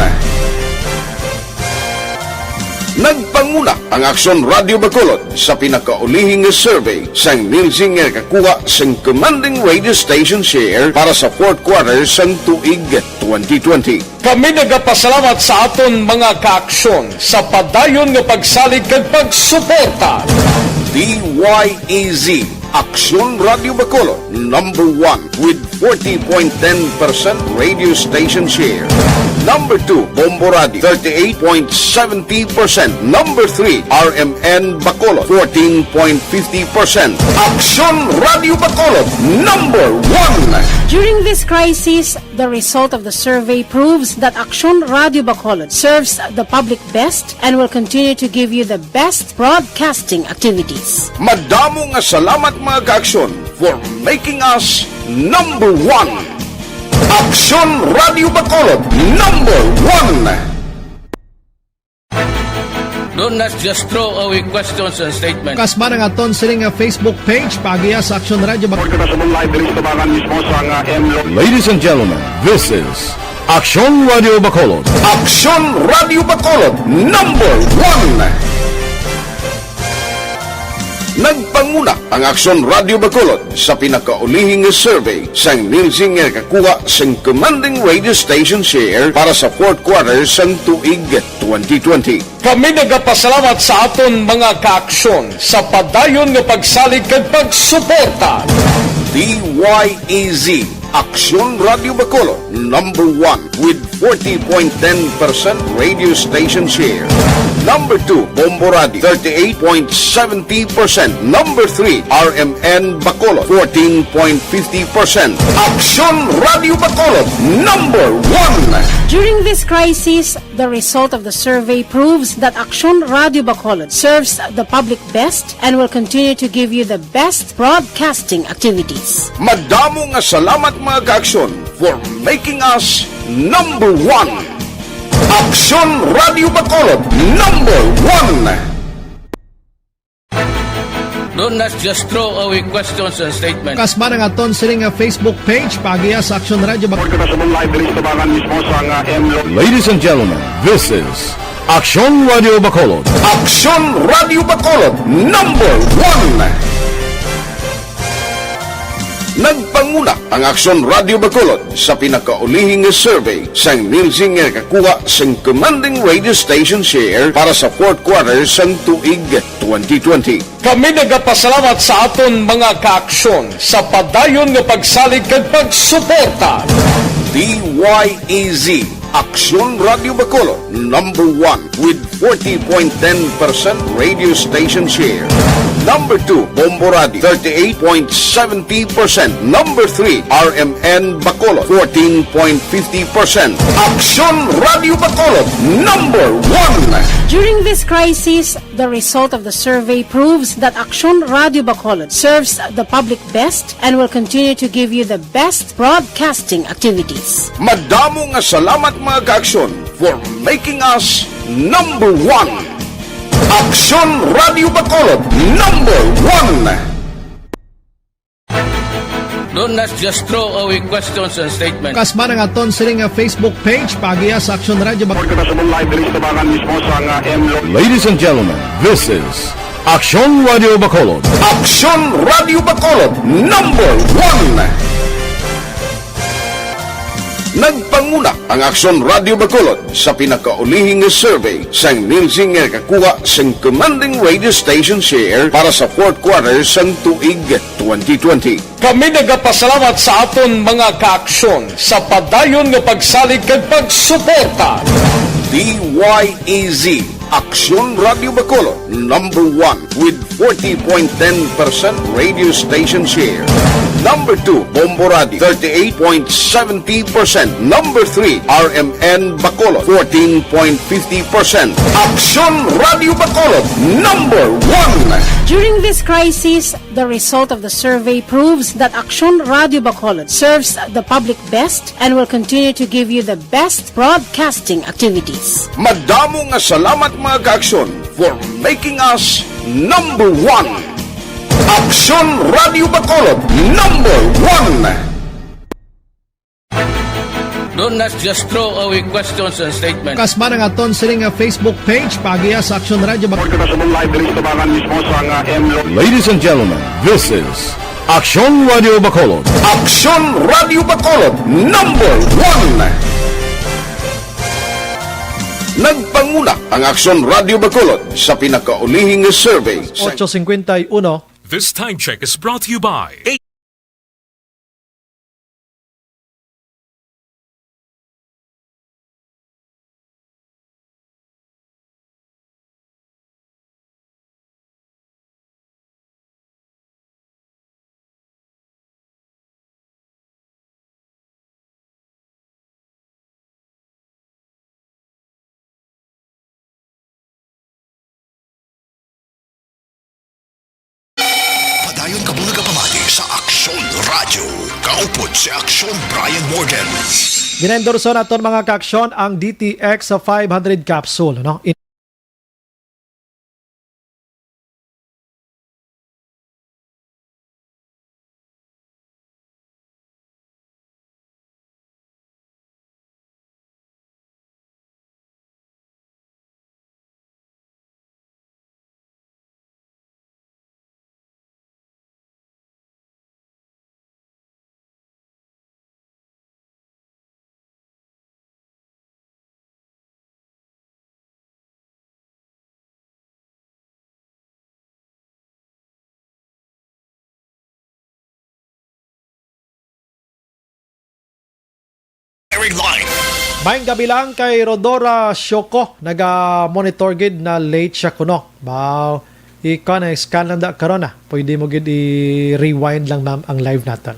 Nagpanguna ang Aksyon Radio Bacolod sa pinakaulihing nga survey sang Nielsen nga nakakuha sang commanding radio station share para sa fourth quarter sang tuig twenty twenty. Kami nagapasalamat sa aton mga kaaksyon sa padayon nga pagsalig kag pagsuporta. D Y E Z Aksyon Radio Bacolod, number one with forty point ten percent radio station share. Number two, Bombo Radio, thirty-eight point seventy percent. Number three, R M N Bacolod, fourteen point fifty percent. Aksyon Radio Bacolod, number one. During this crisis, the result of the survey proves that Aksyon Radio Bacolod serves the public best and will continue to give you the best broadcasting activities. Madamo nga salamat, mga ka-Aksyon, for making us number one. Aksyon Radio Bacolod, number one. Do not just throw away questions and statements. Kasba na nga aton sini nga Facebook page, paagiha sa Aksyon Radio Bak- Report kita sa live diri sa Tabangan mismo sa nga M Lo- Ladies and gentlemen, this is Aksyon Radio Bacolod. Aksyon Radio Bacolod, number one. Nagpanguna ang Aksyon Radio Bacolod sa pinakaulihi nga survey sang Nielsen nga nakakuha sang commanding radio station share para sa fourth quarter sang tuig twenty twenty. Kami nagapasalamat sa aton mga ka-Aksyon sa padayon nga pagsalig kag pagsuporta. D Y E Z, Aksyon Radio Bacolod, number one with forty point ten percent radio station share. Number two, Bombo Radio, thirty-eight point seventy percent. Number three, R M N Bacolod, fourteen point fifty percent. Aksyon Radio Bacolod, number one. During this crisis, the result of the survey proves that Aksyon Radio Bacolod serves the public best and will continue to give you the best broadcasting activities. Madamo nga salamat, mga ka-Aksyon, for making us number one. Aksyon Radio Bacolod, number one. Do not just throw away questions and statements. Kasba na nga aton sini nga Facebook page, paagiha sa Aksyon Radio Bak- Report kita sa live diri sa Tabangan mismo sa nga M Lo- Ladies and gentlemen, this is Aksyon Radio Bacolod. Aksyon Radio Bacolod, number one. Nagpanguna ang Aksyon Radio Bacolod sa pinakaulihi nga survey sang Nielsen nga nakakuha sang commanding radio station share para sa fourth quarter sang tuig twenty twenty. Kami nagapasalamat sa aton mga ka-Aksyon sa padayon nga pagsalig kag pagsuporta. D Y E Z, Aksyon Radio Bacolod, number one with forty point ten percent radio station share. Number two, Bombo Radio, thirty-eight point seventy percent. Number three, R M N Bacolod, fourteen point fifty percent. Aksyon Radio Bacolod, number one. During this crisis, the result of the survey proves that Aksyon Radio Bacolod serves the public best and will continue to give you the best broadcasting activities. Madamo nga salamat, mga ka-Aksyon, for making us number one. Aksyon Radio Bacolod, number one. Do not just throw away questions and statements. Kasba na nga aton sini nga Facebook page, paagiha sa Aksyon Radio Bak- Report kita sa live diri sa Tabangan mismo sa nga M Lo- Ladies and gentlemen, this is Aksyon Radio Bacolod. Aksyon Radio Bacolod, number one. Nagpanguna ang Aksyon Radio Bacolod sa pinakaulihi nga survey sang Nielsen nga nakakuha sang commanding radio station share para sa fourth quarter sang tuig twenty twenty. Kami nagapasalamat sa aton mga ka-Aksyon sa padayon nga pagsalig kag pagsuporta. D Y E Z, Aksyon Radio Bacolod, number one with forty point ten percent radio station share. Number two, Bombo Radio, thirty-eight point seventy percent. Number three, R M N Bacolod, fourteen point fifty percent. Aksyon Radio Bacolod, number one. During this crisis, the result of the survey proves that Aksyon Radio Bacolod serves the public best and will continue to give you the best broadcasting activities. Madamo nga salamat, mga ka-Aksyon, for making us number one. Aksyon Radio Bacolod, number one. Do not just throw away questions and statements. Kasba na nga aton sini nga Facebook page, paagiha sa Aksyon Radio Bak- Report kita sa live diri sa Tabangan mismo sa nga M Lo- Ladies and gentlemen, this is Aksyon Radio Bacolod. Aksyon Radio Bacolod, number one. Nagpanguna ang Aksyon Radio Bacolod sa pinakaulihi nga survey. Ocho cincuenta y uno. This time check is brought to you by A Padayon kamo nagapamati sa Aksyon Radyo. Kaupod si Aksyon Brian Morgan. Ginaendorso naton, mga kaaksyon, ang D T X five hundred capsule, no? In- Line. Maayong gabi lang kay Rodora Shoko. Naga-monitor gid, na late siya kuno. Baw, ikaw na, scan lang da karon na. Pwede mo gid i-rewind lang, ma'am, ang live naton.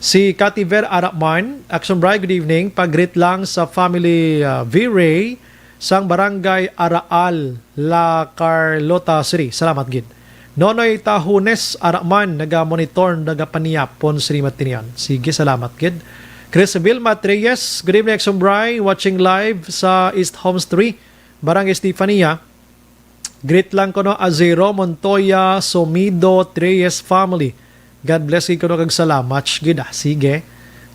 Si Cathy Ver Araman, Action Bright, good evening. Pag-greet lang sa family, ah, V-Ray sang Barangay Araal, La Carlota City. Salamat gid. Nonoy Tahunes Araman, naga-monitor, nagapaniyapon sini matinion. Sige, salamat gid. Chris Vilma Treyes, good evening, Action Bri, watching live sa East Homes three, Barangay Estefania. Greet lang ko, no, Azero, Montoya, Somido, Treyes family. God bless gid ko, no, kag salamat gid, ah. Sige.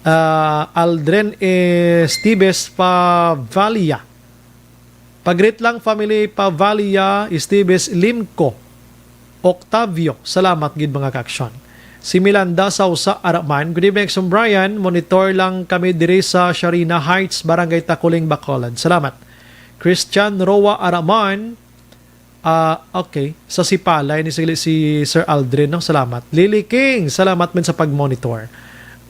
Ah, Aldrin Estibes Pavalia. Pag-greet lang, family Pavalia, Estibes, Limco, Octavio. Salamat gid, mga kaaksyon. Si Milanda Sausa Araman, "Good evening, Action Brian. Monitor lang kami diri sa Sharina Heights, Barangay Taculing, Bacolod." Salamat. Christian Roa Araman, ah, okay. Sa Sipalay ni, sili si Sir Aldrin, no? Salamat. Lily King, salamat man sa pag-monitor.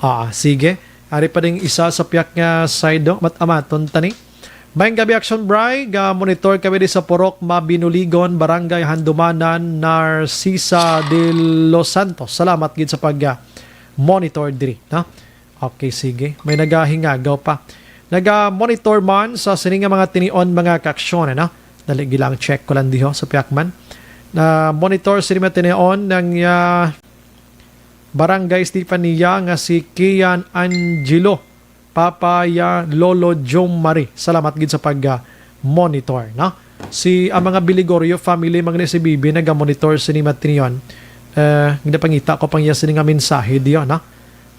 Ah, sige. Ari pa ding isa sa piyak nga side, no? Mat-amaton tani. Maayong gabi, Action Bri. Ga-monitor kami di sa Purok Mabinuligon, Barangay Handumanan, Narcisa de los Santos. Salamat gid sa pag, ah, monitor diri, no? Okay, sige. May nagahingagaw pa. Naga-monitor man sa sini nga mga tinion, mga kaaksyon, ano? Dali, gilang check ko lang diho sa piyak man. Na monitor sini mga tinion ng, ah, Barangay Estefania nga si Kian Angelo, Papa ya Lolo Jom Marie. Salamat gid sa pag, ah, monitor, no? Si, ang mga Biligorio family, mga ni si Bibi, naga-monitor sini mga tinion. Eh, ginapangita ko pang iya sini nga mensahe diyo, no?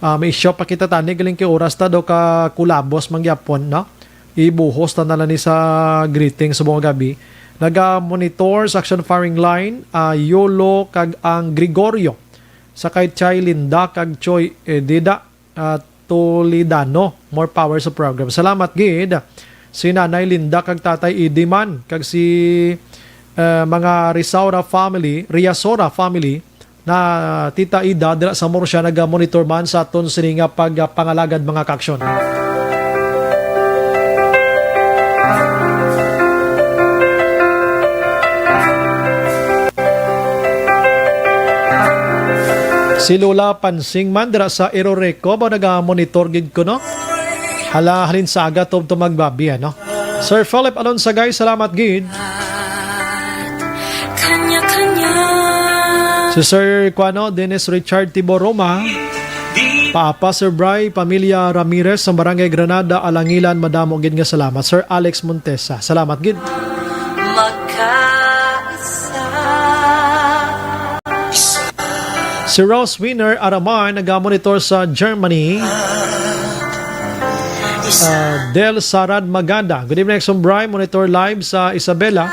Ah, may show pa kita tani, galing kay oras ta daw ka kulabos mangyapon, no? Ibuhos ta na lang ni sa greeting sa buong gabi. Naga-monitor sa Action Firing Line, ah, Yolo kag ang Gregorio. Sa kay Chay Linda kag Choy Edida, ah, Toledano. More power sa program. Salamat gid si Nanay Linda kag Tatay Idiman kag si, eh, mga Risaura family, Riasora family, na Tita Ida dira sa Murcia, naga-monitor man sa aton sini nga pagpangalagad, mga kaaksyon. Si Lola Pansing man dira sa Iroreco, ba naga-monitor gid ko, no? Hala, halin sa aga, tubtob magbabi, ano? Sir Philip Alonsagay, salamat gid. Kanya-kanya. Si Sir Kuano, Dennis Richard Tiboroma. Papa, Sir Bry, pamilya Ramirez sa Barangay Granada, Alangilan, madamo gid nga salamat. Sir Alex Montesa, salamat gid. Magkaisa. Si Rose Wiener Araman, naga-monitor sa Germany. Ah, Del Sarad Maganda. Good evening, Exxon Bry. Monitor live sa Isabela.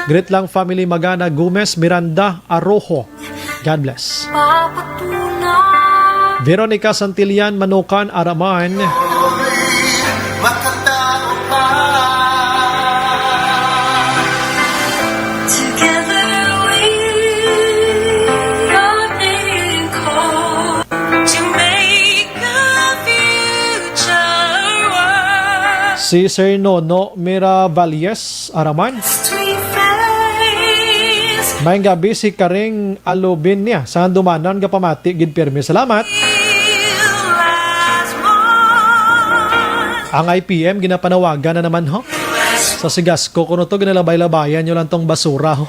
Greet lang family Magana Gomez, Miranda Arojo. God bless. Veronica Santillan Manukan Araman. Si Sir Nono Miravalles Araman. May gabi si Karing Alubin niya. Sa handumanan, gapamati gid pirmi. Salamat. Ang I P M ginapanawagan na naman, ho? Sa Sigasco, kuno to, ginalabay-labayan nyo lang tong basura, ho.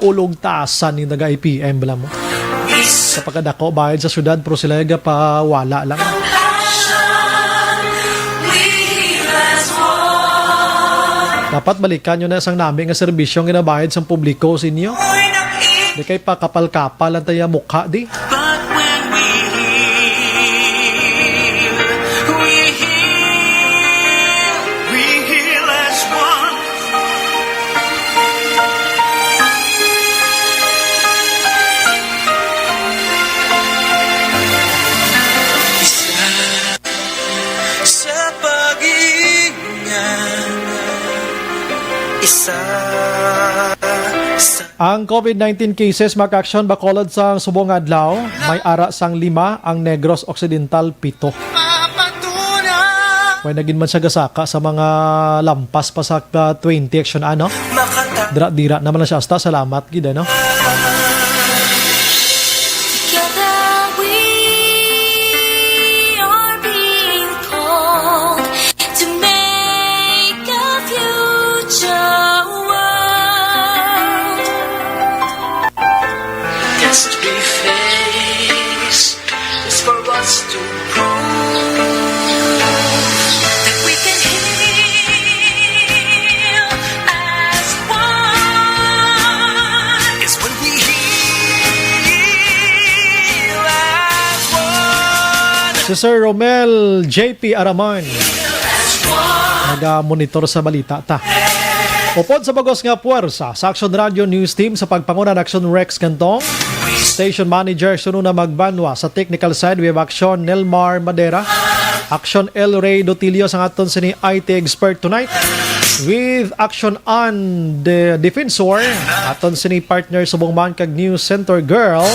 Ulog tasan ni taga I P M, bala mo. Sa pagkadako, bayad sa syudad, pero sila gapawala lang. Dapat balikan nyo na sang nami nga serbisyo ang ginabayad sang publiko sa inyo. Di kay pakapal-kapal ang taya mukha, di. But when we heal, we heal, we heal as one. Isa sa pag-iingat, isa sa Ang COVID nineteen cases, mga ka-aksyon, Bacolod sa subong nga adlaw, may ara sang lima, ang Negros Occidental, pito. May nagin man siya gasaka sa mga lampas pa sa, ah, twenty aksyon, ano? Dira-dira naman lang siya. Hasta, salamat gid, ano? Together we are being called to make a future world. Test we face is for us to prove that we can heal as one. Is when we heal as one. Si Sir Romel J P Araman, naga-monitor sa balita ta. Upod sa bug-os nga puwersa sa Aksyon Radio News Team sa pagpanguna ni Aksyon Rex Cantong, Station Manager Sununa Magbanwa, sa technical side, we have Aksyon Nelmar Madera, Aksyon El Rey Dotilio sang aton sini I T expert tonight, with Aksyon Ann De Defensor, aton sini partner subong man kag News Center Girl.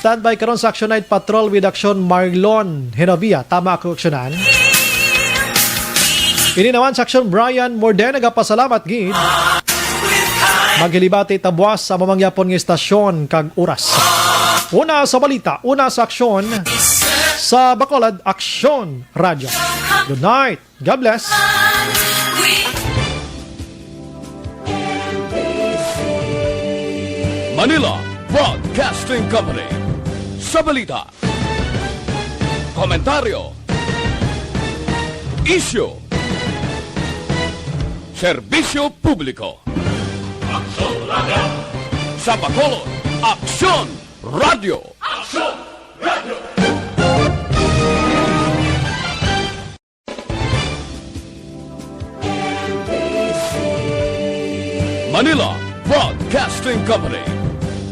Standby karon sa Aksyon Night Patrol with Aksyon Marlon Genovia. Tama ako, Aksyonan. Ini naman sa Aksyon Brian Morden, nagapasalamat gid. Maghilibati ta buwas sa mamangyapon nga istasyon kag oras. Una sa balita, una sa aksyon, sa Bacolod Aksyon Radio. Good night. God bless. Manila Broadcasting Company. Sa balita, komentaryo, isyu, serbisyo publiko. Aksyon Radio. Sa Bacolod, Aksyon Radio. Aksyon Radio. Manila Broadcasting Company.